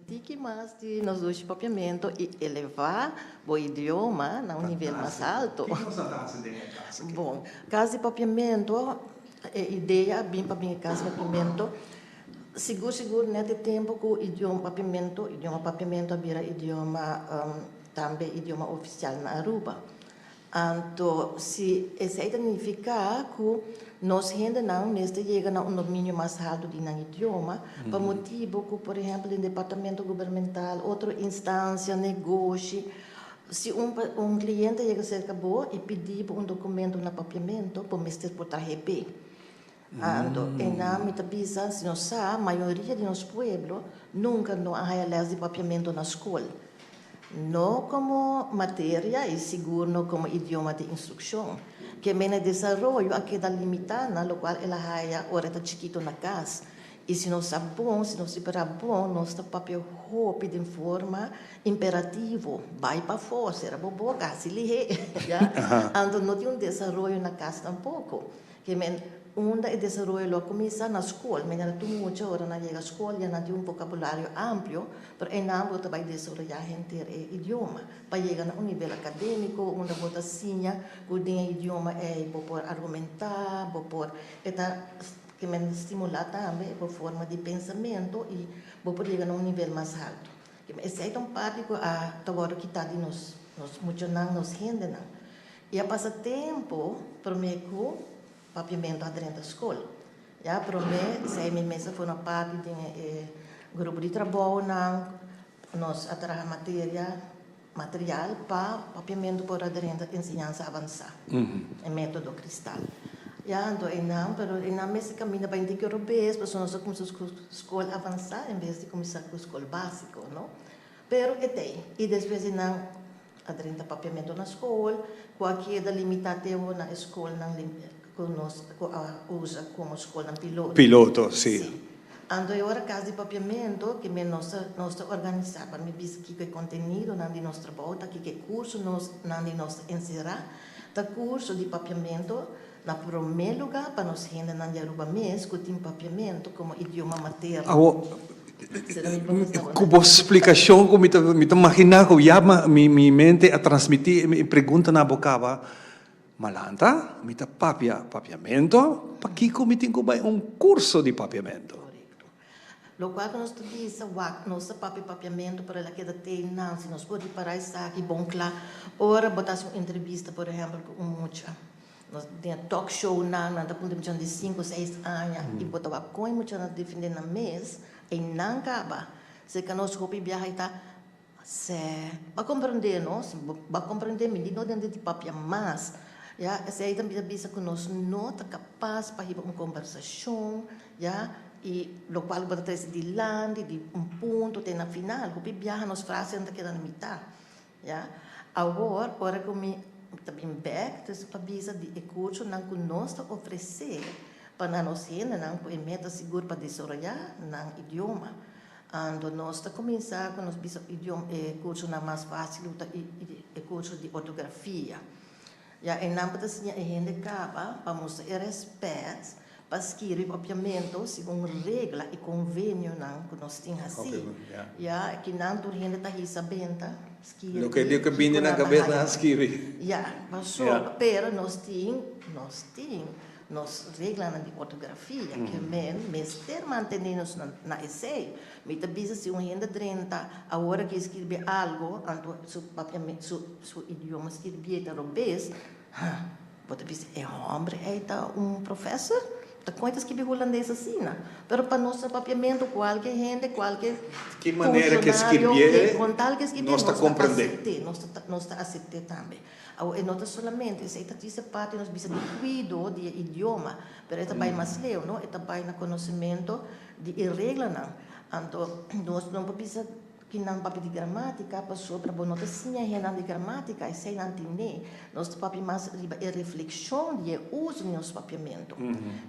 Tiki mas di nos dushi papiamento i elevá bo idioma na un nivel mas alto. Kiko nos ta hasi den e kas aki? Bon, kas di papiamento, e idea a bin pa bin e kas di papiamento sigur sigur net e tempu ku idioma papiamento, idioma papiamento a bira idioma tambe idioma ofisial na Aruba. Anto si esei ta nifiká ku nos hendenan mester yega na un dominio mas haltu di nan idioma, pa motibu ku, por ehèmpel, den departamento gubernamental, otro instansia, negoshi, si un un kliente yega serka bo i pidi bo un dokumento na papiamentu, bo mester por trahe p'e. Anto einan mi ta bisa, si nos sa, mayoria di nos pueblo nunka no a haya lès di papiamentu na skol. No komo materia i sigur no komo idioma di instrukshon. Ke mene desaroyo a keda limitá na lokual el a haya ora e ta chikitu na kas. I si nos sa bon, si nos ripará bon, nos ta papia hopi den forma imperativo, Bai pafó, sera bo boka, hasi lihé. Ya? Anto no tin un desaroyo na kas tampoko. Ke men unda e desaroyo lo a kuminsá? Na skol. Manera tur mucha ora nan yega skol ya nan tin un vokabulario amplio, pero einan bo ta bai desaroyá henter e idioma pa yega na un nivel akadémiko unda bo ta siña ku den e idioma ei bo por argumentá, bo por e ta ke men stimulá tambe bo forma di pensamentu i bo por yega na un nivel mas haltu. Esei ta un parti ku a ta wòrdu kitá di nos nos muchanan, nos hendenan. I a pasa tempu promé ku papiamentu a drenta skol. Ya promé esei mi mes a forma parti den e grupo di trabounan. Nos a traha materia, material pa papiamentu por a drenta enseñansa avansá, e método Kristal. Ya anto einan, pero einan mester kaminda bai un tiki robes pasobra nos a kuminsá ku skol avansá en bes di kuminsá ku skol básiko, no? Pero e t'ei. I despues einan A drenta papiamentu na skol, ku a keda limitá te awor na e skolnan ku nos ku a usa komo skolnan piloto. Piloto, si. Si. Anto e ora kas di papiamentu ke men nos ta nos ta organisá pa mi bisa kiko e kontenidonan di nos trabou ta, kiko e kursonan di nos ta enserá, ta kurso di papiamentu na promé lugá pa nos hendenan di Aruba mes ku tin papiamentu komo idioma materno. Awor, Ku bo splikashon ku mi ta mi ta maginá ku ya mi mi mente a transmití e pregunta na bo kaba, Malanta, mi ta papia papiamento, pakiko mi tin ku bai un kurso di papiamento? Korekto. Lokual ku nos ta bisa, wak, nos ta papia papiamento pero el a keda te einan, si nos por ripará esaki bon kla ora bo ta hasi un entrevista por ehèmpel ku un mucha. Nos den e talk shownan, nan ta puntra muchanan di sinku, seis aña i bo ta wak kon e muchanan ta defende nan mes, einan kaba. Serka nos hopi biaha i ta sè, bo a komprendé nos, bo a komprendé mi di no den di papia mas. Ya, esei ta bisa ku nos no ta kapas pa hiba un kombersashon, ya, i lokual bo ta trese dilanti di un punto te na final. Hopi biaha nos frasenan ta keda na mitá. Ya. Awor, ora ku mi ta bin bèk, dus pa bisa di e kursonan ku nos ta ofresé pa na nos hendenan ku e meta sigur pa desaroyá nan idioma. Anto nos ta kuminsá ku nos bisa idioma e kursonan mas fásil ku ta e kurso di ortografia. Ya einan bo ta siña e hende kaba pa mustra e rèspèt pa skirbi papiamentu segun regla i konvenionan ku nos tin hasí. Ya kinan tur hende ta hisa benta skirbi Loke di ku bini kiko na nan ta kabes nan haya. a skirbi. Ya, pasobra pero nos tin nos tin nos reglanan di ortografia ke men mester mantené nos na esei. Mi ta bisa si un hende drenta awor ke skirbi algo anto su papiamentu su su idioma skirbié ta robes, ha, bo ta bisa e hombre ei ta un professor? Ta kon e ta skirbi hulandes asina? Pero pa nos ta papiamentu kualke hende, kualke Ki manera ke funshonario skirbié ke kon tal ke skirbié nos ta nos ta komprendé. asept'é, nos ta nos ta asept'é tambe. Awor e no ta solamente esei ta triste parti nos bisa di kuido di e idioma, pero e ta bai mas leu, no? E ta bai na konosementu. Di e reglanan. Anto nos no por bisa ki nan papia di gramatica pasobra bo no ta siña hennan di gramatica, esei nan tin ne. Nos ta papia mas riba e reflexion di e uso di nos papiamento.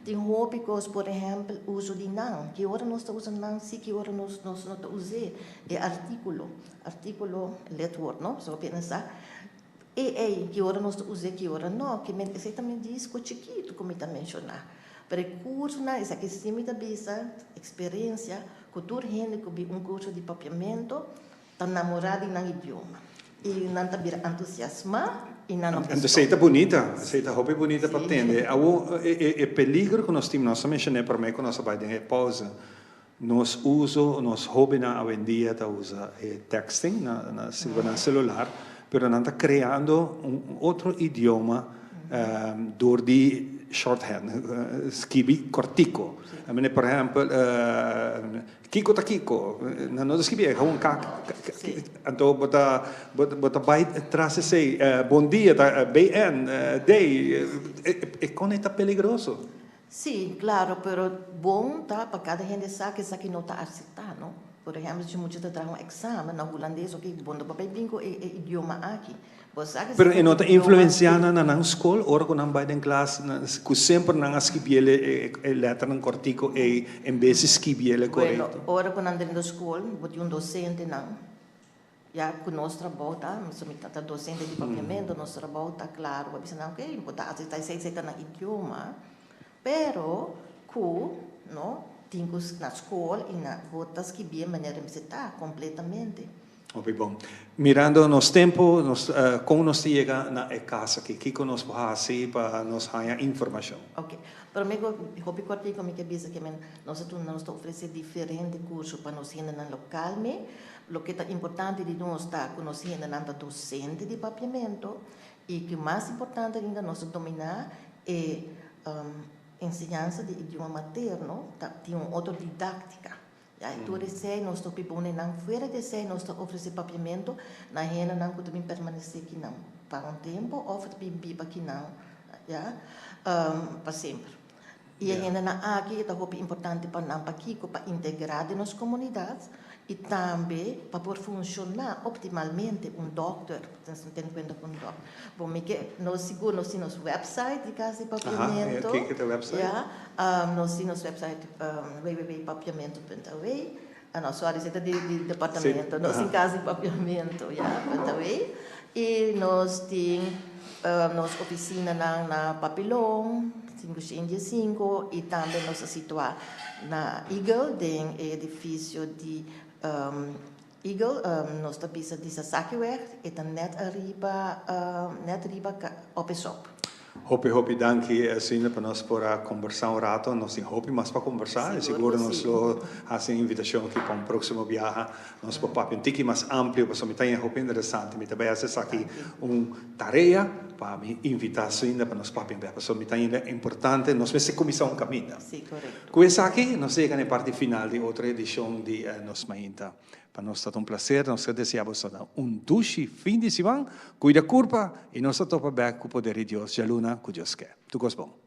Tin hopi cos, por ehempel uso di nan. Ki ora nos ta usa nan si, ki ora nos nos no ta us'é. E articulo, articulo, lidwoord no, so hopi hende sa. E ei, ki ora nos ta us'é, ki ora no. Ki men, esei ta mi disco chikitu ku mi ta menshoná. Pero e kursonan, esaki sí mi ta bisa, eksperensia, ku tur hende ku bin un kurso di papiamentu ta namorá di nan idioma. I nan ta bira entusiasmá i nan no ke Anto stòp. esei ta bunita, esei ta hopi bunita pa tende. Awor, e e peligro ku nos tin, nos a menshoné promé ku nos a bai den e pausa, Nos uso, nos hobennan awendia ta usa e texting na na riba nan celular, pero nan ta creando un otro idioma door di shorthand, skibi cortico. I mean, por ehempel, kico ta kico? Nan no ta skibi e gewoon ka, anto bo ta bo ta bay tras esey, bon dia ta BN, D, e con e ta peligroso. Sí, claro, pero bon ta pa cada hende sa cu esaki no ta acepta, no? Por ehempel, si mucha ta traha un examen na hulandes, ok, bo no por bay bin cu e idioma aki. Bo sa cu Pero esaki e no ta ta idioma influencia nan na nan scol ora cu nan bay den klas, cu semper nan a skibiel e letternan cortico ey en bes di skibiel e Bueno, corecto? ora cu nan drenta scol, bo tin un docentenan. Ya cu nos trabou ta, so mi ta docente di papiamento, nos trabou ta claro pa bisa nan ok, bo ta haci ta esey esey ta nan idioma, pero cu no tin cu na scol y na bo ta skibi e manera mester ta completamente. Hopi bon. Mirando nos tempo, nos con nos ta yega na e cas aki? Kico nos por haci pa nos haya informacion? Ok. Prome cu hopi cortico mi ke bisa ke men nos ta tuna nos ta ofrece diferente curso pa nos hendenan local me. Loke ta importante di nos ta ku nos hendenan ta dosente di papiamentu i ku mas importante ainda nos ta dominá e enseñansa di idioma materno, ta tin un otro didáktika. Ya i tur esei nos ta hopi bon den nan. Fuera di esei nos ta ofresé papiamentu na hendenan ku ta bin permanesé kinan pa un tempu òf ta bin biba kinan ya pa semper. I e hendenan aki e ta hopi importante pa nan. Pakiko? Pa integrá den nos komunidat i tambe pa por funshoná optimalmente. Un dòkter, ten kuenta ku un dòkter. Bon, mi ke, nos sigur nos tin nos wèpsait di Kas di Papiamentu. Aha, kiko ta e wèpsait? Ya, nos tin nos wèpsait www.papiamentu.aw. Ah no, sorry, esei ta di di departamento. Nos tin Kas di Papiamentu, ya, .aw. I nos tin nos ofisinanan na Papilon, 515, i tambe nos ta situá na Eagle den e edifisio di Eagle, nos ta bisa di Sasakiweg, e ta nèt ariba nèt riba Opesop. Hopi hopi danki Esinda pa nos por a combersa un rato, nos tin hopi mas pa combersa y sigur nos lo haci un invitacion aki pa un proximo biaha nos por papia un tiki mas amplio pasobra mi ta haña hopi interesante, mi ta bay haci esaki un tarea pa mi invita Esinda pa nos papia un bes pasobra mi ta haña importante nos mester cuminsa un caminda. Cu esaki nos yega na e parti final di otro edicion di Nos Mainta. Pa nos ta ta un placer, nos ta desea boso ta un dushi fin di siman, cuida curpa y nos ta topa bek cu poder di Dios djaluna cu Dios ke. Tur cos bon.